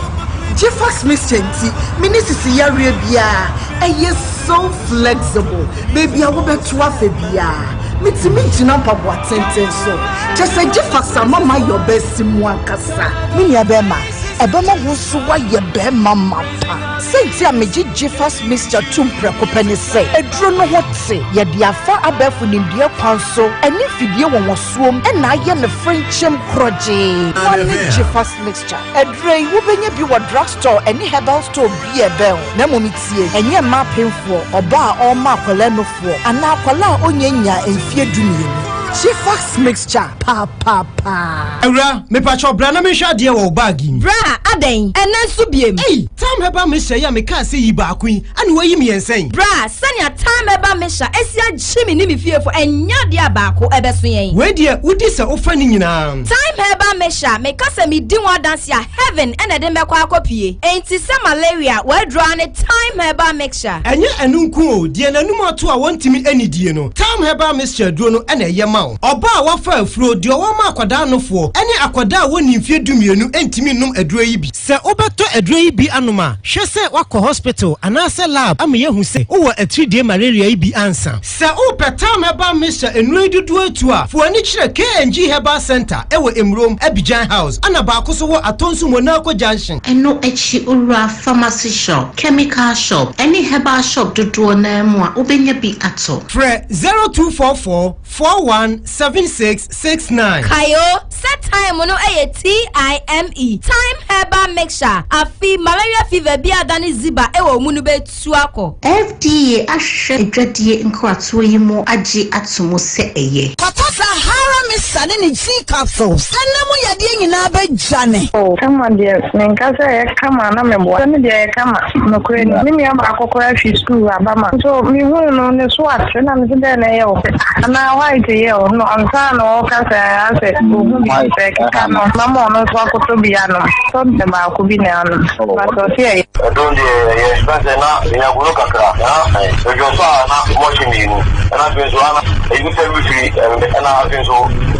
[SPEAKER 16] Gfax mixture nti, menni sisi yareɛ biara, ɛyɛ so flexible, baabi a wobɛto afa biara, metumi gyina mpaboa tenten so. Kyerɛ sɛ Gfax ama mayɛ ɔbaa mu ankasa. Me nua bɛrima, ɛbɛma wo nso woayɛ bɛrima mapa. Sɛnti a megye Gfas mixture tom prɛko pɛ ne sɛ, aduro no ho te, yɛde afa abɛɛfo nimdeɛ kwan so ɛne mfidie wɔwɔsoom ɛna ayɛ no frenkyem korɔgyee. One ne Gfas mixture. Aduro yi, wobɛnya bi wɔ drugstore ɛne herbal store bi a ɛbɛn wo. Na mmom tie, ɛnyɛ mmaa apemfoɔ, ɔbaa a ɔrema akwadaa nufoɔ, anaa akwadaa a ɔnnya nyaa mfeɛ 12. Gfas mixture, papaapa.
[SPEAKER 3] Awura, mepakyɛw bra na menhwɛ adeɛ wɔ wo bag yi mu.
[SPEAKER 17] Bra, adɛn? Ɛnnɛ nso biem?
[SPEAKER 3] Ei, Thyme Herbal Mixture yi a mekaa sɛ yi baako yi, ɛna woayi mmiɛnsa yi?
[SPEAKER 17] Bra, sɛnea Thyme Herbal Mixture asi agye me ne me fiefo, ɛnyɛ adeɛ a baako ɛbɛso yɛn.
[SPEAKER 3] Wei deɛ, wodi sɛ wofa ne nyinaa.
[SPEAKER 17] Thyme Herbal Mixture, meka sɛ medi ho adanse a, heaven na ɛde me bɛkɔ akɔpue. Enti sɛ malaria, w'aduro ara ne Thyme Herbal Mixture.
[SPEAKER 3] Ɛnyɛ ɛno nko o, deɛ n'anum ato a wɔntumi nnidie no, Thyme Herbal Mixture aduro no na ɛyɛ ma wo. Ɔbaa a wafa afuro, deɛ ɔwɔ ma akwadaa nofoɔ, ne akwadaa a wɔnni mfeɛ 12 ntumi nnom aduro yi bi. Sɛ wobɛtɔ aduro yi bi anom a, hwɛ sɛ woakɔ hospital anaasɛ lab ama yɛahu sɛ wowɔ atiridie malaria yi bi ansa. Sɛ wopɛ Thyme Herbal Mixture nnuro yi dodoɔ atu a, fa w'ani kyerɛ K&G Herbal Centre wɔ Emurom, Abidjan House, ɛna baako nso wɔ Atonsu Monaco Junction.
[SPEAKER 18] Ɛno akyi wura pharmacy shop, chemical shop, ne herbal shop dodoɔ no ara mu a wobɛnya bi atɔ.
[SPEAKER 3] Frɛ 0244 41 76 69.
[SPEAKER 17] Kae o, sɛ thyme no yɛ TIME, Thyme Herbal Mixture, afe malaria fever bi a adane ziba wɔ wo mu no bɛtu akɔ.
[SPEAKER 18] FDA ahwehwɛ adwadie nkratoɔ yi mu agye ato mu sɛ ɛyɛ.
[SPEAKER 16] Kɔtɔ Sahara Mixture ne ne G capsules ɛna mu yadeɛ nyinaa bɛdwane.
[SPEAKER 19] Oh kama deɛ menka sɛ ɛyɛ kama na meboa sɛ me deɛ ɛyɛ kama nokorɛ ni me nua baako koraa fi sukuu aba ma nso mehuu no ne so ate na mese dɛn na ɛyɛ wo anaa white yɛ wo no ansa na ɔka sɛ asɛ ɔhu bi sɛ ɛkeka no mama ɔno nso akɔtɔ bi anom tɔ deɛ baako bi na anom but ɔse ɛyɛ.
[SPEAKER 20] Ɛdɔn deɛ ɛyɛ ɛfiri sɛ na menya gono kakra na medwo nso a na mɔhye mmienu ɛna afei nso ana ɛyi nipa bi firi ɛna afei nso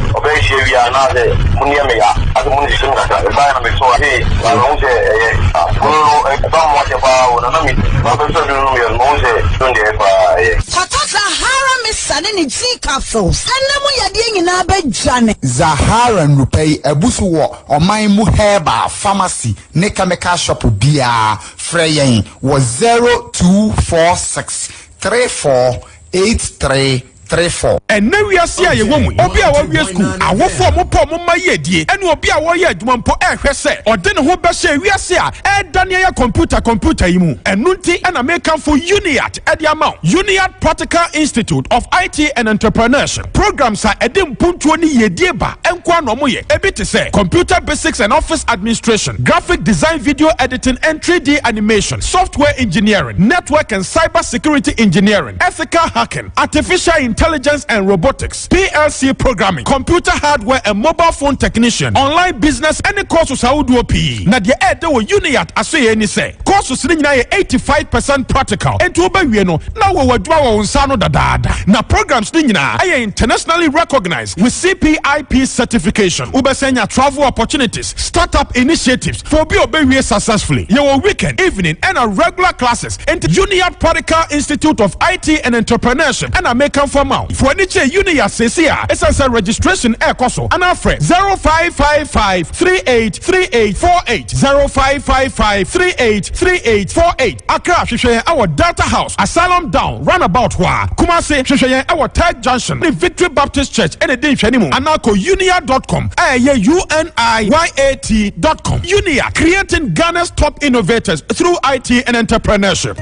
[SPEAKER 20] ɔbɛyɛ hyia wie a na sɛ mu no yɛ me ya asɛ mu no hyehye me kakra ɛbaeɛ na mesɔ afei na mahu sɛ ɛyɛ gono no ɛba mmoakyɛ paa o na na me mabɛsɔ duro no meyɛ no mahu sɛ duro deɛ ɛyɛ paa ɛyɛ.
[SPEAKER 16] Kɔtɔ Zahara Mixture ne ne G capsules ɛna mu yadeɛ nyinaa bɛdwane.
[SPEAKER 21] Zahara nnupɛ yi abu so wɔ ɔman mu herbal pharmacy ne chemical shop biara. Frɛ yɛn wɔ 0246 34 83. 34.
[SPEAKER 5] Ɛnnɛ wiase a yɛwɔ mu yi, obi a wawie sukuu, awofo a wɔpɛ wɔn mma yiedie, ne obi a ɔreyɛ adwuma mpo rehwɛ sɛ ɔde ne ho bɛhyɛ wiase a ɛredane ayɛ kɔmputa kɔmputa yi mu. Ɛno nti na mekamfo Uniat de ama wo, Uniat Practical Institute of IT and Entrepreneurship. Programs a ɛde mpuntuo ne yiedie ba nko ara na wɔyɛ. Ebi te sɛ Computer Basics and Office Administration, Graphic Design Video Editing and 3D Animation, Software Engineering, Network and Cyber Security Engineering, Ethical Hacking, Artificial Intelligence and Robotics, PLC Programming, Computer Hardware and Mobile Phone Technician, Online Business ne courses ahodoɔ pii. Na deɛ ɛɛdɛ wɔ Uniat asoɛeɛ ne sɛ, courses no nyinaa yɛ 85 percent practical, enti wobɛwie no na wowɔ adwuma wɔ wo nsa ano dadaada. Na programs no nyinaa yɛ internationally recognized with CPIP certification. Wobɛsan anya travel opportunities, start-up initiatives for obi a ɔbɛwie successfully. Yɛwɔ weekend, evening ɛna regular classes. Enti Uniad Practical Institute of IT and Entrepreneurship ɛna mekamfo ama wo. Fa w'ani kyerɛ Uniad seesei a ɛsiane sɛ registration ɛrekɔ so anaa frɛ 0555 3838 48, 0555 3838 48. Accra, hwehwɛ yɛn ɛwɔ Delta House, Asylum Down, Runabout hɔ ara. Kumasi, hwehwɛ yɛn ɛwɔ Third Junction ne Victory Baptist Church ɛna ɛdi nhwɛanimu anaa kɔ uniad dot com a ɛyɛ U-N-I-Y-A-T dot com. Uniad, creating Ghana's top innovators through IT and entrepreneurship.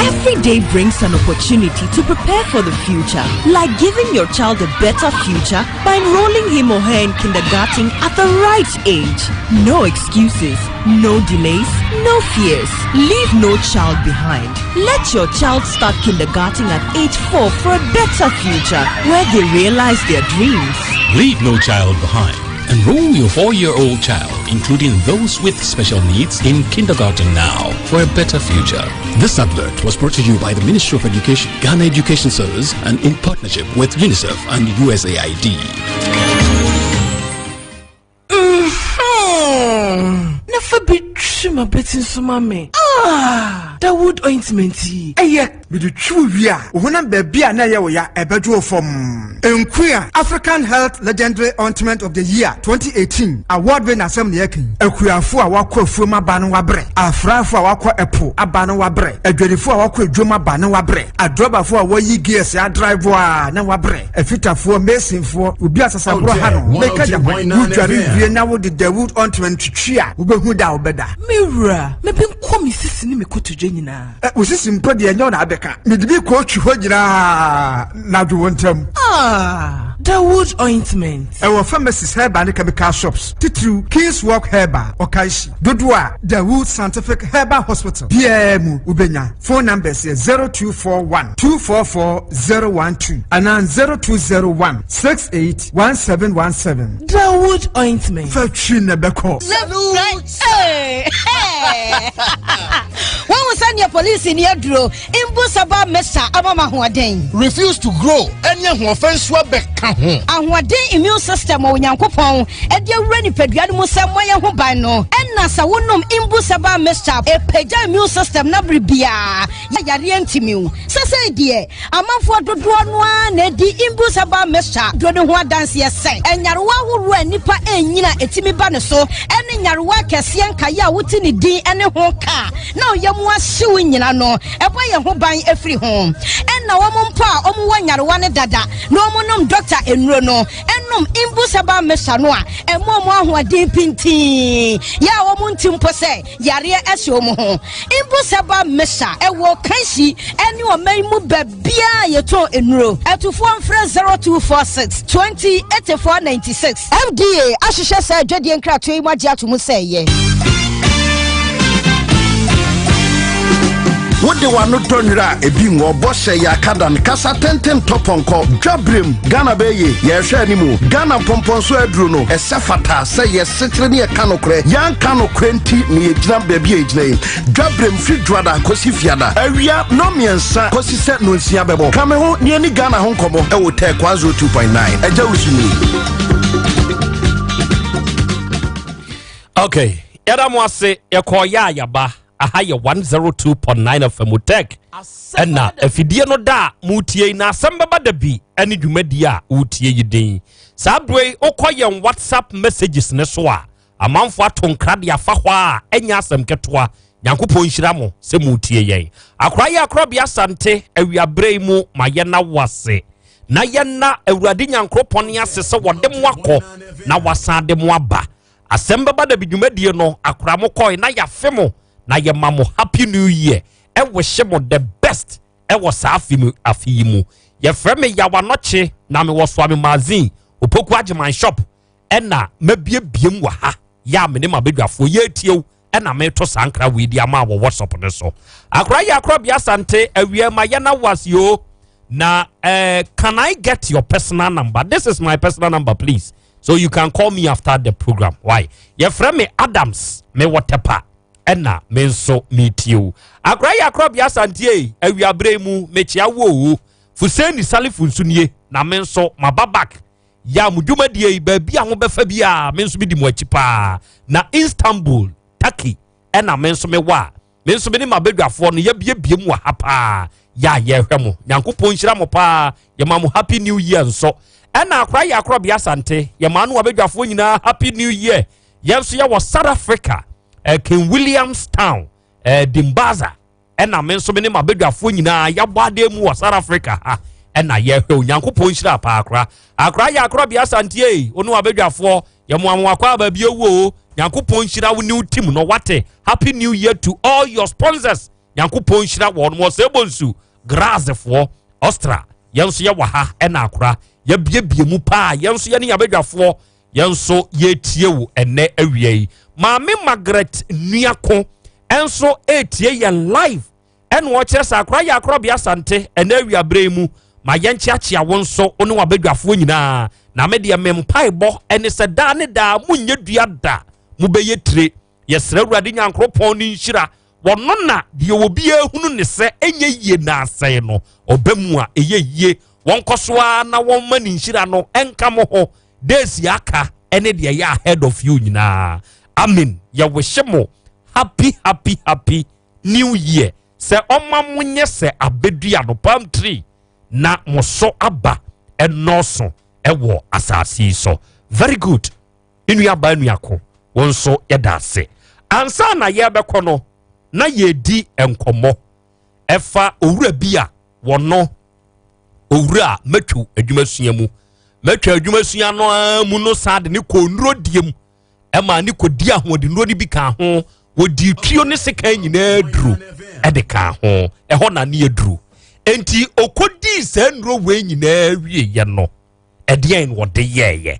[SPEAKER 6] Every day brings an opportunity to prepare for the future, like giving your child a better future by enrolling him or her in kindergarten at the right age. No excuses, no delays, no fears. Leave no child behind. Let your child start kindergarten at age 4 for a better future where they realize their dreams.
[SPEAKER 22] Leave no child behind. Enroll your four year old child, including those with special needs, in kindergarten now for a better future.
[SPEAKER 8] This advert was brought to you by the Ministry of Education, Ghana Education Service, and in partnership with UNICEF and USAID.
[SPEAKER 10] Mm-hmm. Na fa bi twi m'abati nso ma me. Ah! Dawood ointment yi, ɛyɛ.
[SPEAKER 4] Mede twi wo wie a, wo honam baabi a na ɛyɛ wo ya, ɛbɛdwo wo fɔmm. Nkuya, African Health Legendary Ointment of the Year 2018 award winner asɛm na yɛreka yi. Akuafo a wɔakɔ afuom aba no wɔabrɛ, afraafo a wɔakɔ ɛpo aba no wɔabrɛ, adwadifo a wɔakɔ adwam aba no wɔabrɛ, adrɔbafo a wɔayi gears adrive a na wɔabrɛ. Afitafoɔ, masonfoɔ, obi a sasaborɔ ha no, meka da kwan, wodware wie na wode Dawood ointment twitwi a, wobɛhu da a wobɛda.
[SPEAKER 10] Me wura, mebe nkɔ me sisi ne me kotodwe nyinaa.
[SPEAKER 4] Ɛ, wo sisi mpo deɛ ɛnyɛ wo na abɛka. Mede bi kɔɔtwi hɔ nyinaa na adwo wo ntam.
[SPEAKER 10] Ah, Dawood ointment.
[SPEAKER 4] Ɛwɔ pharmacies, herbal ne chemical shops, titiriw King's Walk Herbal, Okaishie. Dodoɔ a Dawood Scientific Herbal Hospital biara mu wobɛnya. Phone numbers yɛ 0241 244 012 anaa 0201 68 1717.
[SPEAKER 10] Dawood ointment.
[SPEAKER 4] Fa twi na ɛbɛkɔ.
[SPEAKER 16] Wɔn sɛ nea polisi ni aduro mbu saba mesa ama ma ahoɔden.
[SPEAKER 23] Refuse to grow ɛne ahoɔfɛ nso abɛka ho.
[SPEAKER 16] Ahoɔden immune system a Onyankopɔn de awura nipadua no mu sɛ mmɔ yɛn ho ban no, ɛna sɛ wonom Imbu Herbal Mixture a, ɛpagya immune system no bere biara yɛ yareɛ ntumi wo. Sesei deɛ, amanfoɔ dodoɔ no ara na ɛdi Imbu Herbal Mixture duro no ho adanseɛ sɛ nyarewa ahoroɔ a nnipa ɛnyini a ɛtumi ba ne so ne nyarewa akɛseɛ nkaeɛ a wote ne din ne ho ka na ɔyam ahye wo nyina no, ɛbɔ yɛn ho ban firi ho. Ɛna wɔn mpo a wɔwɔ nyarewa no dada na wɔnom dɔkta nnuro no, nom Imbu Herbal Mixture no a, ɛma wɔn ahoɔden pintinn, yɛ a wɔn nte mpo sɛ yareɛ ahyɛ wɔn ho. Imbu Herbal Mixture, ɛwɔ Kanshi ne ɔman mu baabiara a yɛtɔn nnuro. Atufoɔ mfrɛ 0246 20 84 96. FDA ahwehwɛ saa adwadie nkratoɔ yi mu agye ato mu sɛ ɛyɛ.
[SPEAKER 24] Wode w'ano dɔ nwera a ebi nwɔ bɔhyɛ yɛ akadan kasa tenten tɔ pɔnkɔ dwaberem Ghana bɛyɛ yɛhwɛ anim Ghana mpɔmpɔnso aduro no ɛsɛ fata sɛ yɛsekyere ne yɛka nokorɛ yɛanka nokorɛ nti ne yɛgyina baabi a yɛgyina yi dwaberem firi dwoada kɔsi fiada awia nnɔmmiɛnsa kɔsi sɛ nnɔnsia bɛbɔ ka me ho ne ani Ghana ho nkɔmmɔ ɛwɔ Tech 102.9 ɛgya wusu ni.
[SPEAKER 2] Okay, yɛda mo ase yɛkɔɔ yɛ a yɛaba aha yɛ 102.9 FM Tech ɛna afidie no da a motie yi na asɛm bɛba da bi ɛne dwumadie a wotie yi din saa berɛ yi wokɔ yɛn WhatsApp messages ne so a amanfoɔ ato nkra de afa hɔ a ɛnyɛ asɛm ketewa. Nyankopɔn nhyira mo sɛ moretie yɛn. Akora yɛ akorabea Asante awiaberɛ yi mu ma yɛna wo ase na yɛna Awurade Nyankoropɔn ase sɛ wɔde mo akɔ na wasan de mo aba. Asɛm bɛba da bi dwumadie no akora mo kɔe na yɛafe mo na yɛma mo happy new year ɛwɔhyɛ mo the best ɛwɔ saa afe mu afe yi mu. Yɛfrɛ me Yawanɔkye na mewɔ Soame Magazine Opoku Agyeman shop ɛna mabiebiem wɔ ha yɛ a me ne m'abadwafoɔ yɛretie wo ɛna meto saa nkra wei di ama wɔ WhatsApp no so. Akora yɛ akora bia sante awia ma yɛ na was yo na eh, can I get your personal number? This is my personal number please. So you can call me after the program. Why? Yɛfrɛ me Adams me wɔ Tepa ɛna me nso metie wo. Akora yɛ akora bia sante awia bere mu mekyia wo o. Fuseni Salifu nso nie na me nso maba back Yɛ a mo dwumadie yi baabi a mobɛfa biara me nso medi mo akyi paa na Istanbul Turkey ɛna me nso mewɔ a me nso me ne m'abadwafoɔ no yɛbiebie mu wɔ ha paa yɛ a yɛhwɛ mo Nyankopɔn nhyira mo paa yɛma mo happy new year nso ɛna akora yɛ akorɔbea Asante yɛma no abadwafoɔ nyinaa happy new year yɛn nso yɛwɔ South Africa eh, King Williams Town eh, Dimbaza ɛna me nso me ne m'abadwafoɔ nyinaa yɛabɔ adeɛ mu wɔ South Africa ha ɛna yɛhwɛ Onyankopɔn nhyira paa akora akora yɛ akora bia santie wo ne w'abadwafoɔ yɛmoamoa kɔ aba bi owuo Nyankopɔn nhyira wo new team no wate happy new year to all your sponsors Nyankopɔn nhyira wɔn wɔ sɛ bonsu grazefoɔ Ostra yɛn nso yɛwɔ ha ɛna akora yɛbiebie mu paa yɛn nso yɛne yɛabadwafoɔ Yɛn nso yɛretie wo ɛnɛ awia yi. Maame Margaret Nuako nso retie yɛn live ɛna ɔkyerɛ sɛ akora yɛ akorɔbea Asante ɛnɛ awia berɛ yi mu ma yɛnkyeakyea wo nso wo ne wabadwafoɔ nyinaa na me deɛ me mpaebɔ ɛne sɛ daa ne daa monyɛ dua da mobɛyɛ tire Yɛsrɛ Awurade Nyankoropɔn ne nhyira. Wɔno na deɛ obiara hunu ne sɛ ɛnyɛ yie na asɛe no, ɔba mu a ɛyɛ yie. Wɔnkɔ so ara na wɔmma ne nhyira no nka mo ho days aka ɛne deɛ ɛyɛ ahead of you nyinaa. Amen. Yɛwehye mo happy happy happy new year. Sɛ ɔma mo nyɛ sɛ abɛdua no palm tree na mo so aba ɛnɔɔso ɛwɔ asase yi so. Very good. Me nuabaa nuako, wo nso yɛda ase. Ansa na yɛrebɛkɔ no, na yɛredi nkɔmmɔ ɛfa owura bi a wɔno owura matwiw adwumasua mu. Matwiw adwumasua no ara mu no saa de ne kɔɔ nnurodie mu ɛma ne kɔdi ahoɔdennuro no bi kaa ho. Wɔdii tuo ne sekan nyinaa duro ɛde kaa ho. Ɛhɔ na ne aduro. Enti ɔkɔdii saa nnuro wei nyinaa wieeɛ no, ɛdeɛn na ɔde yɛɛyɛ?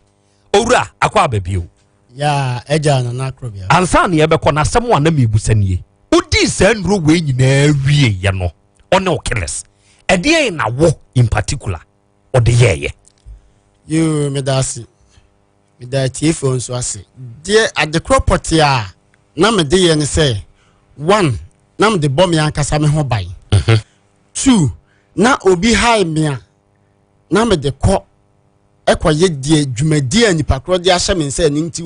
[SPEAKER 2] Owura, akɔ aba bio.
[SPEAKER 14] Ya, agya Nana Akrobia.
[SPEAKER 2] Ansa na yɛbɛkɔ no, asɛm a na mebusa nie. Wodii saa nnuro wei nyinaa wieeɛ no, ɔne wo killers, ɛdeɛn na wo in particular ɔde yɛɛyɛ?
[SPEAKER 14] Yoo, meda ase. Meda atiefoɔ nso ase. Deɛ adekorɔ pɔtee a na mede yɛ ne sɛ, one, na mede bɔ me ankasa me ho ban. Mhm. Two, na obi hae me a, na mede kɔ kɔyɛ deɛ dwumadie a nipa korɔ de ahyɛ me nsa ɛno nti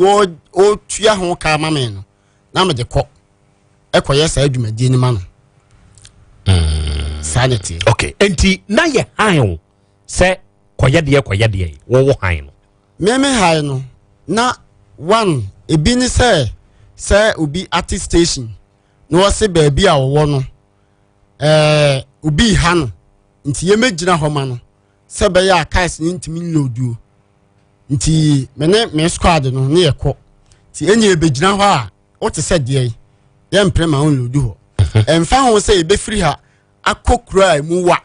[SPEAKER 14] ɔtua ho ka ama me no na mede kɔ ɛkɔyɛ saa dwumadie no ma no mm. saa ne teɛ
[SPEAKER 2] okay nti na yɛ han o sɛ kɔyɛ deɛ kɔyɛ deɛ wɔwɔ han no
[SPEAKER 14] meme han no na one ebi ne sɛ sɛ obi ate station na wɔse baabi a wɔwɔ no ɛɛ obi ha no nti yɛmɛgyina hɔ ma no sɛ ɛbɛyɛ a cars no ntumi nloduo nti me ne me squad no ne yɛkɔ nti ɛnyɛ ɛbɛgyina hɔ a wote sɛ deɛ yɛmpere ma wonlodu hɔ mhm. ɛmfa ho sɛ yɛbɛfiri ha akɔ kuro a ɛmu wa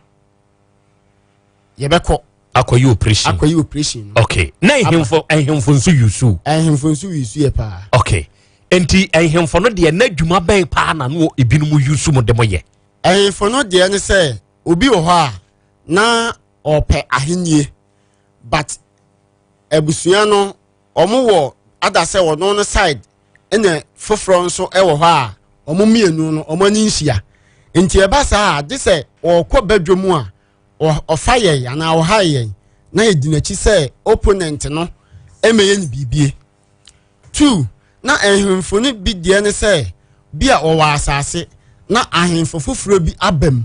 [SPEAKER 14] yɛbɛkɔ
[SPEAKER 2] akɔyɛ operation
[SPEAKER 14] akɔyɛ operation
[SPEAKER 2] no okay na nhemfo nhemfo nso yusu
[SPEAKER 14] nhemfo nso yusu yɛ paa
[SPEAKER 2] okay nti nhemfo no deɛ n'adwuma bɛn paa na no ebinom yusu mo de mo yɛ
[SPEAKER 14] nhemfo no deɛ ne sɛ obi wɔ hɔ a na ɔpɛ ahennie but abusua no wɔn wɔ ada sɛ ɔno no side ɛna foforɔ nso ɛwɔ hɔ a wɔn mmienu no wɔn ani nhyia nti ɛba saa a gye sɛ ɔkɔ badwa mu a ɔfa yɛn anaa ɔha yɛn na yɛdi n'akyi sɛ opponent no ɛmɛyɛ no biribie Two, na ahemfo no bi deɛ ne sɛ bi a wɔwɔ asase na ahemfo foforɔ bi aba mu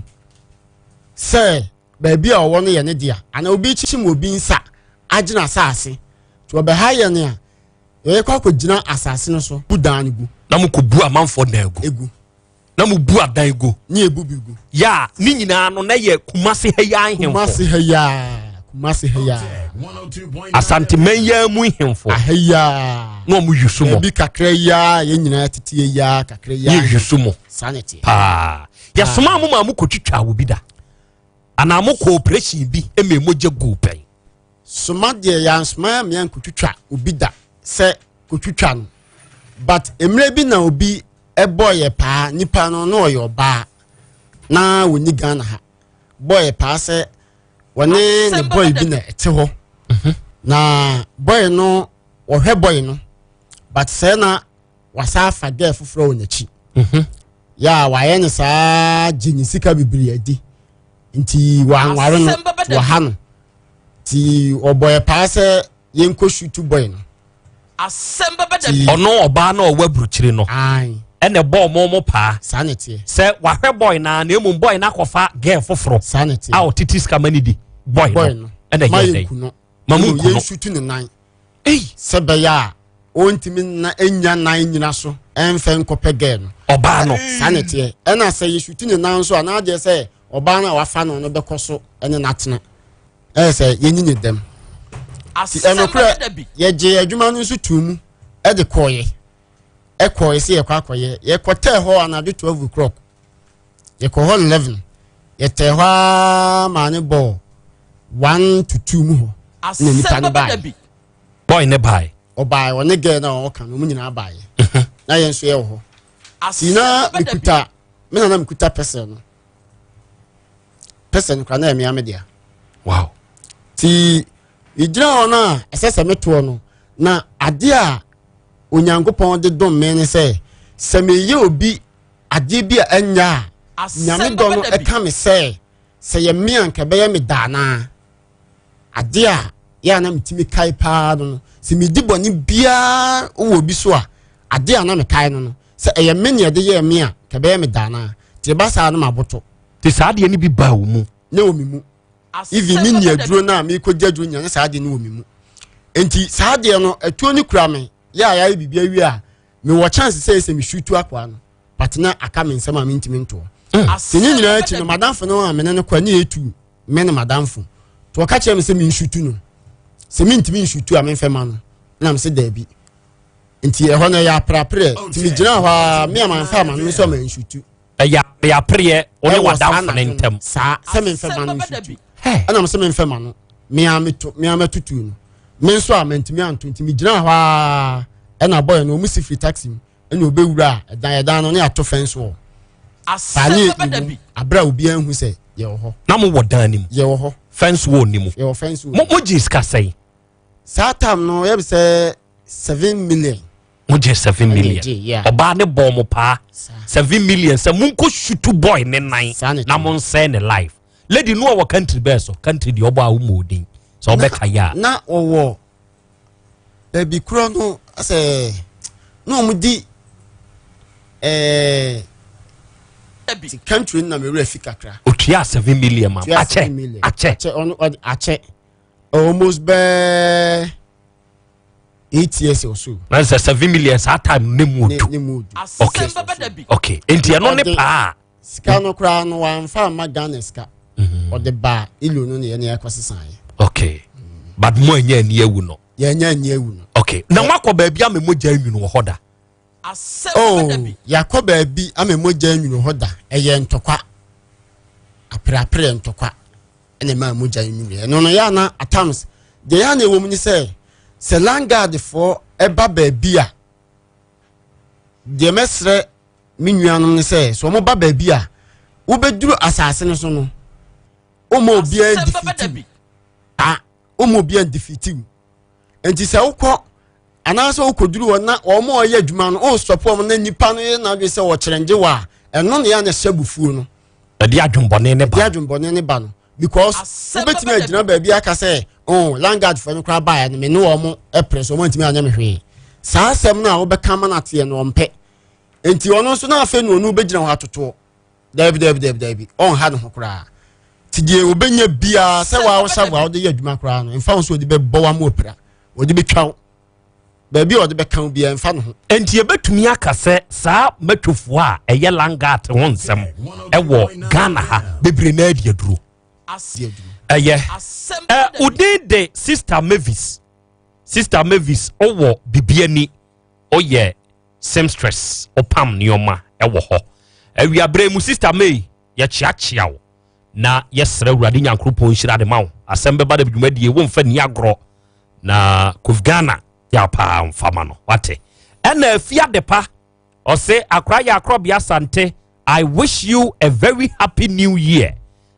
[SPEAKER 14] sɛ baabi a ɔwɔ no yɛ ne dea anaa obi kyim obi nsa agyina asase nti ɔbɛha yɛn a yɛkɔ akɔgyina asase no so bu dan no gu.
[SPEAKER 2] Na mo kɔ bu amanfoɔ dan gu.
[SPEAKER 14] Egu.
[SPEAKER 2] Na mo bu adan gu.
[SPEAKER 14] Ne ebu bi gu.
[SPEAKER 2] Ya ne nyinaa no na yɛ Kumasi ha yi ahemfo.
[SPEAKER 14] Kumasi ha yi a Kumasi ha yi a.
[SPEAKER 2] Asanteman yi mu nhemfo.
[SPEAKER 14] Aha yi a.
[SPEAKER 2] Na wɔn yi so mo.
[SPEAKER 14] Ebi kakra yi a yɛn nyinaa tete yi a kakra yi a.
[SPEAKER 2] Yɛ yi so mo.
[SPEAKER 14] Saa na ɛteɛ.
[SPEAKER 2] Paa yɛsoma mo maa mo kɔ twitwa wɔ bi da anaa mo kɔ operation bi ma mogya gu pɛn.
[SPEAKER 14] Soma deɛ yɛansoma yɛ mmea nkotwitwa obi da sɛ kotwitwa no but mmerɛ bi na obi bɔɔ yɛ paa nipa no na ɔyɛ ɔbaa na wɔni Ghana ha bɔɔ yɛ paa sɛ wɔne ne boy bi na ɛte hɔ mhm. na boy no wɔhwɛ boy no but sɛ na wasa afa girl foforɔ wɔ n'akyi mhm. yɛ a wayɛ no saa gye ne sika bebree adi nti wɔanware no wɔha no nti ɔbɔ yɛ paa sɛ yɛnkɔ shutu boy no
[SPEAKER 2] ɔno ɔbaa na ɔwɔ aburukyiri no ɛna ɛbɔ ɔmo mo paa sɛ wahwɛ boy na na emu boy na akɔfa girl foforɔ a ɔtete sika ma ne di boy no ɛna ɛyɛ dɛ ma mu nku no
[SPEAKER 14] yɛnsutu ne nan sɛ bɛyɛ a ɔntumi na nya nan nyina so ɛnfɛ nkɔpɛ gɛɛ no
[SPEAKER 2] ɔbaa no
[SPEAKER 14] saa na ɛteɛ ɛna sɛ yɛsutu ne nan so a na adeɛ sɛ ɔbaa no a wafa no no bɛkɔ so ɛne n'atena ɛyɛ sɛ yɛnyi ne dɛm nti ɛnokorɛ yɛgye adwuma no nso tuu mu ɛde kɔɔyɛ ɛkɔɔyɛ sɛ yɛkɔ akɔyɛ yɛkɔtɛɛ hɔ anadwo 12 o'clock yɛkɔ hɔ 11 yɛtɛɛ hɔ ara maa ne bɔɔ 1 to 2 mu hɔ na nipa no baeɛ
[SPEAKER 2] boy ne baeɛ
[SPEAKER 14] ɔbaeɛ ɔne girl na ɔka no ɔmo nyinaa baeɛ mhm. na yɛn nso yɛwɔ hɔ nti na mekuta me na na mekuta pɛsɛ no pɛsɛ no kora na ɛmea me dea
[SPEAKER 2] wow
[SPEAKER 14] ti megyina hɔ no a ɛsɛ sɛ metoɔ no na adeɛ a onyankopɔn de dom me ne sɛ sɛ meyɛ obi adeɛ bi a ɛnyɛ a nyame dɔ no ɛka me sɛ sɛ yɛ me a nka ɛbɛyɛ me daanaa adeɛ a yɛ a na metumi kae paa no no sɛ medi bɔne biara wɔ obi so a adeɛ a na mekae no no sɛ ɛyɛ me ne ɛde yɛɛ me a nka ɛbɛyɛ me daanaa nti ɛba saa no maboto
[SPEAKER 2] nti saa adeɛ no bi baa wo mu
[SPEAKER 14] ne wɔ me mu even me nni aduro no a mekɔgye aduro nyina ne saa adeɛ no wɔ me mu nti saa adeɛ no atuo no kura me yɛ a yɛayɛ biribi awie a mewɔ chance sɛ sɛ mesutu akoa no but na aka me nsɛm a mentumi ntoɔ nti ne nyinaa akyi no madamfo no a mene no kɔ ne yɛtu me ne madamfo nti ɔka kyerɛ me sɛ mensutu no sɛ mentumi nsutu a memfɛ ma no na me sɛ daabi nti ɛhɔ no ɛyɛ apreapreɛ nti megyina hɔ a me a mamfa ama no me nso a mansutu
[SPEAKER 2] ɛyɛ apreapreɛ wo ne wadamfo no ntam
[SPEAKER 14] saa sɛ memfɛ ma no nsutu ɛna me sɛ memfɛ ma no me a meto me a mɛtutu no me nso a mantumi anto nti megyina hɔ a ɛna bɔyɛ no ɔmo si firi taxi mu ɛna ɔbɛwura ɛdan ɛdan no ne ato fɛn so saa ne ɛmu abere a obiara nhu sɛ yɛwɔ hɔ
[SPEAKER 2] na mo wɔ dan no mu
[SPEAKER 14] yɛwɔ hɔ
[SPEAKER 2] fɛn wɔ ni mu
[SPEAKER 14] yɛwɔ fɛn so
[SPEAKER 2] mo mo gye sika sɛn
[SPEAKER 14] saa tam no yɛ bi sɛ seven million
[SPEAKER 2] mo gye seven million ɔbaa ne bɔɔ mo paa seven million sɛ mo nkɔ shutu boy ne nan na mo nsɛn ne life lady no ɔwɔ country bɛɛ so country deɛ ɔbɔ a wo mu odin sɛ ɔbɛka yɛ a.
[SPEAKER 14] na ɔwɔ baabi korɔ no sɛ na wɔn di ɛɛ country no na mewura fi kakra.
[SPEAKER 2] otua seven million ma akyɛ akyɛ
[SPEAKER 14] akyɛ akyɛ almost bɛɛ. eight years or so.
[SPEAKER 2] na sɛ seven million saa time ne mu odu
[SPEAKER 14] ne mu odu
[SPEAKER 2] okay okay nti ɛno ne paa.
[SPEAKER 14] sika no koraa no wamfa ama ghana sika mhm. ɔde baa ilo no ne yɛne ɛkɔ sesan yɛ.
[SPEAKER 2] okay but mo anya ani awu no.
[SPEAKER 14] yɛanya ani awu no.
[SPEAKER 2] okay na mo akɔ baabi ama mogya nwunu wɔ hɔ da.
[SPEAKER 14] oh yɛakɔ baabi ama mogya nwunu hɔ da ɛyɛ ntɔkwa aperapere ntɔkwa. ɛna ɛmaa mogya nwunuiɛ ɛno no yɛ ana at times deɛ yɛ ana ɛwɔ mu ne sɛ sɛ landguard foɔ ɛba baabi a deɛ mɛsrɛ me nuanom ne sɛ sɛ wɔn ba baabi a wobɛduru asase no so no wɔn obiara ndifitiw a wɔn obiara ndifitiw nti sɛ wokɔ anaasɛ wokɔduru hɔ na wɔn a wɔyɛ adwuma no wɔresɔpo wɔn na nipa no yɛ n'adwene sɛ wɔkyerɛngye wɔ a ɛno na yɛ na ɛhyɛ bufuo no.
[SPEAKER 2] ɛde adwembɔne ne ba.
[SPEAKER 14] ɛde adwembɔne ne ba no because wobɛtumi agyina baabi aka sɛ oh landguard foɔ no koraa baeɛ no me ne wɔn pere so wɔn antumi anyɛ me hwee saa asɛm no a wobɛka ma no ateɛ no ɔmpɛ nti ɔno nso na afei na ɔno wobɛgyina hɔ atotoɔ daabi daabi daabi daabi ɔnha ne ho koraa ti deɛ obɛnya biara sɛ waa wo savo a wode yɛ adwuma koraa no mfa wo sɛ ɔde bɛbɔ wa ma opira ɔde bɛtwa wo. Baabi a ɔde bɛka wo biara mfa ne ho.
[SPEAKER 2] Enti yɛbɛtumi aka sɛ saa matwofoɔ a ɛyɛ langat ho nsɛm ɛwɔ Ghana ha bebree na adi aduro. Ɛyɛ ɛ odin de Sister Mavis. Sister Mavis ɔwɔ Bibiani, ɔyɛ seamstress, ɔpam nneɛma ɛwɔ hɔ. Awiaberɛ mu Sister May yɛkyeakyea wo na yɛsrɛ Awurade Nyankoropɔn nhyira de ma wo. Asɛm bɛba da dwumadie womfa ni agorɔ na Kofi Ghana yɛ paa mfa ma no wate. Ɛna afi adepa ɔse akora yɛ akorɔbea Asante I wish you a very happy new year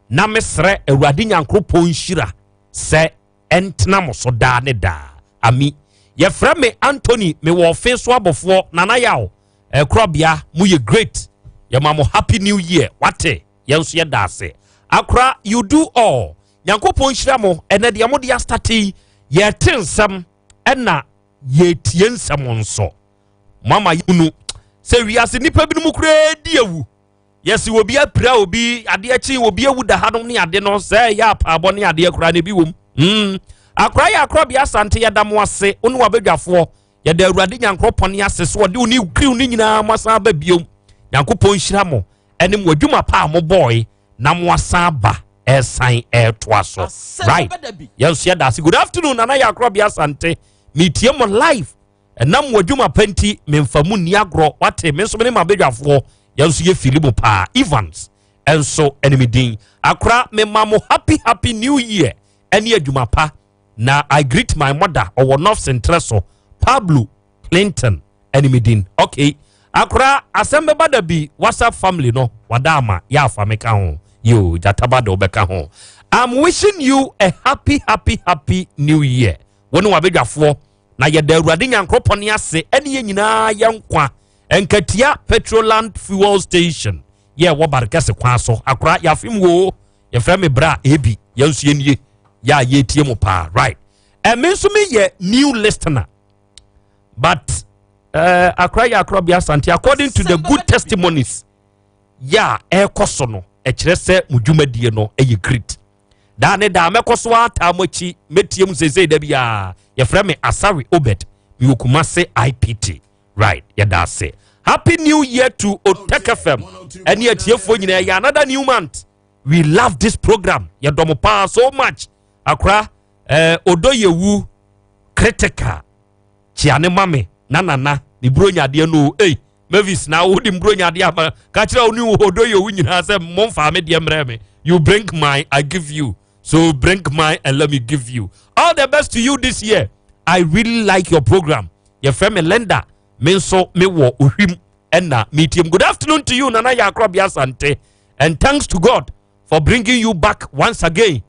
[SPEAKER 2] na mesrɛ Awurade Nyankoropɔn nhyira sɛ ɛntena mo so daa ne daa. Ami. Yɛfrɛ me Anthony mewɔ ɔfe so abɔfoɔ Nana Yaw ɛkorɔbea mo yɛ great yɛma mo happy new year wate yɛn nso yɛda ase akora you do all nyankopɔn nhyira mo ɛnɛ deɛ mode astate yi yɛte nsɛm ɛna yɛtie nsɛm nso mama yɛhunu sɛ wiase nnipa binom koraa di awu yɛsi obi apira obi adeɛ kye obi awu da hanom ne ade no sɛ ɛyɛ apaabɔ ne adeɛ koraa na ebi wom mm. Akora yɛ akorɔbea Asante yɛda mo ase wo ne wabadwafoɔ yɛda Awurade Nyankoropɔn ase so ɔde wo ne kriw ne nyinaa mo asan aba biom Nyankopɔn nhyira mo ɛne mo adwuma pa a mo bɔɔe na mo asan aba ɛsan ɛtoa so right yɛn nso yɛda ase good afternoon nana yɛ akorɔbea Asante metie mo live ɛnam mo adwuma pa nti memfa mu nni agorɔ wate me nso me ne m'abadwafoɔ yɛn nso yɛ fili mo paa Evans ɛnso ɛne me din akora mema mo happy happy new year ɛne adwuma pa na I greet my mother ɔwɔ North Sentrɛ so Pablo Clinton ɛne me din okay akora asɛm bɛba da bi WhatsApp family no wada ama yɛ afa me ka ho yo gyataba de wobɛka ho I'm wishing you a happy happy happy new year wo ne wabadwafoɔ na yɛda Awurade Nyankoropɔn ase ɛne yɛn nyinaa yɛ nkwa nkatia Petroland fuel station yɛ ɛwɔ Barekɛse kwan so akora yɛafem woo yɛfrɛ me bra ebi yɛn nso yɛnie yɛ a yɛtie mo paa right ɛme nso meyɛ new listener but uh, akora yɛ akora bi asante according to the good testimonies yɛ a ɛrekɔ so no ɛkyerɛ sɛ mo dwumadie no ɛyɛ great daa ne daa mɛkɔ so ataa mo akyi mɛtie mu seesei da biara yɛfrɛ me asare obed mewɔ kumase ipt right yɛda ase happy new year to otek fm ɛne atiefoɔ nyinaa yɛ another new month we love this program yɛdɔ mo paa so much akora eh, odo yɛwu critical kyia ne ma me na nana ne buro nyadeɛ no ei Mavis na wode mburo nyadeɛ ama ka kyerɛ wo ne odo yɛwu nyinaa sɛ momfaa me deɛ mmerɛ me you bring mine I give you so bring mine and let me give you all the best to you this year I really like your program yɛfrɛ me Linda me nso mewɔ ohwim ɛna metiem good afternoon to you Nana Yakorɔbea Asante and thanks to God for bringing you back once again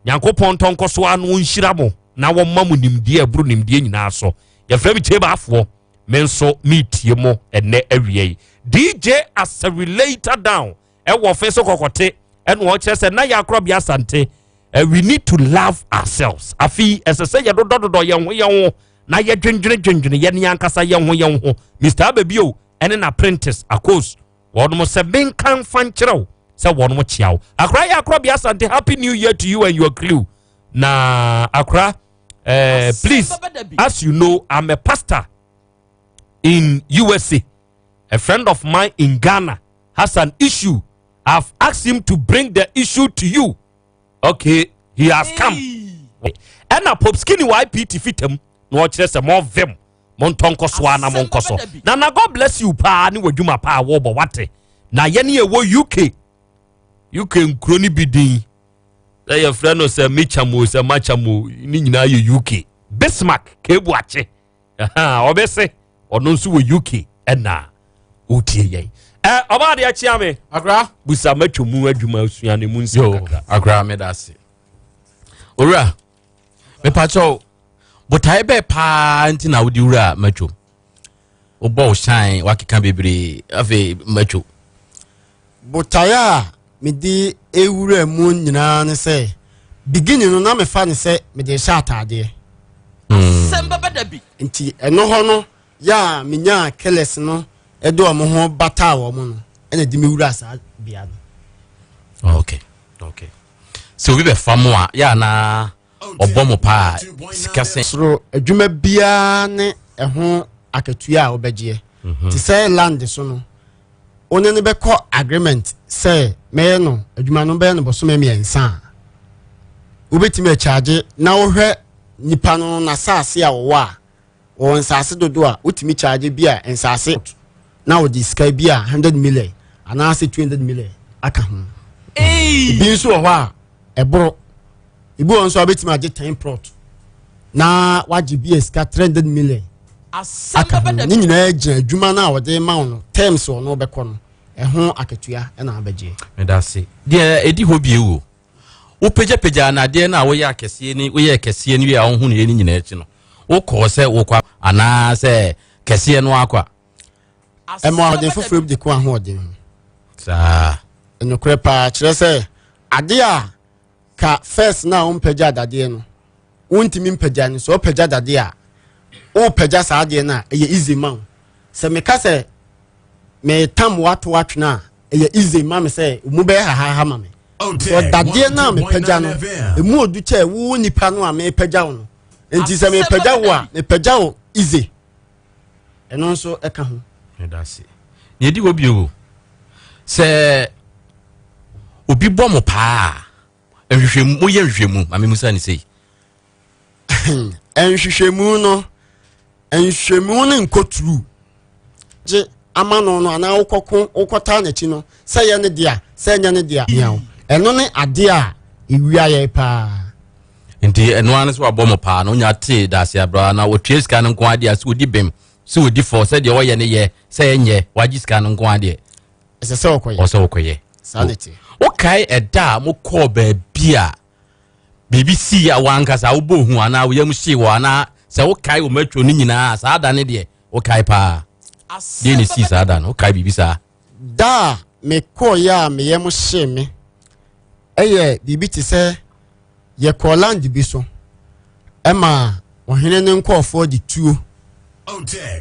[SPEAKER 2] Nyankopɔn ntɔ nkɔ so ano nhyira mo na wɔmma mo nimdeɛ ɛboro nimdeɛ nyinaa so yɛfrɛ me kyebaafoɔ me nso metie mo ɛnɛ awia yi DJ Accelerator down ɛwɔ fe so kɔkɔte ɛna ɔkyerɛ sɛ na yɛakorɔbea Asante eh, we need to love ourselves afei ɛsɛ sɛ yɛdodɔdodɔ yɛn ho yɛn ho na yɛdwendwene dwendwene yɛn ankasa yɛn ho yɛn ho Mr. Ababio ɛne n'apprentice Akos wɔnom sɛ menka mfa nkyerɛ wo sɛ wɔnom kyea wo akora yɛ akorɔbea Asante happy new year to you and your crew na akora eh, please as you know I'm a pastor in USA a friend of mine in Ghana has an issue I've asked him to bring the issue to you okay he has come ɛna Pope Skinny YPT fitam na ɔkyerɛ sɛ mo vim mo ntɔ nkɔ so a na mo nkɔ so na na God bless you paa ne w'adwuma paa wɔbɔ wate na yɛne ɛwɔ UK UK nkuro no bi din sɛ yɛfrɛ no sɛ mechamo sɛ machamo ne nyinaa yɛ UK Bismarck Kebuakye ɔbɛse ɔno nso wɔ UK ɛna ɔtie yɛn ɛ ɔbaa deɛ akyea me
[SPEAKER 13] akora
[SPEAKER 2] busa matwa mu adwuma sua ne mu nsɛm kakra
[SPEAKER 13] akora meda ase owura mepakyɛw botae bɛɛ paa nti na wode wura matwom wobɔ wo hyɛn wakeka bebree afei matwo
[SPEAKER 14] botae a mede ewura mu nyinaa ne sɛ beginning no na mefa ne sɛ mede hyɛ ataadeɛ
[SPEAKER 10] asɛm bɛba da bi
[SPEAKER 14] nti ɛno hɔ no yɛ a menyaa killers no de wɔn ho bataa wɔn no ɛna de me wura saa bea
[SPEAKER 13] no okay okay sɛ obi bɛfa mo a yɛ anaa ɔbɔ mo paa sika sɛn
[SPEAKER 14] soro adwuma biara ne ɛho akatua a wobɛgyeɛ. Te sɛ land so no, wo ne no bɛkɔ agreement sɛ mɛyɛ no adwuma no bɛyɛ no bɔsome 3 a, wobɛtumi akyagye na wohwɛ nipa no n'asase a wɔwɔ a, wɔwɔ nsase dodo a wotumi kyagye bi a nsase na wɔde sika bi a 100 million anaasɛ 200 million aka ho. Ebi nso wɔ hɔ a ɛboro, ebi wɔ nso a wobɛtumi agye 10 plot na wagye bi a sika 300 million aka ho. Ne nyinaa gyina adwuma no a wɔde ma wo no, terms ɔno bɛkɔ no, ɛho akatua ɛna abɛgye.
[SPEAKER 13] Meda ase. Deɛ ɛdi hɔ bie wo, wopagyapagya na adeɛ no a woyɛ akɛseɛ ni, woyɛ kɛseɛ no wie a wohu no yɛ no nyinaa akyi no, wokɔɔ sɛ wokɔ anaa sɛ kɛseɛ no akɔ a?
[SPEAKER 14] Ɛma ahoɔden foforɔ bi de ko ahoɔden ho.
[SPEAKER 13] Saa.
[SPEAKER 14] Nokorɛ paa, kyerɛ sɛ adeɛ a ka first na wompagya dadeɛ no, wontumi mpagya no. Sɛ wopagya dadeɛ a, wopagya saa adeɛ no a, ɛyɛ easy ma wo. Sɛ meka sɛ metam wato atwene a, ɛyɛ easy ma me sɛ emu bɛyɛ hahaha ma me. Sɛ dadeɛ no a mepagya no, emu odu kyɛ wo nipa no a mepagya wo no. Nti sɛ mepagya wo a, mepagya wo easy. Ɛno nso ɛka ho.
[SPEAKER 13] Ɛda ase. Nea ɛdi hɔ bio, sɛ obi bɔ mo paa, nhwehwɛmu, moyɛ nhwehwɛmu, maame musa ne sei.
[SPEAKER 14] Nhwehwɛmu no, nhwehwɛmu no nkɔ turu gye ama no no anaa wokɔko wokɔtaa n'akyi no, sɛ yɛ ne dea sɛ ɛnyɛ ne dea, ɛno ne adeɛ a ewia yɛ paa.
[SPEAKER 13] Nti ɛno ara ne sɛ wabɔ mo paa no, wonya tee daase abrɛ na wɔtua sika no nko adeɛ a, sɛ wɔdi bem sɛ wɔdi fɔ, sɛ deɛ wɔyɛ no yɛ sɛ ɛnyɛ, wagye sika no nko adeɛ,
[SPEAKER 14] ɛsɛ sɛ wɔkɔyɛ,
[SPEAKER 13] ɔsɛ wɔkɔyɛ.
[SPEAKER 14] Saa ne te.
[SPEAKER 13] Wokae ɛda a mokɔɔ baabi a biribi sii a wankasa wobɔ hu anaa woyam hyee wɔ, anaa sɛ wokae wɔ matwo no nyinaa saa da ne deɛ wokae paa deɛ ne sii saa da no, wokae biribi saa?
[SPEAKER 14] Da a mekɔɔyɛ a meyam hyee me ɛyɛ biribi te sɛ yɛkɔɔ land bi so ɛma ɔhene ne nkɔɔfoɔ de tuo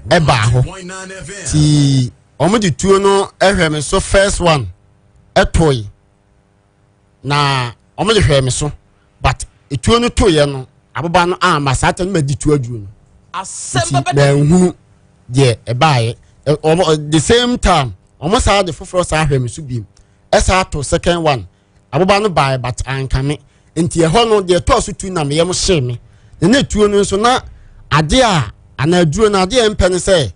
[SPEAKER 14] ɛbaa hɔ, ti wɔn de tuo no ɛhwɛ me so first one ɛtoe na wɔn de hwɛ me so, but etuo no toeɛ no aboba no ama saa tɛm ma di tuo aduro no, nti mɛnhunu deɛ ɛbaeɛ. Wɔn the same time wɔn saa de foforɔ saa hwɛ me so biem, ɛsaa to second one, aboba no baeɛ but ankame. Nti ɛhɔ no deɛ ɛtɔɔ so tu na meyam hyee me. Na ne tuo no nso na adeɛ a anaa aduro no adeɛ a mpɛ ne sɛ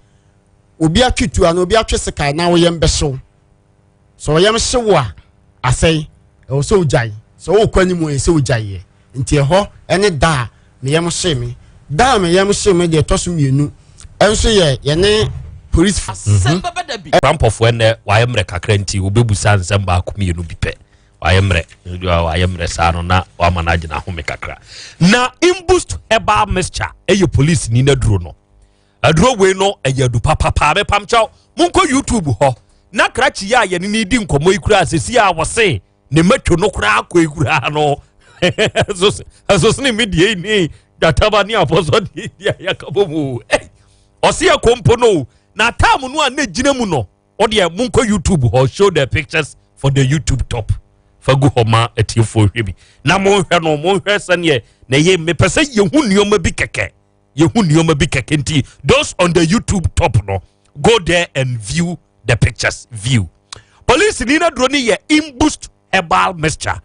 [SPEAKER 14] obi atwe tuo anaa obi atwe sekan na woyam bɛhyew. Sɛ ɔyam hyew a asɛe, ɛwɔ sɛ ogyae. Sɛ wokɔ anim ɛyɛ sɛ ogyaeɛ. Nti ɛhɔ ɛne da a meyam hyee me. Da a meyam hyee me deɛ ɛtɔ so 2 ɛnso yɛ yɛne polisi.
[SPEAKER 2] Krampɔfoɔ ɛnɛ wayɛ mmerɛ kakra nti wobɛbusa nsɛm baako mmienu bi pɛ. Wayɛ mmerɛ, wayɛ mmerɛ saa no na wama no agyina home kakra. Na Imboost herbal mixture ɛyɛ polisi ni n'aduro no. Aduro wei no ɛyɛ adu papapaa. Mepam kyɛw, monkɔ YouTube hɔ na krakye yi a yɛne ne di nkɔmmɔ yi koraa sɛsi a wɔse ne matwo no koraa akɔ yi koraa no ɛso sene me deɛ ni gyataba ne apɔsɔ deɛ di a yɛka bɔ mu. Ɔse ɛkɔ mpo no na tam no a na gyina mu no, ɔdeɛ monkɔ YouTube hɔ, show the pictures for the YouTube top fa gu hɔ ma atiefoɔ hwɛ bi na monhwɛ no, monhwɛ sɛneɛ na ɛyɛ. Mepɛ sɛ yɛhu nneɛma bi kɛkɛ, yɛhu nneɛma bi kɛkɛ. Nti those on the YouTube top no, go there and view the pictures. View police ni na duro ni yɛ Imboost herbal mixture.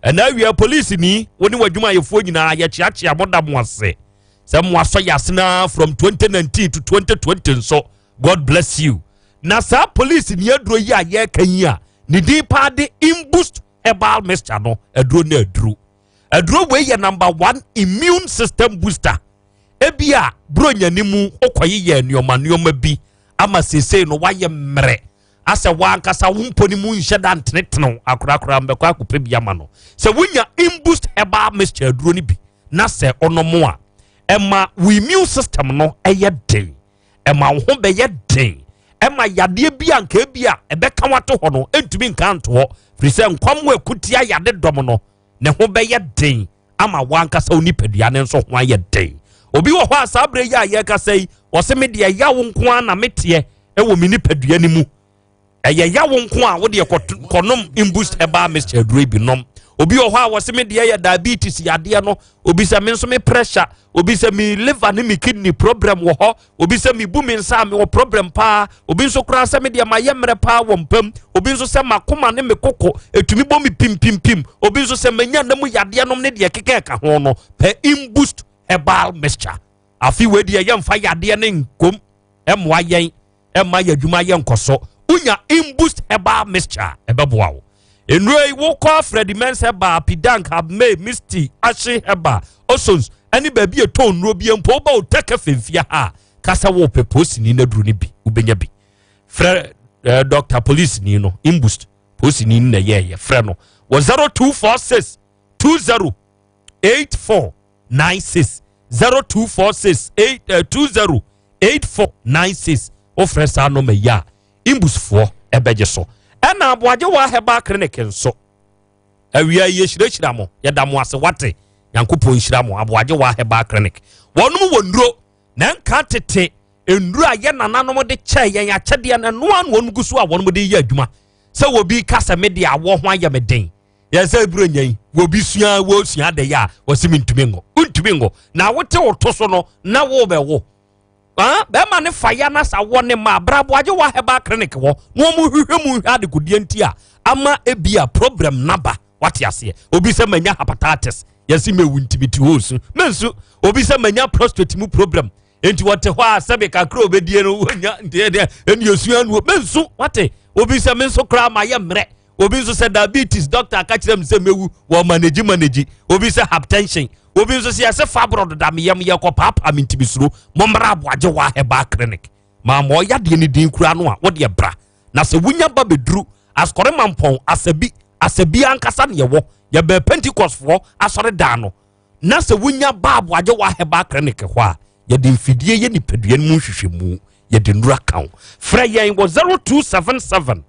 [SPEAKER 2] Ɛna awia police ni wo ne w'adwumayɛfoɔ nyinaa yɛkyeakyea mo da mo ase sɛ mo asɔ yɛ asena from 2019 to 2020 nso. God bless you. Na saa police ni aduro yi a yɛreka yi a ne din paa de Imboost herbal mixture no, aduro ne aduro aduro wei yɛ number 1 immune system booster. Ebi a bronya ne mu wokɔyeyɛ nneɛma nneɛma bi ama seesei no wayɛ mmerɛ asɛ wankasa wo mpo ne mu nhyɛ da ntenetene akorakora mbɛkɔ akɔpɛ bi ama no. Sɛ wonya Imboost herbal mixture aduro no bi na sɛ ɔnom a, ɛma wo immune system no ɛyɛ den, ɛma wo ho bɛyɛ den, ɛma yadeɛ bi a nka bi a ɛbɛka wato hɔ no ɛntumi nka nto hɔ, firi sɛ nkwam wɔ akutia yade dɔm no ne ho bɛyɛ den ama wankasa wo nipadua ne nso ho ayɛ den. Obi wɔ hɔ a saa berɛ yi a yɛrekasa yi wɔse me deɛ yawo nko ara na meteɛ ɛwɔ me nipadua no mu. Ɛyɛ yawo nko a wodeɛ kɔnom Imboost herbal mixture aduro bi nom. Obi wɔ hɔ a wɔse me deɛ yɛ diabetes yadeɛ no, obi sɛ me nso me pressure, obi sɛ me liver ne me kidney problem wɔ hɔ, obi sɛ mebu me nsa a mewɔ problem paa, obi nso koraa sɛ me deɛ mayɛ mmerɛ paa wɔ mpam, obi nso sɛ makoma ne me koko ɛtumi bɔ me pimpimpim, obi nso sɛ manya nna mu yadeɛ nom ne deɛ keka ɛka ho no, pɛ Imboost herbal mixture. Afe wei deɛ yɛmfa yadeɛ ne nkom ɛmmoa yɛn ɛmma yɛ adwuma yɛ nkɔso. Wonya Imboost herbal mixture ɛbɛboa wo. Nnuro yi wokɔ Freddie Mens Herbal, Pidank, Habmay, Misty, Ashe Herbal, Osons ɛne baabi ɛtɔn nnuro bi mpo woba Otec FM fie ha a ka sɛ wopɛ polisini no aduro no bi wobɛnya bi. Frɛ eh, Dr. Polisini no Imboost polisini no na ɛyɛɛyɛ frɛ no wɔ 0246 20 84 96 0246 8 20 84 96 wofrɛ saa nɔma yi a imbusfoɔ ɛbɛgye so. Ɛna Aboagye wɔ Herbal Clinic nso awia yi yɛhyirahyira mo, yɛda mo ase wate. Nyankopɔn nhyira mo. Aboagye wɔ Herbal Clinic wɔnom wɔ nnuro na nka tete nnuro a yɛ nananom de kyɛɛ yɛn akyɛdeɛ no ɛnoa na wɔnom gu so a wɔnom de yɛ adwuma. Sɛ obi ka sɛ me de awɔ ho ayɛ me den, yɛn sɛ eburo nya yi wɔbi sua wɔsua adɛ yɛ a wɔsi mi ntumi ngo ntumi ngo na wote wo to so no na wo bɛ wo ah bɛrima ne fa ya na sa wɔ ne ma abraboagye wɔ herbal clinic hɔ na wɔn hwehwɛ mu hwɛ adekodeɛ nti a ama ebi a problem naba wate aseɛ. Obi sɛ manya hepatitis yɛsi mewu ntumi ti hɔ osu mensu. Obi sɛ manya prostate mu problem nti wɔte hɔ a sɛbe kakra obedie no wɔnya nti ɛdeɛ ɛne esua nuo mensu wate. Obi sɛ me nso koraa ma yɛ mmerɛ. Obi nso sɛ diabetes doctor aka kyerɛ me sɛ mewu wɔ manage manage. Obi sɛ hypertension. Obi nso sɛ yɛsɛ fibroid da me yam yɛkɔ paapaa me ntimi suro. Mommra Aboagye wɔ herbal clinic. Maa ma ɔyadeɛ ne din kura no a wodeɛ bra. Na sɛ wonya ba bɛduru Asɔre Mampɔn Asabi Asabi ankasa ne yɛwɔ yɛbɛɛ Pentecostfoɔ asɔre dan no. Na sɛ wonya ba Aboagye wɔ herbal clinic hɔ a yɛde mfidie yɛ nipadua no mu nhwehwɛmu, yɛde nnura ka wo. Frɛ yɛn wɔ 0277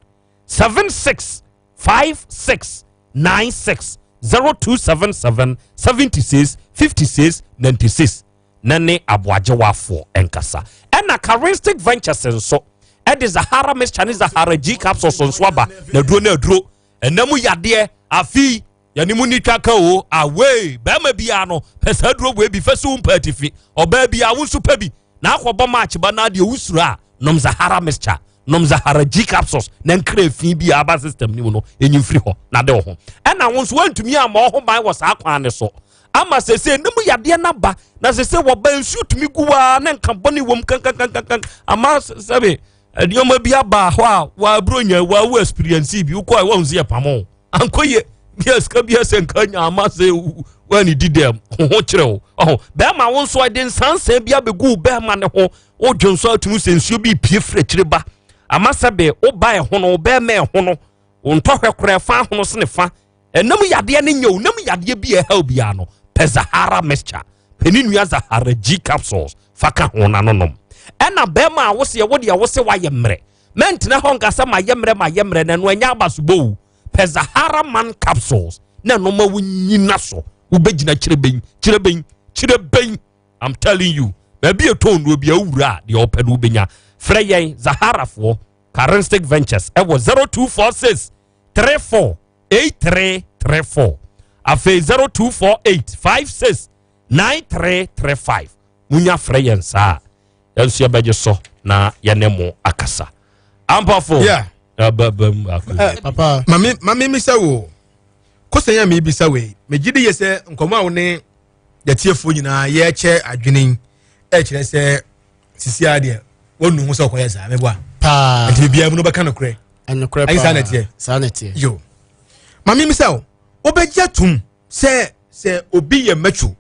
[SPEAKER 2] 76 56 96 0277 76 56 96 na ne aboagyewafoɔ nkasa. Ɛna Charistic Ventures nso ɛde Zahara mixture ne Zahara G capsules nso aba na aduro no aduro ɛnam yadeɛ afei yɛne mu ni twa ka o awei bɛrima biara no pɛ saa aduro wei bi fɛ so mpa atifi ɔbaa biara wo nso pɛ bi na akɔbɔ match ba na adeɛ wosuro a nom Zahara mixture nom Zahara G capsules na nkira efi bi a aba system ni mu no enyi mfiri hɔ na de wo ho. Ɛna wo nso woantumi amma wo ho ban wɔ saa kwan ne so ama sese ne mu yadeɛ no aba na sese wɔba nsuo tumi gu waa na nka bɔne wɔ mu kankankankan ama sɛbe nneɛma bi aba hɔ a wɔaburo nya wɔawo experience bi wokɔ a wɔn nso yɛ pamo ankɔ yie bi a sika bi asɛ nka nya ama sɛ wɔani di dɛm ho kyerɛ wo ɔho bɛrima wo nso ɛde nsansan bi abɛgu wo bɛrima ne ho wodwo nso atumi sɛ nsuo bi pie firi akyire ba ama sɛ be woba ɛho no wo bɛrima ɛho no wo ntɔhwɛ koraa ɛfa ahono sene fa ɛnam yadeɛ no nyɛ wo nam yadeɛ bi a ɛha obiara no pɛ Zahara mixture pɛ ne nua Zahara G capsules fa ka ho na no nom. Ɛna bɛrima a woseɛ wo deɛ wose wayɛ mmerɛ mɛntena hɔ nka sɛ mayɛ mmerɛ mayɛ mmerɛ na ɛno ɛnyɛ abasobɔ o. Pɛ Zahara man capsules na ɛno ma wonyina so wobɛgyina kyerɛbɛn kyerɛbɛn kyerɛbɛn. I'm telling you baabi ɛtɔn nnuro bi a wowura a deɛ ɔpɛ no wobɛnya. Frɛ yɛn Zaharafoɔ Charistic Ventures ɛwɔ 0246 34 8334 afei 0248 56 9335. Munya frɛ yɛn saa yɛn nso yɛbɛgye so na yɛne mo akasa ampafo.
[SPEAKER 5] Yeah.
[SPEAKER 2] Papa
[SPEAKER 5] mame mame misa wo kɔsɛn a mebisa wei megye di yɛ sɛ nkɔmmɔ a wo ne yɛtiefoɔ nyinaa yɛkyɛ adwene ɛkyerɛ sɛ sisi adeɛ wɔnu ho sɛ ɔkɔyɛ saa meboa
[SPEAKER 14] paa
[SPEAKER 5] nti biribiara mu no bɛka nokorɛ
[SPEAKER 14] ɛnokorɛ
[SPEAKER 5] paa saa na ɛteɛ
[SPEAKER 14] saa na ɛteɛ
[SPEAKER 5] yo mame misa wo wobɛgye atom sɛ sɛ obi yɛ mɛtwo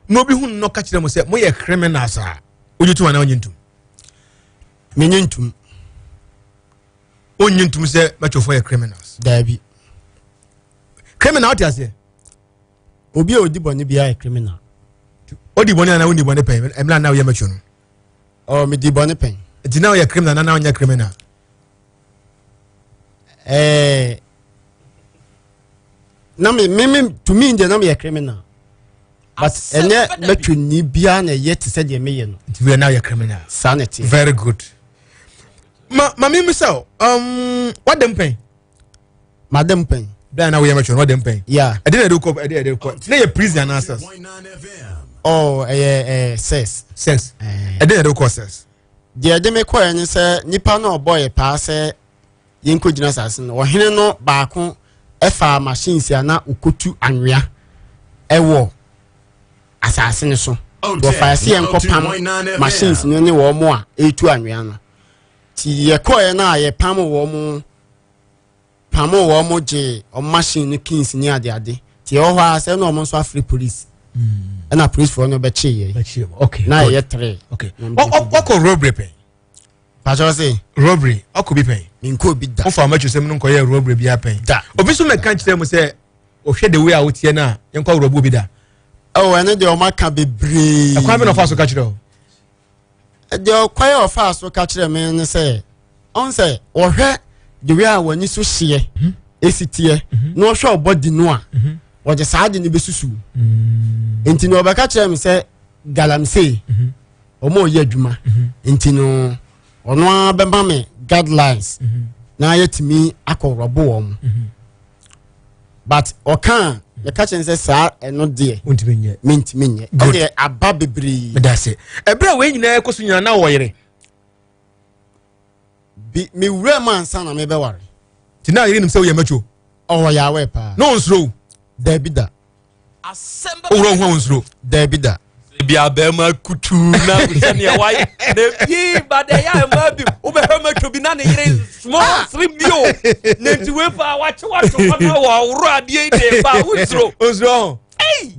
[SPEAKER 5] na obi hu no ka kyerɛ mo sɛ moyɛ criminals a wogye tom anaa wonye ntom?
[SPEAKER 14] Menye ntom.
[SPEAKER 5] Wonye ntom sɛ mɛtwofoɔ yɛ criminals?
[SPEAKER 14] Daabi.
[SPEAKER 5] Criminal wote aseɛ?
[SPEAKER 14] Obi a odi bɔne biara yɛ criminal.
[SPEAKER 5] Odi bɔne anaa wonni bɔne pɛn ɛmɛ anaa woyɛ mɛtwo no?
[SPEAKER 14] Ɔ medi bɔne pɛn.
[SPEAKER 5] Nti na woyɛ criminal anaa wonyɛ criminal?
[SPEAKER 14] Ɛɛ na me me me to me deɛ na meyɛ criminal but ɛnyɛ mɛtwani biara na ɛyɛ te sɛ deɛ meyɛ no.
[SPEAKER 5] Nti wei na yɛ criminal.
[SPEAKER 14] Saa na ɛteɛ.
[SPEAKER 5] Very good. Ma ma mi mi sɛ um, wadam pɛn.
[SPEAKER 14] Madam pɛn.
[SPEAKER 5] Bẹ́ẹ̀ na woyɛ mɛtwɛ no ɔde mpɛn.
[SPEAKER 14] Yeah.
[SPEAKER 5] Ɛde na ɛde kɔ ɛde ɛde kɔ ne yɛ prison anaa cells.
[SPEAKER 14] Oh, ɛyɛ ɛɛ cells.
[SPEAKER 5] Cells. Ɛde na ɛde kɔ cells.
[SPEAKER 14] Deɛ ɛde me kɔɛ ne sɛ nipa na ɔbɔ yɛ paa sɛ yɛn kɔ gyina asase no ɔhene no baako ɛfa machines a na okotu anwea ɛwɔ asase no so. Wɔfa ɛsɛ yɛn kɔ pam machines no ne wɔn a ɛretu anwea no. Ti yɛ kɔɛ no a yɛ pam wɔn. Pamoo wɔn gyee wɔn machine no keys ne ade ade nti ɛwɔ hɔ ara sɛ ɛna wɔn nso afre police ɛna policefoɔ no bɛkye yɛ na ɛyɛ tere.
[SPEAKER 5] Wakɔ robbery pɛn.
[SPEAKER 14] Pàṣẹ ɔsè.
[SPEAKER 5] Robbery ɔkɔ bi pɛn.
[SPEAKER 14] Nkɔ bi da.
[SPEAKER 5] Wofa wɔn akyi sɛm no nkɔyɛ robbery bi apɛn.
[SPEAKER 14] Da.
[SPEAKER 5] Obi nso mɛka kyerɛ mu sɛ ɔhwɛ the way a woteɛ no a yɛnkɔ robbery bi da.
[SPEAKER 14] Ɛwɔ ɛno deɛ wɔn aka bebree.
[SPEAKER 5] Ɛkwan bi na ɔfa so ka kyerɛ o.
[SPEAKER 14] Deɛ ɔkwan a ɔfaa so ka kyerɛ me ne sɛ ɔn sɛ ɔhwɛ the way a w'ani so hyeɛ mhm. esi teɛ mhm. na ɔhwɛ ɔbɔ di no a mhm. ɔde saa de no bɛsusu mm. nti na ɔbɛka kyerɛ me sɛ galamsey ɔmo ɔyɛ adwuma nti no ɔno ara bɛma me guidelines na yɛtumi akɔ rɔbo wɔn but ɔka a mɛka kyɛn sɛ saa ɛno deɛ
[SPEAKER 5] wontumi nyɛ
[SPEAKER 14] mentumi nyɛ ɛdeɛ aba bebree
[SPEAKER 5] meda ase ɛberɛ a wei nyinaa ɛkɔ so nyinaa na wɔ yere
[SPEAKER 14] bi mewura mu ansa na mebɛware
[SPEAKER 5] nti na yere nim sɛ woyɛ matwo
[SPEAKER 14] ɔwɔ yɛ awɛ paa
[SPEAKER 5] na ɔnsuro
[SPEAKER 14] daabi da
[SPEAKER 5] Owura ho a onsuro.
[SPEAKER 14] Dabi da.
[SPEAKER 2] Ebi abɛɛma kutu na sɛnea wayɛ na ebi ba dɛ yɛ mmaa bi wobɛhwɛ matwo bi na ne yere small ah! slim bi o na nti wei pa wakye wato hɔ na wɔaworo adeɛ yi de ba wonsuro.
[SPEAKER 5] Onsuro.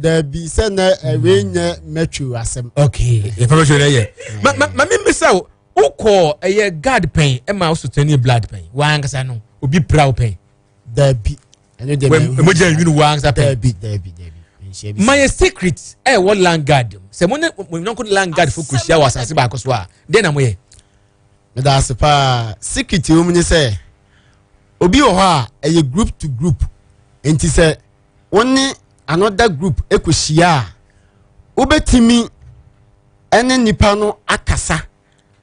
[SPEAKER 14] Dabi sɛ na ɛwei nyɛ matwo asɛm.
[SPEAKER 5] Okay, yɛfɛ matwo na yɛ. Ma ma ma mi mbisa o, wokɔ ɛyɛ guard pɛn ɛma wosotani blood pɛn, wankasa no obi pra wo pɛn.
[SPEAKER 14] Dabi. ɛno deɛ
[SPEAKER 5] mɛ mogya nwunu wɔ ankasa pɛ
[SPEAKER 14] daabi daabi daabi nhyia bi
[SPEAKER 5] ma yɛ secret ɛwɔ eh, land guard mu sɛ mo ne mo yɔnko land guard fo kɔhyia wɔ asase baako so a deɛ na moyɛ
[SPEAKER 14] meda ase paa secret wɔ mu ne sɛ obi wɔ hɔ a ɛyɛ group to group nti sɛ wo ne another group ɛkɔhyia a wobɛtumi ɛne nipa no akasa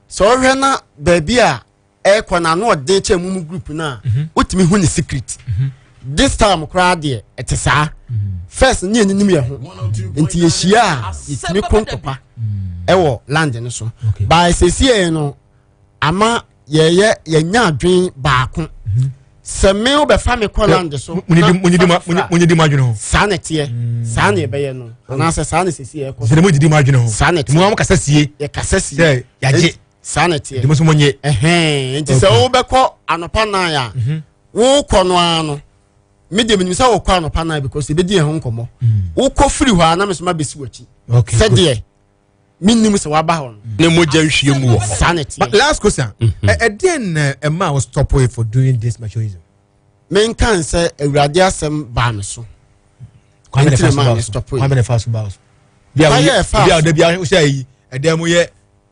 [SPEAKER 14] sɛ ɔhwɛ na baabi a ɛkɔ na ano ɔden kyɛn mu mu group no a mhm. wotumi hu ne secret mhm. this time koraa deɛ ɛte saa mhm. first ne yɛn nim yɛn ho nti yɛhyia a yɛtumi ko ntɔkwa ɛwɔ land no so by sɛsie no ama yɛyɛ yɛnya adwen baako sɛ me wobɛfa me kɔ land so
[SPEAKER 5] monyedi mo adwene ho
[SPEAKER 14] saa na ɛteɛ saa na ɛbɛyɛ no anaasɛ saa na sɛsie ɛkɔ
[SPEAKER 5] so sɛ mogyedi mo adwene ho
[SPEAKER 14] saa na ɛteɛ
[SPEAKER 5] mo kasa sie
[SPEAKER 14] yɛkasa sie
[SPEAKER 5] yɛagye
[SPEAKER 14] saa na ɛteɛ
[SPEAKER 5] nti mo nso mo nye
[SPEAKER 14] ɛhɛn nti sɛ wobɛkɔ anɔpa nan a mhm. wokɔ no ara no me deɛ menim sɛ wokɔ anɔpa nan because ebɛdi yɛn ho nkɔmmɔ mm. wokɔ firi hɔ a na me so mabɛsi w'akyi sɛdeɛ menim sɛ waba hɔ no
[SPEAKER 2] ne mogya nhwie mu wɔ hɔ
[SPEAKER 14] saa na ɛteɛ
[SPEAKER 5] last question mhm. ɛdeɛn na ɛma wo stop for doing this machoism
[SPEAKER 14] menka sɛ awurade asɛm baa me so
[SPEAKER 5] kwan bɛ na fa so ba so bi a ɔda bi a wohyɛ ayi ɛdɛm yɛ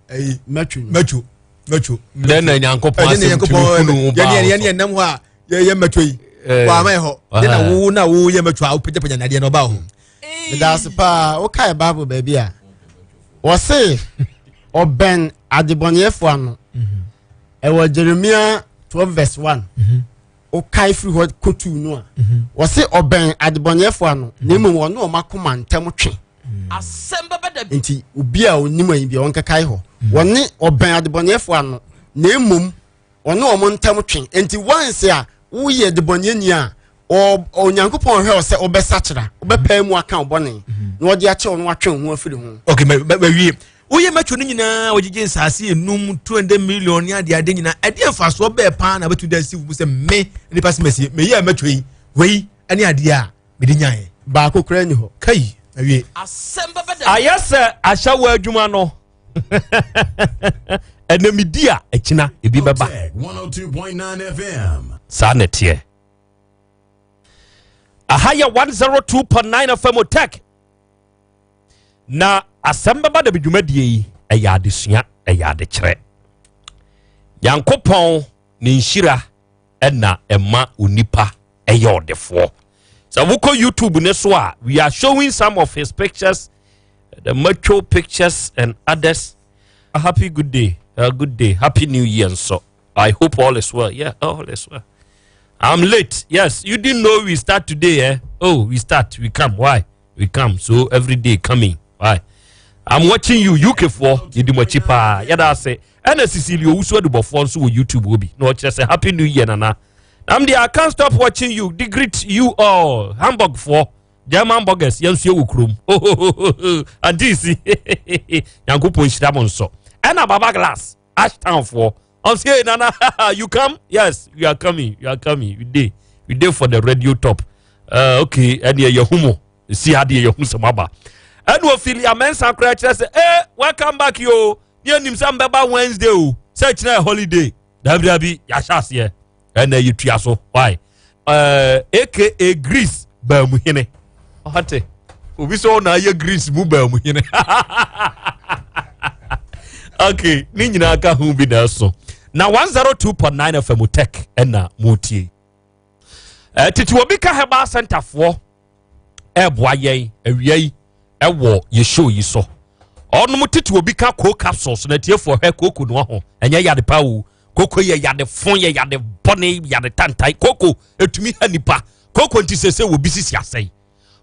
[SPEAKER 5] ɛyi
[SPEAKER 14] mɛtwo
[SPEAKER 5] mɛtwo mɛtwo.
[SPEAKER 2] dɛn na nyankopɔn asɛm tumi hunu wo baa
[SPEAKER 5] yɛne yɛne yɛnam hɔ a yɛyɛ mɛtwo yi wɔ ama yɛ hɔ dɛn na wo na wo yɛ mɛtwo a wopagyapagya nadeɛ na ɔbaa hɔ.
[SPEAKER 14] medaase paa wokae bible baabi a wɔse ɔbɛn adebɔneyɛfoɔ ano mhm. ɛwɔ jeremia 12 verse 1 mhm. wokae firi hɔ kɔtuu no a mhm. wɔse ɔbɛn adebɔneyɛfoɔ ano na mmom ɔne ɔma koma ntɛm twe nti obi a ɔnim ayi bia ɔnkɛkae hɔ mm. wɔne ɔbɛn adebɔneyɛfoɔ ano na mmom ɔne ɔmo ntam twe nti once a woyɛ debɔneyɛni a onyankopɔn hwɛ sɛ wobɛsakyera wobɛpaa mu aka ɔbɔne mm-hmm. na ɔde akyɛ ɔno atwe ho afiri ho
[SPEAKER 5] ok mawie woyɛ mɛtwo no nyinaa wɔgyegye nsaase enum 200 million ne adeade nyinaa ɛdeɛ mfasoɔ bɛɛ paa na bɛtumi de asi wo mu sɛ me nipa sɛ masi meyɛ mɛtwo yi wei ne adeɛ a mede nyaeɛ
[SPEAKER 14] baako koraa ni hɔ
[SPEAKER 5] kai awie
[SPEAKER 2] ayɛ sɛ ahyɛwɔ adwuma no ɛnɛ medi a akyina ebi bɛba saa na ɛteɛ aha yɛ 102.9 fm tech na asɛm bɛba da dwumadie yi ɛyɛ adesua ɛyɛ adekyerɛ nyankopɔn ne nhyira ɛna ɛma onipa ɛyɛ ɔdefoɔ sɛ wokɔ youtube ne so a we are showing some of his pictures the macho pictures and others a happy good day a good day happy new year nso i hope all is well yeah all is well. I'm late. Yes, you didn't know we start today, eh? Oh, we start. We come. Why? We come. So every day coming. Why? I'm watching you UK for yɛdi mo akyi paa yɛda ase ɛna Cecilia Owusu adubɔfoɔ nso wɔ YouTube hɔ bi na ɔkyerɛ sɛ happy new year nana I'm there I can't stop watching you de greet you all Hamburg foɔ German burgers yɛn nso yɛwɔ kurom auntie si Nyankopɔn nhyira mo nso ɛna Baba Glass Ashtown foɔ ɔsɛ hey nana you come yes you are coming you are coming you dey you dey for the radio top uh, okay ɛneɛ yɛhu mo si adeɛ yɛhu sɛ moaba ɛna ofili amɛnsa koraa kyerɛ sɛ eh welcome back yo ne anim sɛ mbɛba Wednesday o sɛ kyerɛ holiday dabi dabi yɛahyɛ aseɛ ɛna yɛtua so why uh, aka Greece baamuhene ɔte obi sɛ ɔna ayɛ Greece mu baamuhene okay ne nyinaa ka ho bi na ɛso na 102.9 FM tech ɛna mutie eh, tete obi ka herbal center foɔ ɛreboa yɛn awia yi ɛwɔ yɛ show yi so ɔnom tete obi ka coke capsules na tiefoɔ hwɛ koko no ho ɛnyɛ yade pa o koko yɛ yade fon yɛ yade bɔne yade tantan koko etumi ha nipa koko nti sese wɔ bi sisi asɛe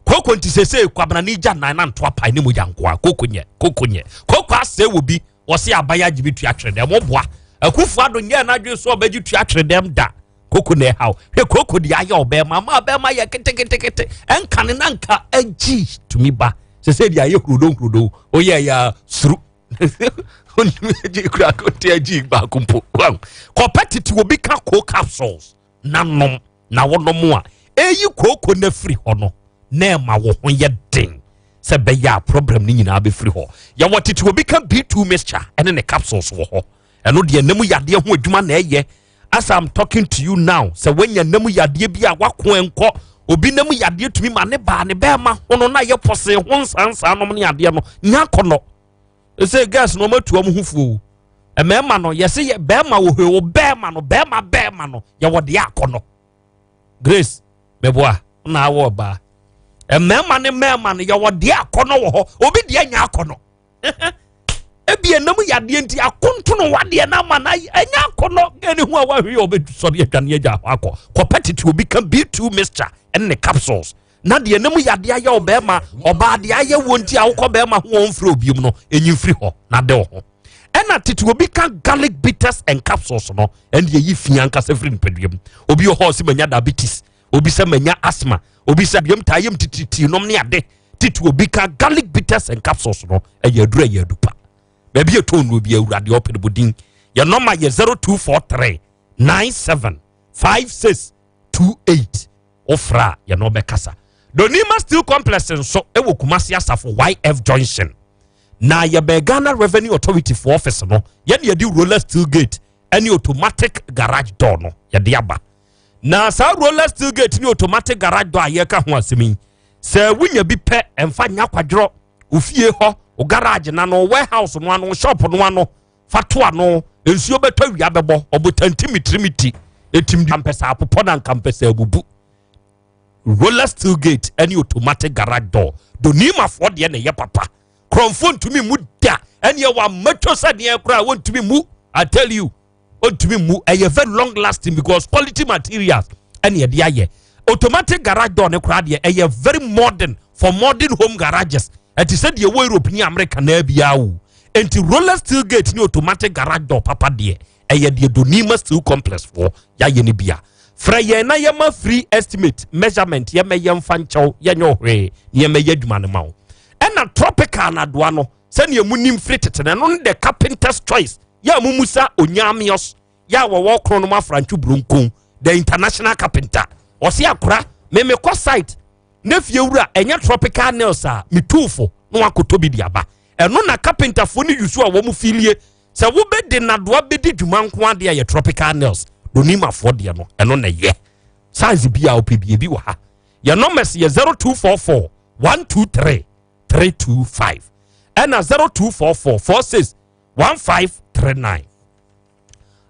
[SPEAKER 2] koko nti sese kwabena ne gya nan na nto apae ne mogya nkoa koko nyɛ koko nyɛ koko asɛe wɔ bi wɔse aban agye bi tua twere dɛm ɔboa akufo ado nyɛ n'adwene so ɔbɛgye tua twere dɛm da koko na ɛhaw hwɛ koko deɛ ayɛ ɔbɛrima ama ɔbɛrima yɛ ketekete ɛnka ne nanka agyi tumi ba sɛ sɛ deɛ ayɛ hurodo hurodo oyɛ yɛ suru ɔntumi agye kura kote agyi baako mpo kɔpɛ tete obi ka ko capsules na nom na wɔnom a ɛyi kooko no afiri hɔ no na ɛma wo ho yɛ den sɛ bɛyɛ a problem no nyinaa bɛfiri hɔ yɛwɔ tete obi ka b2 mixture ɛne ne capsules wɔ hɔ ɛno deɛ nam yadeɛ ho adwuma na ɛyɛ as i'm talking to you now sɛ woanya nam yadeɛ bi a wako nkɔ obi nam yadeɛ tumi ma ne baa ne bɛɛma hono na yɛ pɔsee ho nsansaa nom ne adeɛ no nya akɔnɔ ɛsɛ gas no ɔmatu ɔmo ho fuo mmarima no yɛse yɛ bɛɛma wɔ hɔ bɛɛma no bɛɛma bɛɛma no yɛwɔ deɛ akɔnɔ grace mɛboa na awɔ ɔbaa mmarima ne mmarima no yɛwɔ deɛ akɔnɔ wɔ hɔ obi deɛ nya akɔnɔ ebi ɛnam yadeɛ nti akontono wadeɛ no ama no ɛnyɛ akɔnɔ ɛne ho a wahwe yɛ ɔbɛsɔre adwane agya hɔ akɔ kɔpɛ tete obi ka b2 mixture ɛne ne capsules na deɛ ɛnam yadeɛ ayɛ ɔbɛrima ɔbaa deɛ ayɛ wɔ nti a wokɔ bɛrima ho wɔn mfiri obiom no ɛnyi mfiri hɔ na de wɔ ho ɛna tete obi ka garlic bitters and capsules no ɛne ɛyi fi ankasa firi nipadua mu obi wɔ hɔ ɔsɛ manya diabetes obi sɛ manya asthma obi sɛ yam taa yam titiritii nom ne ade tete obi ka garlic bitters and capsules no ɛyɛ aduru ɛyɛ adu pa baabi ɛtɔn no bi awurade ɔpɛ no bodin yɛ nɔma yɛ 0243 97 56 28 wofra a yɛne ɔbɛkasa Donima Steel Complex nso ɛwɔ Kumasi Asafo YF Junction na yɛbɛn Ghana Revenue Authority for office no yɛne yɛde roller steel gate ɛne automatic garage door no yɛde aba na saa roller steel gate ne automatic garage door a yɛka ho asɛm yi sɛ wonya bi pɛ ɛmfa nya kwadworɔ ofie hɔ o garage na no warehouse no ano shop no ano fa to ano nsuo bɛtɔ awia bɛbɔ ɔbotanti mitirimiti etim di ampɛsɛ apopɔ na nkampɛsɛ abubu roller steel gate ɛne automatic garage door donimafoɔ deɛ na ɛyɛ papa kurɔnfoɔ ntumi mu da ɛne ɛwɔ amatwo sɛ deɛ koraa wɔntumi mu i tell you ɔntumi mmu ɛyɛ very long lasting because quality materials ɛne ɛde ayɛ automatic garage door ne koraa deɛ ɛyɛ very modern for modern home garages ɛte sɛ deɛ ɛwɔ Europe ne America na biara o nti roller steel gate ne automatic garage door papa deɛ ɛyɛ deɛ Donima steel complex foɔ yɛayɛ no bia frɛ yɛn na yɛma free estimate measurement yɛmɛ yɛmfa nkyɛw yɛnyɛ ɔhwee na yɛmɛyɛ adwuma no ma wo ɛna tropical nadoa no sɛnea mu nim firi tete no ɛno ne the carpenter's choice yɛ a mumusa onyamios yɛ a wɔwɔ kron no mu afrantwo buronkon the international carpenter ɔse akora me mekɔ site ne fie wura ɛnyɛ tropical nails a metuufo na wakɔtɔ bi de aba ɛno na carpenterfoɔ no yusu a wɔn filie sɛ wobɛde nadoa bɛdi dwuma nko adeɛ a yɛ tropical nails donimafoɔ deɛ no ɛno na ɛyɛ size bi a wopɛ bi ebi wɔ ha yɛ numbers yɛ 0244 123 325 ɛna 0244 46 1539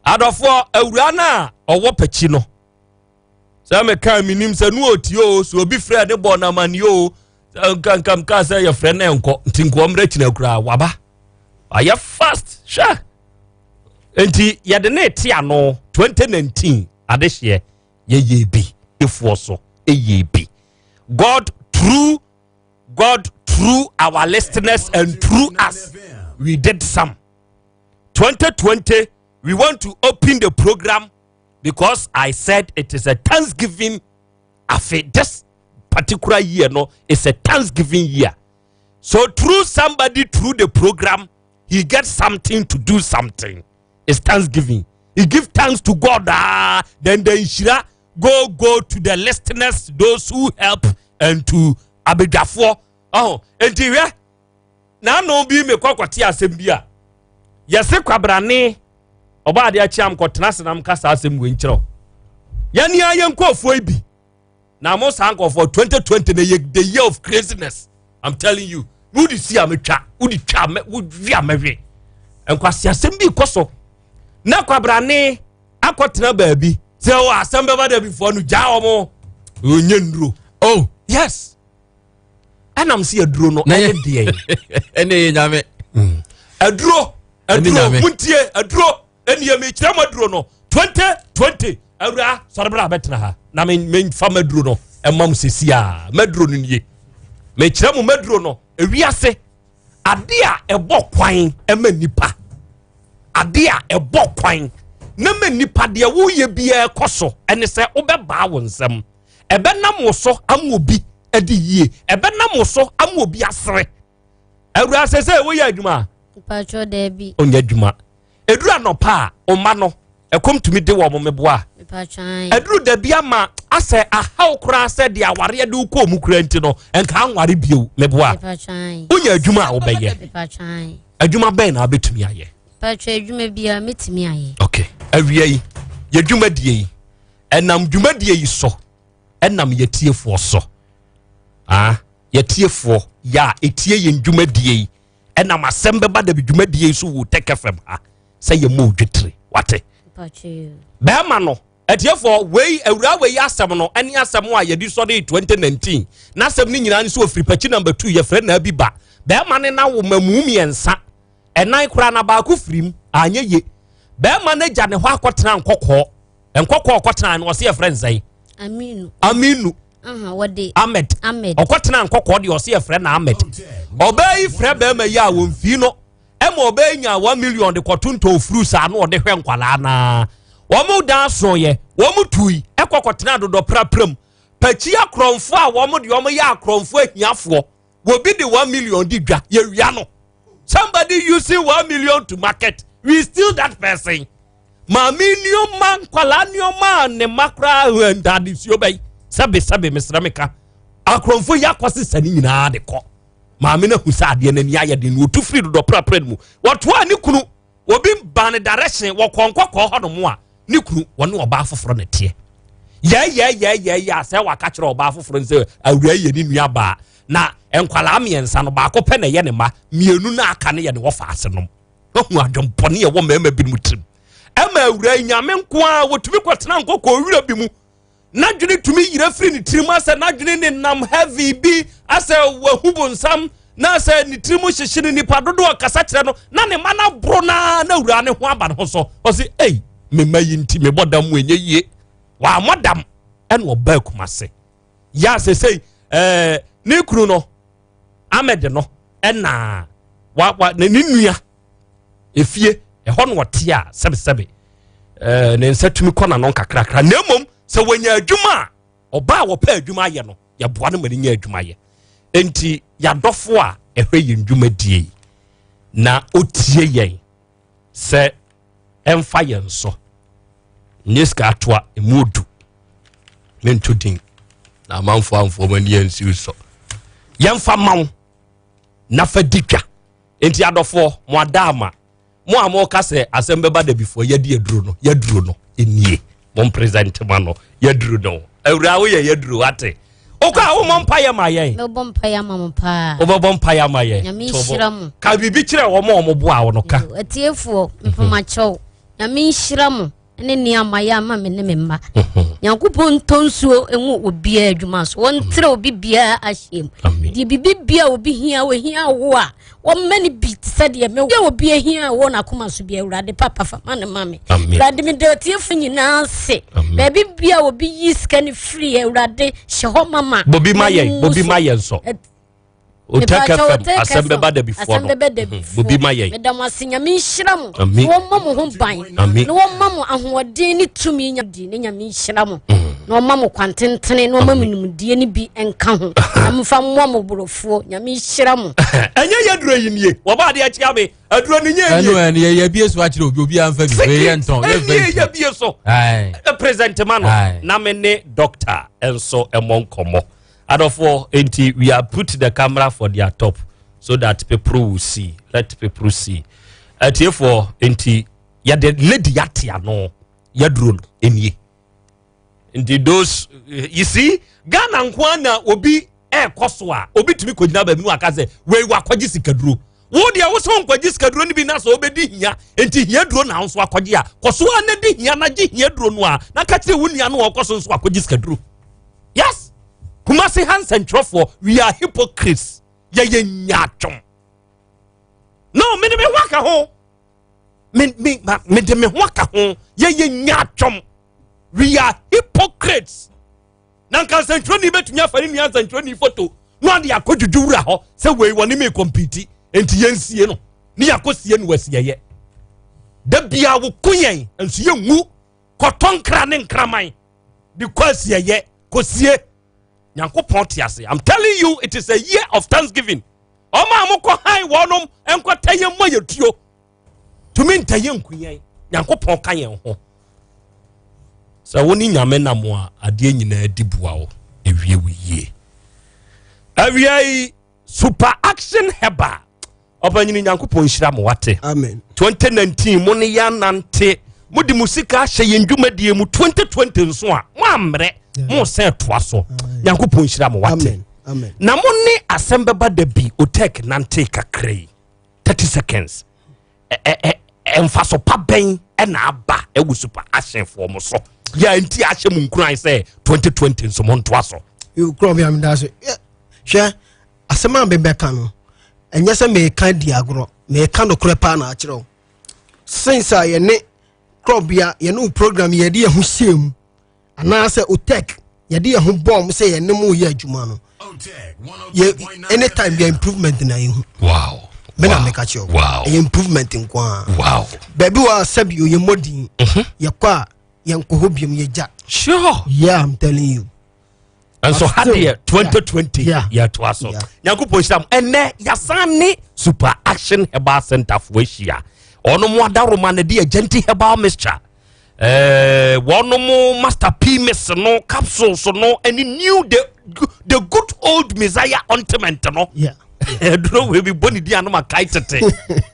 [SPEAKER 2] adɔfoɔ awura no a ɔwɔ pakyi no sɛ meka menim sɛ no ɔtie o sɛ obi frɛ ne bɔ no amanneɛ o nka nka sɛ yɛfrɛ no ɛnkɔ nti nkoɔ mmerɛ kyina koraa waba ayɛ fast hwɛ nti yɛde ne te ano 2019 adehyeɛ. Yɛyɛ bi efoɔ so ɛyɛ bi. God through God through our listeners and through us we did some. 2020 we want to open the program because I said it is a Thanksgiving afe. This particular year no is a Thanksgiving year. So through somebody through the program he gets something to do something. It's Thanksgiving. He give thanks to God. Ah, then the nhyira go go to the listeners, those who help and to abadwafoɔ. Oh, enti hwɛ n'ano bi mekɔ kɔte asɛm bi a yɛse kwabrane ɔbaa adeɛ akyi am kɔtena ase nam ka saa asɛm wei nkyerɛw yɛne a yɛn nkurɔfoɔ yi bi na mo saa nkurɔfoɔ 2020 na yɛ the year of craziness. I'm telling you, wode si a metwa, wode twa mɛ, wowi a mɛwe. Nkwasi asɛm bi kɔ so na kwabrane akɔtena baabi sɛ o asɛm bɛba da bifoɔ no gyaa wɔn ɔnyɛ nnuro.
[SPEAKER 13] Oh
[SPEAKER 2] yes, ɛnam sɛ aduro no ɛne deɛ
[SPEAKER 13] ɛne yɛ nyame
[SPEAKER 2] aduro aduro muntie aduro ɛne yɛ mekyerɛ mo aduro no 2020. Awura sɔre bra bɛtena ha na memfa maduro no ɛma mo sɛsi a maduro no nie. Mekyerɛ mo maduro no ewiase ade a ɛbɔ kwan ɛma nipa, ade a ɛbɔ kwan na ma nipa deɛ woyɛ biara kɔ so ɛne sɛ wobɛbaa wo nsɛm ɛbɛnam wo so ama obi adi yie, ɛbɛnam wo so ama obi asere. Awura sɛ sɛ woyɛ adwuma
[SPEAKER 7] Mpatwɔ daabi.
[SPEAKER 2] Ɔnyɛ adwuma. Ɛduru anɔpa a ɔma no ɛkɔm tumi de wɔ mo meboa.
[SPEAKER 7] Mpatwɔ.
[SPEAKER 2] Ɛduru dabi ama asɛ ahaw koraa sɛ deɛ awareɛ de wokɔɔ mu koraa nti no ɛnka anware bio meboa.
[SPEAKER 7] Mpatwɔ.
[SPEAKER 2] Wonya adwuma a wobɛyɛ?
[SPEAKER 7] Mpatwɔ.
[SPEAKER 2] Adwuma bɛn na wobɛtumi ayɛ?
[SPEAKER 7] Mpatwɔ adwuma biara mɛtumi ayɛ.
[SPEAKER 2] Okay. Awia yi yɛ dwumadie yi ɛnam dwumadie yi so ɛnam yɛtiefoɔ so. Ah, yɛtiefoɔ yɛ a ɛtie yɛn dwumadie yi ɛnam asɛm bɛba da bi dwumadie yi so wɔ Tech FM ha sɛ yɛ mɔ odwetire wate. Bɛrima no atiefoɔ wei awura wei asɛm no ɛne asɛm a yɛde sɔre 2019 n'asɛm no nyinaa ne sɛ ofiri pakyi number 2 yɛfrɛ na bi ba. Bɛrima ne na wo mamu mmiɛnsa ɛnan koraa na baako firim anyɛ ye. Bɛrima no agya ne hɔ akɔtena nkɔkɔɔ nkɔkɔɔ ɔkɔtena no ɔse yɛfrɛ nsɛn
[SPEAKER 7] Aminu.
[SPEAKER 2] Aminu.
[SPEAKER 7] Wɔde
[SPEAKER 2] Ahmed.
[SPEAKER 7] Ahmed.
[SPEAKER 2] Ɔkɔtena nkɔkɔɔ deɛ ɔse yɛfrɛ na Ahmed. Ɔbaa yi frɛ bɛrima yi a wɔmfii no ɛma ɔbaa yi nya 1 million de kɔto ntɔn furu saa na ɔde hwɛ nkwalaa naa. Wɔn dan soeɛ, wɔn tui ɛkɔ kɔtena dodɔ prapram. Pakyi akorɔmfoɔ a wɔn de wɔn yɛ akorɔmfoɔ ahiafoɔ. Wɔbi de 1 million di dwa yɛwia no. Somebody using 1 million to market, we steal that person. Maame nneɛma nkwalaa nneɛma a ne mma koraa ntaade suo bɛyi sɛbe sɛbe mesrɛ meka akorɔmfoɔ yi akɔ sesa ne nyinaa de kɔ. Maame no ahu sɛ adeɛ n'ani ayɛ den no ɔtu firi dodɔ prapra no mu. Wɔtoa ne kunu obi ba ne direction wɔkɔ nkɔkɔɔ hɔ nom a ne kunu wɔne ɔbaa foforɔ na teɛ. Yɛyɛyɛyɛyɛ a sɛ waka kyerɛ ɔbaa foforɔ no sɛ awura yi yɛ ne nua baa na nkwalaa mmiɛnsa no baako pɛ na ɛyɛ ne mma mmienu no aka no yɛ ne wɔfa ase nom. Wahu adwempɔne a ɛwɔ mmarima binom tirim. Ɛma awura yi nyame nko a wɔtumi kɔtena nkɔkɔɔ wura bi mu. N'adwene tumi yera firi ne tirim asɛ n'adwene ne nam heavy bi asɛ wahu bonsam na asɛ ne tirim hyehye no nipa dodoɔ kasa kyerɛ no na ne mma no aboro naa na awura ne ho aba ne ho so. Ɔse ei me mma yi nti mebɔ dam mu ɛnyɛ yie. Wammɔ dam ɛna ɔbaa Kumase. Yɛ asɛ sei ɛɛ ne kunu no Ahmed no ɛna wa wa ne nua efie ɛhɔ na ɔte a sɛbesɛbe ɛɛ ne nsa tumi kɔ n'ano nkakrakra na mmom sɛ wɔnya adwuma a ɔbaa a wɔpɛ adwuma ayɛ no yɛboa no ma ne nya adwuma yɛ. Enti yɛadɔfo a ɛhwɛ yɛn dwumadie yi na otie yɛn sɛ ɛmfa yɛn so nyɛ sika atoa emu odu mento din na amanfoɔ amfoɔ ma ani ansiw so yɛmfa ma wo na fa di dwa. Enti adɔfoɔ mo ada ama mo a moka sɛ asɛm bɛba da bifoɔ yɛde aduro no yɛaduro no nie mo present ma no yɛaduro no awura woyɛ yɛaduro wate wokɔ a womɔ mpayɛ ma yɛn.
[SPEAKER 7] Mɛbɔ mpayɛ ama mo paa.
[SPEAKER 2] Wobɛbɔ mpayɛ ama yɛn.
[SPEAKER 7] Nyame nhyira mo.
[SPEAKER 2] Ka biribi kyerɛ wɔn a wɔn boa wo no ka.
[SPEAKER 7] Atiefoɔ mpamakyɛw Nyame nhyira mo. ne nneɛma yɛ ama me ne me mma. Nyankopɔn ntɔ nsuo ngu obiara adwuma so, wɔntrɛ obi biara ahyɛ mu. Deɛ biribi bia obi hia, ohia wo a, wɔmma no bi te sɛ deɛ me deɛ obi ahia wɔ n'akoma so bi. Awurade papa fa ma no ma me. Awurade, meda atiefo nyinaa ase. Baabi bia obi yi sika no firi, Awurade hyɛ hɔ mama.
[SPEAKER 2] Bobi ma yɛn, bobi ma yɛn nso. Otec FM asɛm bɛba da bi foɔ no, bobi ma yɛn.
[SPEAKER 7] Meda mo ase, Nyame nhyira mo na wɔmmɔ mo ho ban na wɔmma mo ahoɔden ne tumi nya di ne. Nyame nhyira mo na ɔma mo kwantentene na ɔma mo nimdeɛ no bi nka ho na momfa mmoa mo borɔfoɔ. Nyame nhyira mo.
[SPEAKER 2] Ɛnyɛ yɛ duro yi nie wɔba adeɛ akyia me aduro no nyɛ.
[SPEAKER 13] Ɛno ɛno yɛ yɛ bie so akyerɛ obi obi anfa bi wei yɛ ntɔn yɛ
[SPEAKER 2] fɛ yɛ bie so present ma no na me ne doctor nso ɛmɔ nkɔmmɔ. Adɔfoɔ, nti we are put the camera for their top so that people will see. Let people see. Atiefoɔ, nti yɛde lady ate ano yɛduro no nie. Nti those you see, Ghana nko na obi ɛɛkɔ so a, obi tumi kɔgyina baabi no aka sɛ wei wakɔgye sikaduro. Wo deɛ wo sɛ nkɔgye sikaduro no bi na sɛ wobɛdi hia, nti hia duro na nso akɔgye a, kɔ so a na di hia na gye hia duro no a, na ka kyerɛ wo nua no a ɔkɔ so nso akɔgye sikaduro. Yes, Kumasi ha nsɛntwerɛfoɔ, we are hypocrites. Yɛyɛ nyaatwom. No, mede me ho aka ho, me me ma mede me ho aka ho. Yɛyɛ nyaatwom, we are hypocrites. Na nka nsɛntwerɛni bɛtumi afa ne nua nsɛntwerɛni foto na ɔde akɔ dwudwu wura hɔ sɛ wei wɔne me kɔmpiti, nti yɛnsie no ne yɛakɔsie no wasiɛyɛ. Da bia woko yɛn nso yɛnwu kɔtɔ nkra ne nkraman de kɔ asiɛyɛ kɔsie. Nyankopɔn te ase. I'm telling you, it is a year of thanksgiving. Ɔma a mokɔ han wɔnom nkɔtɛ yɛn mmɔ yɛ tuo tumi ntɛ yɛn nku yɛn. Nyankopɔn ka yɛn ho. Sɛ wo ne Nyame nam a, adeɛ nyinaa di boa wo, ewie wo yie. Awia yi, Super Action Herbal ɔpanyini, Nyankopɔn nhyira mo wate.
[SPEAKER 1] Amen.
[SPEAKER 2] 2019 mo ne yɛn anante, mo de mo sika ahyɛ yɛn dwumadie mu. 2020 nso a mo ammerɛ mo sɛn toa so. Nyankopɔn nhyira mo wate.
[SPEAKER 1] Amen.
[SPEAKER 2] Na mo ne asɛm bɛba da bi Otec nante kakra yi, 30 seconds, mfaso pa bɛn ɛna aba ɛwɔ Super Actionfoɔ mo so yɛ nti ahyɛ mo nkuran sɛ 2020 nso mo ntoa so?
[SPEAKER 1] Korɔ bi ameda so hwɛ, asɛm a mebɛka no ɛnyɛ sɛ meka di agorɔ, meka nokorɛ paa na akyerɛ wo. Since a yɛne korɔbea yɛne wo program yɛde yɛn ho hyɛ mu anaasɛ Otec yɛde yɛn ho bɔɔ mu sɛ yɛne mo yɛ adwuma no, yɛ anytime yɛ improvement na yɛhu. Me na meka kyerɛ wo, ɛyɛ improvement nko a. Baabi wɔ a sɛbi oyɛ mmɔden yɛkɔ a yɛnkɔ hɔ biom, yɛgya. Yeah, I'm telling you.
[SPEAKER 2] Nso ha deɛ 2020 yɛtoa so. Nyankopɔn hyira m. Ɛnɛ yɛasan ne Super Action Herbal Center foɔ ahyia. Ɔno mo adaroma no de Agyanti Herbal Mixture, wɔno mo Master P mix no, capsules no, ɛne new the good old Messiah ointment no. Ɛduro wei bi bɔ ne di anom akae tete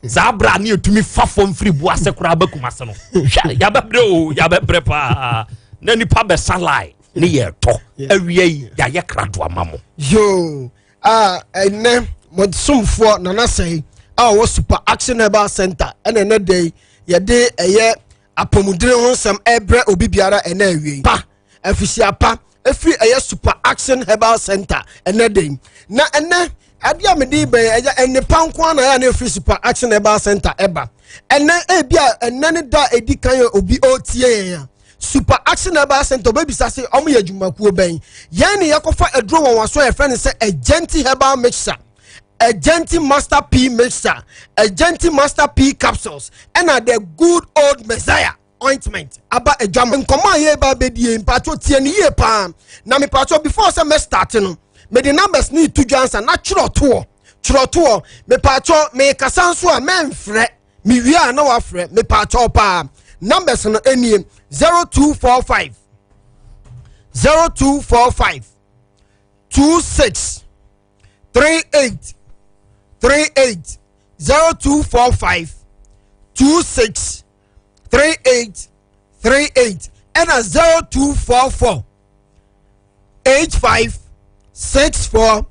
[SPEAKER 2] saa berɛ a ne yɛtumi fa fam firi bu ase koraa bɛkum ase no. Hwɛ, yɛabɛbrɛ o, yɛabɛbrɛ paa na nipa bɛsa lie ne yɛtɔ awia yi yɛayɛ krado ama mo.
[SPEAKER 1] Yoo, a ɛnɛ mɔsomfoɔ Nana Sɛe a ɔwɔ Super Action Herbal Center ɛna ɛnɛ da yi yɛde ɛyɛ apɔmuden ho nsɛm ɛbrɛ obi biara. Ɛnɛ awie yi pa afisia pa ɛfiri ɛyɛ Super Action Herbal Center ɛnɛ da yi. Na ɛnɛ adeɛ a mede bɛn ɛyɛ nnepa nko ara na ɛyɛ na ɛfiri Super Action Herbal Center ɛba. Ɛnɛ ebi a ɛnɛ ne da a ɛdi kan yɛ obi ɔretie yɛn a, Super Action Herbal Center ɔbɛbisa se ɔmo yɛ adwumakuo bɛn. Yɛn ne yɛkɔfa aduro wɔn waso a yɛfrɛ no sɛ Agenti Herbal Mixture, Agenti Master P Mixture, Agenti Master P Capsules ɛna the good old Messiah ointment aba adwam. Nkɔmɔ a yɛreba abɛdie, mpatwɔ tie no yie paa. Na mepatwɔ, before sɛ mɛ start no, mede numbers ne to dwa ansa na twerɛtoɔ twerɛtoɔ. Mepatwɔ, mekasa nso a mɛmfrɛ, mewie a na wafrɛ. Mepatwɔ paa, numbers no nie: 0245 0245 26 38 38, 0245 26 38 38, ɛna 0244 85 64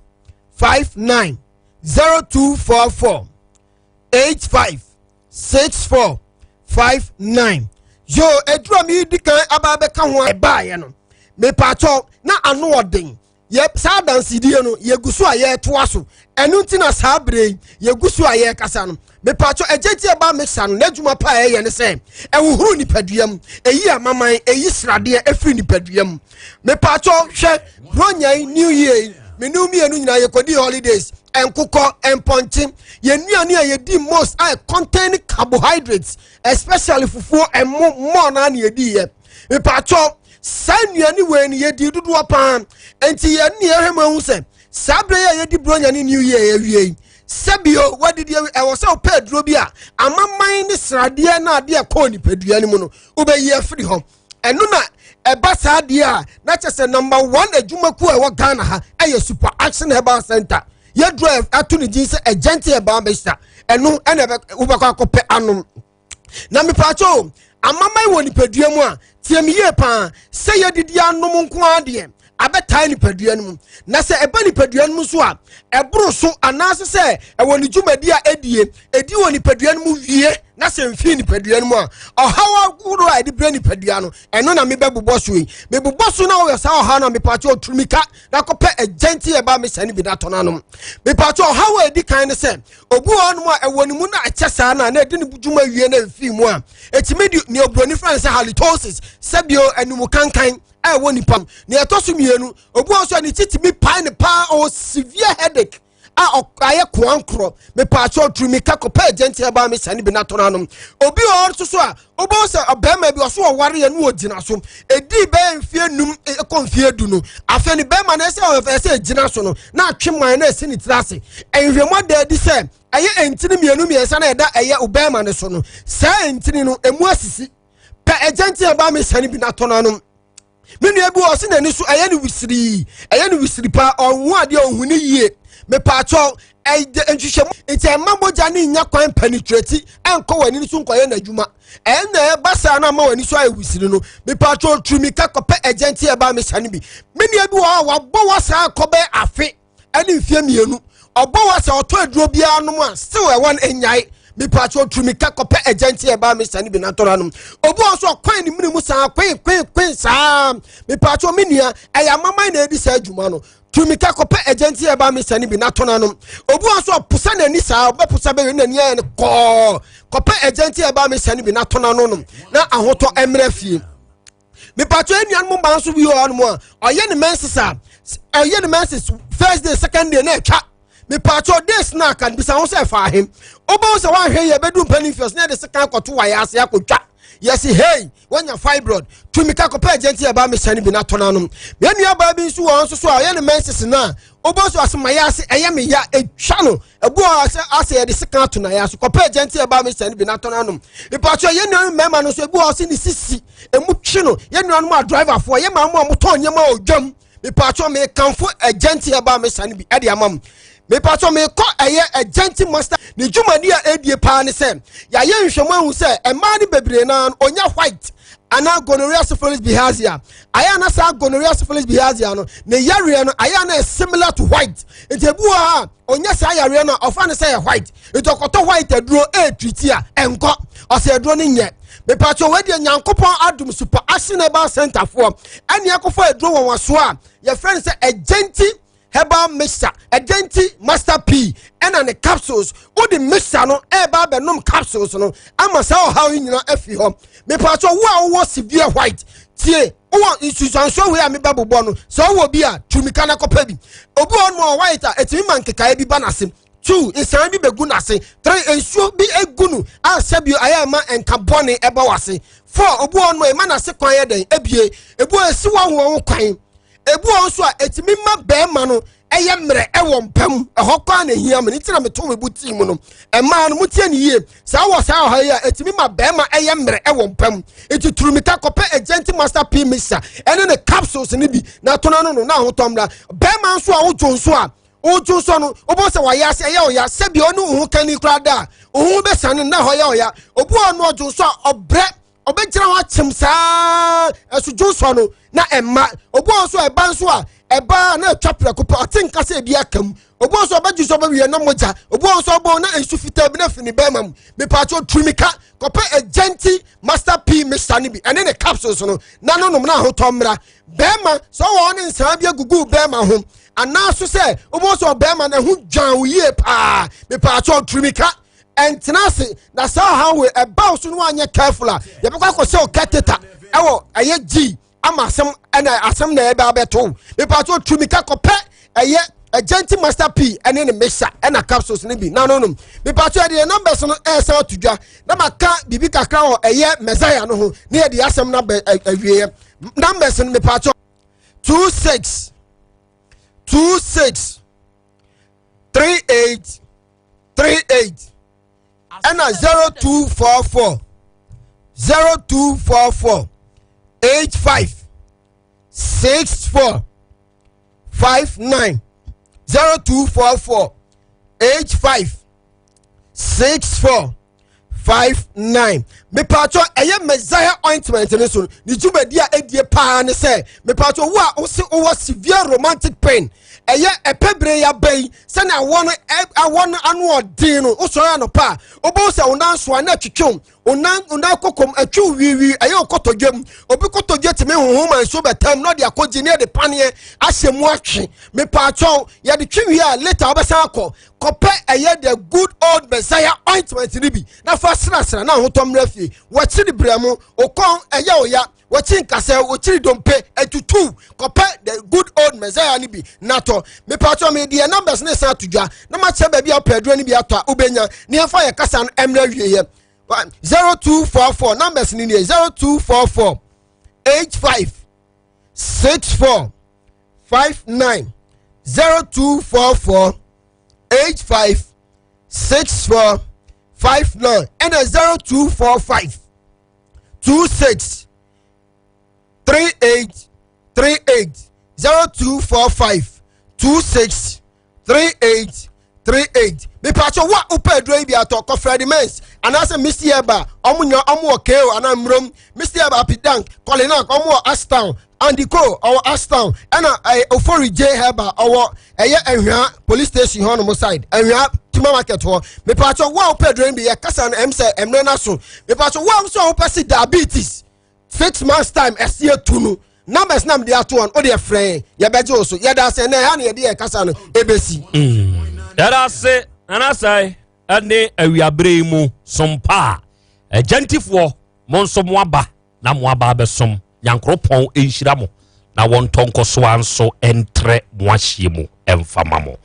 [SPEAKER 1] 59, 0244 85 64 59. Yo, aduru a medi kan aba abɛka ho a ɛbaeɛ no, mepaakyɛw, na ano ɔden. Yɛ saa adansedie no, yɛgu so a yɛretoa so. Ɛno nti na saa berɛ yi, yɛgu so a yɛrekasa no. Mepaakyɛw, agyegye ɛba mixer no, n'adwuma pa a ɛyɛ ne sɛ, ɛhohoro nipadua mu, ɛyi amaman, ɛyi sradeɛ ɛfiri nipadua mu. Mepaakyɛw, hwɛ, Buronya yi, New Year yi, me ne wo mmienu nyinaa yɛkɔdi holidays, nkokɔ, mpɔnkye, yɛn nnuane a yɛdi most a contain carbohydrates, especially fufuo, ɛmo, mmɔɔ naa na yɛdiiɛ. Mepaakyɛw, saa nnuane wei no yɛdi dodoɔ paa, nti yɛn ne yɛhwɛ mu ahu sɛ saa berɛ yi a yɛdi Buronya ne New Year awie yi, sɛbio wadidi awie, ɛwɔ sɛ wopɛ aduro bi a amaman ne sradeɛ na adeɛ kɔɔ nipadua no mu no wobɛyi afiri hɔ. Ɛno na ɛba saa deɛ a, na kyɛ sɛ number one adwumakuo a ɛwɔ Ghana ha ɛyɛ Super Action Herbal Center. Yɛduro a ato ne din sɛ Agente Herbal Mixture, ɛno ɛna wobɛkɔ akɔpɛ anom. Na mepaakyɛw, amaman wɔ nipadua mu a, tie me yie paa, sɛ yɛdidi anom nko ara deɛ abɛtae nipadua no mu, na sɛ ɛba nipadua no mu nso a ɛboro so, anaasɛ sɛ ɛwɔ ne dwumadi a ɛdie ɛdi wɔ nipadua no mu wie na sɛ mfii nipadua no mu a, ɔhaw ahorow a ɛde brɛ nipadua no, ɛno na mebɛbobɔ so yi. Mebobɔ so na wɔyɛ saa ɔhaw no a, mepaakyɛw, ɔturumika na kɔpɛ agyɛnte ɛba mesɛ no bi na tɔ no anom. Mepaakyɛw, ɔhaw a ɛdi kan ne sɛ obi wɔ hɔnom a ɛwɔ ne mu na ɛkyɛ saa na na ɛdi ne dwuma wie na ɛmfii mu a, ɛtumi de nea oburoni frɛ no sɛ halitosis, sɛbio animu kankan a ɛwɔ nipa mu. Nea ɛtɔ so mmienu, obi wɔ nso a ne ti tumi pae ne paa, ɔwɔ severe headache a ayɛ koankorɔ. Mepaakyɛw, turumika kɔpɛ agyɛnte ɛbaa me sane bi na tɔn anom. Obi wɔ hɔ nso so a wobɛhu sɛ ɔbarima bi ɔso ɔware yɛ no ɔgyina so ɛdii bɛyɛ mfeɛ num kɔ mfeɛ du no, afei ne bɛrima no ɛsɛ ɛsɛ ɛgyina so no na atwe man na ɛsi ne tiri ase. Nhwɛmu ada adi sɛ ɛyɛ ntini mmienu mmiɛnsa na ɛda ɛyɛ ɔbarima no so no, saa ntini no ɛmu asisi. Pɛ agyɛnte ɛbaa me sane bi na tɔn anom. Me nua bi wɔ ɔse n'ani so ɛyɛ no wisirii, ɛyɛ no wisiri paa, ɔnhu adeɛ, ɔnhu ne yie. Mepaakyɛw, ɛyɛ nhwehwɛmu nti ɛma mogya ne nya kwan penetrate ɛnkɔ w'ani so nkɔyɛ n'adwuma, ɛna ɛba saa na ama w'ani so ayɛ wisiri no. Mepaakyɛw, turumika kɔpɛ ɛgyɛnte ɛba me sane bi. Me nua bi wɔ hɔ a wabɔ wɔ saa kɔbɛ afe ɛne mfeɛ mmienu, ɔbɔ wa sɛ ɔtɔ aduro biara nom a still ɛwɔ no ɛnyae. Mipatwa, oturumika kɔpɛ agyɛnte ɛbaa mi sani bi n'atɔrɔ anom. Obi wɔ so ɔkwan ne mene mu saa kwen kwen kwen saa. Mipatwa, me nua, ɛyɛ amaman na ɛdi saa adwuma no. Turumika kɔpɛ agyɛnte ɛbaa mi sani bi n'atɔrɔ anom. Obi wɔ so ɔposa n'ani saa, ɔbɛposa bɛyɛ n'ani ayɛ no kɔɔ. Kɔpɛ agyɛnte ɛbaa mi sani bi n'atɔrɔ ano nom na ahotɔ ɛmmerɛ fie. Mipatwa, enuanom mmaa nso bi wɔ hɔnom a ɔyɛ ne menses a, ɔyɛ ne menses first day, second day na ɛtwa. Mipatwa, days na aka bisa ho sɛ ɛfa ahem. Wobɛhu sɛ woanhwɛ yɛ bɛdu mpanin fios na yɛde sekan akɔto wayɛ ase akɔtwa, yɛsi hey, wanya fibroid. Tumi ka kɔpɛ agyɛnti ɛba mesane bi na tɔ n'anom. Yɛn nua baa bi nso wɔ nso so a ɔyɛ ne menses na wobɛhu sɛ ɔsɛ mayɛ ase ɛyɛ me ya, ɛtwa no ebu a sɛ asɛ yɛde sekan ato na yɛ aso. Kɔpɛ agyɛnti ɛba mesane bi na tɔ n'anom. Mipatwa, yɛn nua mmarima no nso ebu a ɔsɛ ne sisi emu twe no. Yɛn nuanom a driverfoɔ, yɛn maame a wɔtɔn nneɛma wɔ dwam, mipatwa, mekanfo agyɛnti ɛba mesane bi ɛde ama mu. Mipatwa, mekɔ ɛyɛ agyɛnti master ne dwumadi a ɛdie paa ne sɛ yɛayɛ nhwɛmu ahu sɛ mmaa no bebree naa onya white anaa gonorrhea, syphilis, bilharzia. Ayɛ ana saa gonorrhea, syphilis, bilharzia no ne yareɛ no ayɛ ana similar to white, nti ebi wɔ ha a ɔnya saa yareɛ no a ɔfa no sɛ yɛ white, nti ɔkɔtɔ white aduro ɛɛtriti a ɛnkɔ, ɔsɛ aduro no nyɛ. Mepatwa, wei deɛ Nyankopɔn adom, Super Action Herbal Center foɔ ɛne akɔfɔ aduro wɔn waso a yɛfrɛ no sɛ Agenti Herbal Mixture, Agenti Master P ɛna ne capsules. Wode mixture no ɛɛba abɛnom capsules no ama saa ɔhaw yi nyinaa afi hɔ. Mepatwa, wo a wowɔ severe white, tie, wowɔ nsusuansoɔ wei a mebɛbobɔ no, sɛ wowɔ bi a tumika na kɔpɛ bi. Obi wɔ hɔnom a white a ɛtumi ma nkekaeɛ bi ba n'ase. 2, nsan bi bɛgu n'ase. 3, nsuo bi egu no a sɛbio ayɛ ama nka bɔne ɛba w'ase. 4, obi wɔ hɔnom a ɛma n'ase kwan yɛ dɛn ebie. Ebi wɔ esi wɔn wɔn kwan. Ebi wɔ nso a ɛtumi ma bɛrima no ɛyɛ mmerɛ ɛwɔ mpa mu. Ɛhɔ kwan na ehia mi ne ti na meto me bo tii mu no. Mmaa no mo tie ne yie, saa wɔ saa ɔha yi a ɛtumi ma bɛrima ɛyɛ mmerɛ ɛwɔ mpa mu, nti turumika kɔpɛ Agenti Master P mixture ɛne ne capsules ne bi na tona no na ahotɔ mmra. Bɛrima nso a wodwo nso a wodwo nso no, wobɔ sɛ wayɛ ase ɛyɛ ɔya, sɛbi ɔne wo ho kani koraa da a wo ho bɛsane na ɛhɔ yɛ ɔya. Obi wɔ no ɔdwo nso a ɔbrɛ, ɔbɛgyina hɔ akyem saa ɛso dwo nsɔ no na ɛma. Obi wɔ nso a ɛba nso a ɛba na atwa prɛko pɛ, ɔte nka sɛ ebi aka mu. Obi wɔ nso ɔbɛgye so ɔbɛwie na mogya. Obi wɔ nso ɔbɔ na nsu fitaa bi na fi ne bɛrima mu. Mepatwo turimika kɔpɛ agyanti master p mixture no bi ɛne ne capsules no na no nom na ahotɔ mmra. Bɛrima sɛ ɔwɔ ne nsaa bi agugu bɛrima ho anaa so sɛ wobɛwɔ sɛ ɔbɛrima no ɛho dwan wo yie paa, mepatwo turimika ɛntena ase na saa ɔhaw wei ɛba wo so no anyɛ careful a, yɛbɛkɔ akɔhyɛ wo catheter ɛwɔ ɛyɛ g ama asɛm ɛna asɛm na ɛbɛ abɛto. Mepatwo turimika kɔpɛ ɛyɛ agyanti master p ɛne ne mixture ɛna capsules no bi na no nom. Mepatwo ɛdeɛ numbers no ɛɛsan ato dwa na maka biribi kakra wɔ ɛyɛ messiah no ho ne yɛde asɛm no abɛ awieɛ. Numbers no, mepatwo, 26 26 38 38 ɛna 0244 0244 85 64 59, 0244 85 64 59. Mepatwɔ, ɛyɛ Messiah ointment no so ne dwumadi a ɛdie paa ne sɛ, mepatwɔ, wo a wose wowɔ severe romantic pain, ɛyɛ ɛpɛ bere ya bɛyi sɛnea awɔ no, awɔ no ano ɔden no, wosɔre anɔpa a wobɛhu sɛ wo nan so a na ɛtwetwew wo nan, wo nan kɔkɔm atwiw wiiwii, ɛyɛ wo kɔtɔdwam. Obi kɔtɔdwa tumi honhom ma nsuo bɛtam na ɔde akɔgye ne yɛde paneɛ ahyɛ mu atwe. Mepatwɔ, yɛde twe wie a, later wobɛsan akɔ kɔpɛ ɛyɛ the good old Messiah ointment no bi na fa srasra na ahotɔ mmerɛ fie. Wɔkyiri brɛ mu, okɔn ɛyɛ oya, wɔkyi nkasɛ, wɔkyiri dompe ɛtutu, kɔpɛ the good old Messiah no bi na tɔ. Mepatwɔ, me deɛ numbers ne san to dwa na makyerɛ baabi a wopɛ aduro no bi atɔ a wobɛnya ne yɛmfa yɛ kasa no mmerɛ wieɛ. 0244, numbers no nie: 0244 85 64 59, 0244 85 64 59, ɛna 0245 26 38 38, 0245 26 38 38. Mipatso, wo a wopɛ aduro yi bi atɔ, kɔ Freddy Mens anaasɛ Misty Eba. Ɔmo nya ɔmo wɔ ko anaa mmurom Misty Eba, Apidank, Kɔlinak, ɔmo wɔ Ashtown, Andy Co ɔwɔ Ashtown, ɛna ɛyɛ Ofori J Herba ɔwɔ ɛyɛ Ɛhwea police station hɔ nom side, Ɛhwea Tima market hɔ. Mipatso, wo a wopɛ aduro yi bi, yɛ kasa no ɛm sɛ ɛmmerɛ no so. Mipatso, wo a nso a wopɛ si diabetes 6 months time ɛsi etu no, numbers nam de ato wɔn o deɛ, frɛ yɛn, yɛbɛgye wo so. Yɛda ase, ɛnɛ ɛha na yɛde yɛ kasa no ebesi.
[SPEAKER 2] Yɛda ase, Nana Sɛe, ɛne awiabere yi mu sompa a agyantifoɔ mo nso mo aba na mo aba abɛsom. Nyankoropɔn nhyira mo na wɔntɔ nkɔsoa nso ntrɛ mo ahyia mu ɛmfa mo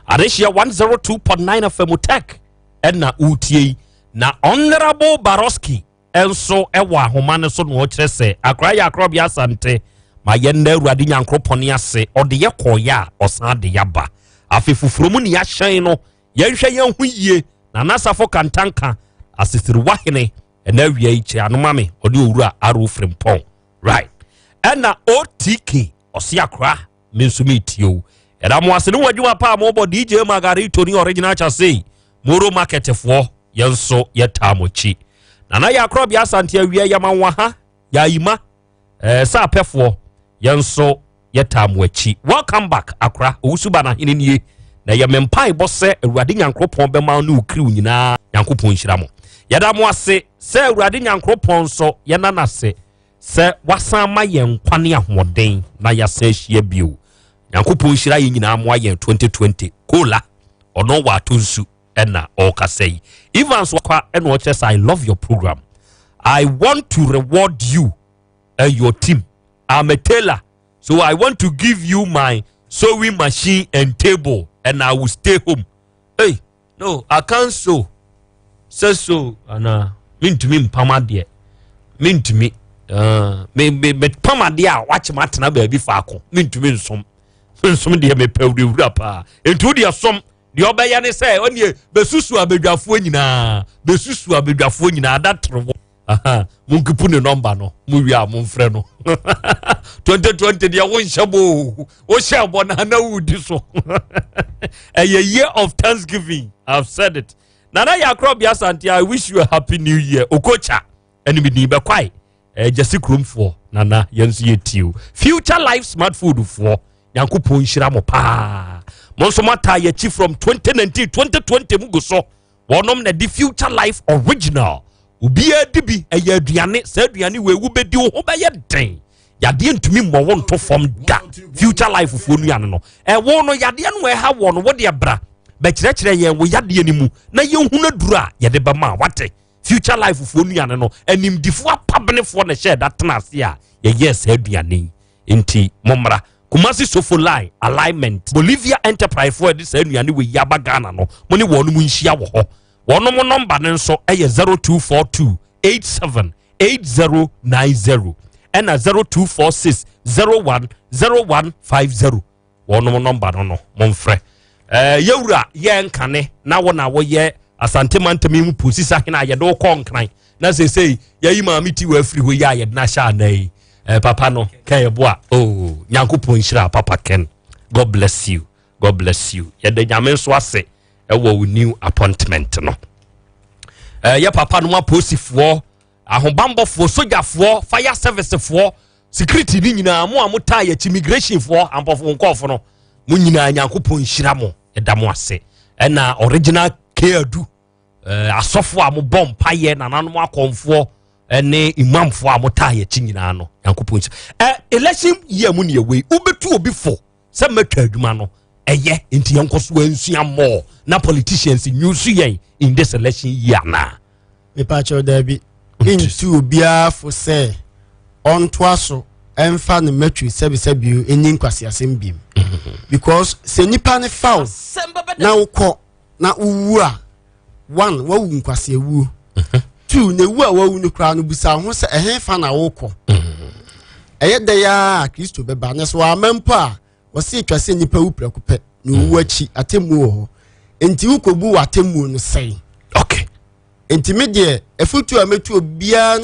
[SPEAKER 2] adehyia 102.9 FM Tech ɛna wotie yi. Na Honorable Baroski nso wɔ ahoma no so na ɔkyerɛ sɛ akora yɛ akorɔbea Asante ma yɛn na Awurade Nyankoropɔn ase ɔde yɛ kɔɔyɛ a ɔsan de yaba afe foforɔ mu ne yɛahyɛn no. Yɛnhwɛ yɛn ho yie na n'asafo kantanka asesiriwa hene ɛna awia yi kyerɛ anoma me ɔne owura Aro Frimpɔn, right? Ɛna OTK ɔse akora me nso metie o. Ɛda mo ase ne wɔ adwuma pa a mobɔ. DJ Margarito ne original chasei Moro marketfoɔ, yɛn nso yɛtaa mo akyi. Nana yɛ akorɔbea Asante awia yɛma wo ha yɛayima sɛ apɛfoɔ, yɛn nso yɛtaa mo akyi. Welcome back, akora Owusu ba n'ahene nie na ɛyɛ me mpaebɔ sɛ Awurade Nyankoropɔn bɛma ne wo kiriw nyinaa. Nyankopɔn nhyira mo. Yɛda mo ase sɛ Awurade Nyankoropɔn nso yɛna n'ase sɛ wasan ma yɛn nkwa ne ahoɔden na yɛasan ahyia bio. Nyankopɔn nhyira yɛn nyinaa mmoa yɛn 2020 kola ɔno wɔ ato nsu ɛna ɔrekasa yi. Evans Wakwa ɛna ɔkyerɛ sɛ, "I love your program. I want to reward you and your team. I'm a tailor, so I want to give you my sewing machine and table and I will stay home." Hey, no, I can't sew. Sɛ so ana mentumi mpam adeɛ, mentumi me me mepam adeɛ a wakyem atena baabi faako. Mentumi nsom nsom deɛ, mepɛ wurawura paa. Nti wo deɛ som deɛ ɔbɛyɛ ne sɛ ɔneɛ bɛsusu abadwafoɔ nyinaa, bɛsusu abadwafoɔ nyinaa da terewo. Monkeep ne number no, mowie a momfrɛ no. 2020 deɛ wonhyɛ bɔ o, wohyɛ bɔ na na wodi so. Ɛyɛ year of thanksgiving, I've said it. Nana Yɛakorɔ Asante, I wish you a happy new year. Okocha ɛne medin bɛkwae gyasi kuromfoɔ. Nana, yɛn nso yɛtie o. Future Life Smart Food foɔ, Nyankopɔn nhyira mo paa. Mo nso moataa yɛakyi from 2019, 2020 mu gu so. Wɔnom na de Future Life Original. Obiara di bi, ɛyɛ aduane. Saa aduane wei wobɛdi wo ho bɛyɛ den. Yadeɛ ntumi mmɔ wo nto fam da. Future Life foɔ nnuane no. Ɛwo no yadeɛ no ɛha wɔ no, wo deɛ bra bɛkyerɛkyerɛ yɛn wo yadeɛ no mu na yɛnhunu aduro a yɛde bɛma a wate. Future Life foɔ nnuane no, animdifoɔ apabenefoɔ na ɛhyɛ ɛda tena ase a yɛyɛɛ saa aduane yi. Nti mommra Kumasi Sofo Line Alignment, Bolivia Enterprise foɔ yɛde saa nnuane wɔ yi aba Ghana no, mo ne wɔn mu nhyia wɔ hɔ. Wɔn mo nɔmba no nso yɛ 0242 87 8090 ɛna 0246 01 0150. Wɔn nɔmba no momfrɛ. Yɛwura yɛ nkane na wo na woyɛ Asante mantam yi mu posisa hene a yɛde wo kɔ Nkran na seesei yɛyi maame ti wɔ afiri hɔ yi a yɛde no ahyɛ anan yi. Papa no kɛn yɛboa. Oh, Nyankopɔn nhyira papa Ken. God bless you. God bless you. Yɛda Nyame nso ase ɛwɔ wo new appointment no. Yɛ papa no apolisifoɔ, ahobanbɔfoɔ, sogyafoɔ, fire servicefoɔ, security ni nyinaa, mo a motaa yɛkyi, immigrationfoɔ, ampɔfo nkɔɔfo no, mo nyinaa Nyankopɔn nhyira mo. Yɛda mo ase. Ɛna original Keadu, asɔfo a mobɔ mpayɛ, nananom akɔmfoɔ ne imamfoɔ a motaa yɛkyi nyinaa no, Nyankopɔn nhyira. Election year mu ne yɛwei, wobɛtu obi fo sɛ mɛtwa adwuma no ɛyɛ, nti yɛnkɔ so ansua more na politicians nyusu yɛn in this election year naa.
[SPEAKER 14] Mepakyɛw, daabi, mentu obiara fo sɛ ɔntoa so ɛmfa ne matwi sɛbisɛbio ɛni nkwaseasɛm biem, because sɛ nipa ne fa wo na wokɔ na wowu a, one, wawu nkwaseawuo. Two, na ewu a wawu no koraa no, busa ho sɛ ɛhe fa na wokɔ. Ɛyɛ dɛ ya a Kristo bɛba na sɛ wama mpo a, wɔsi atwa sɛ nipa wu prɛko pɛ na owu akyi atemmuo wɔ hɔ, nti wokɔbu wɔ atemmuo no sɛn? Nti me deɛ, afutuo a mɛtu obiara ne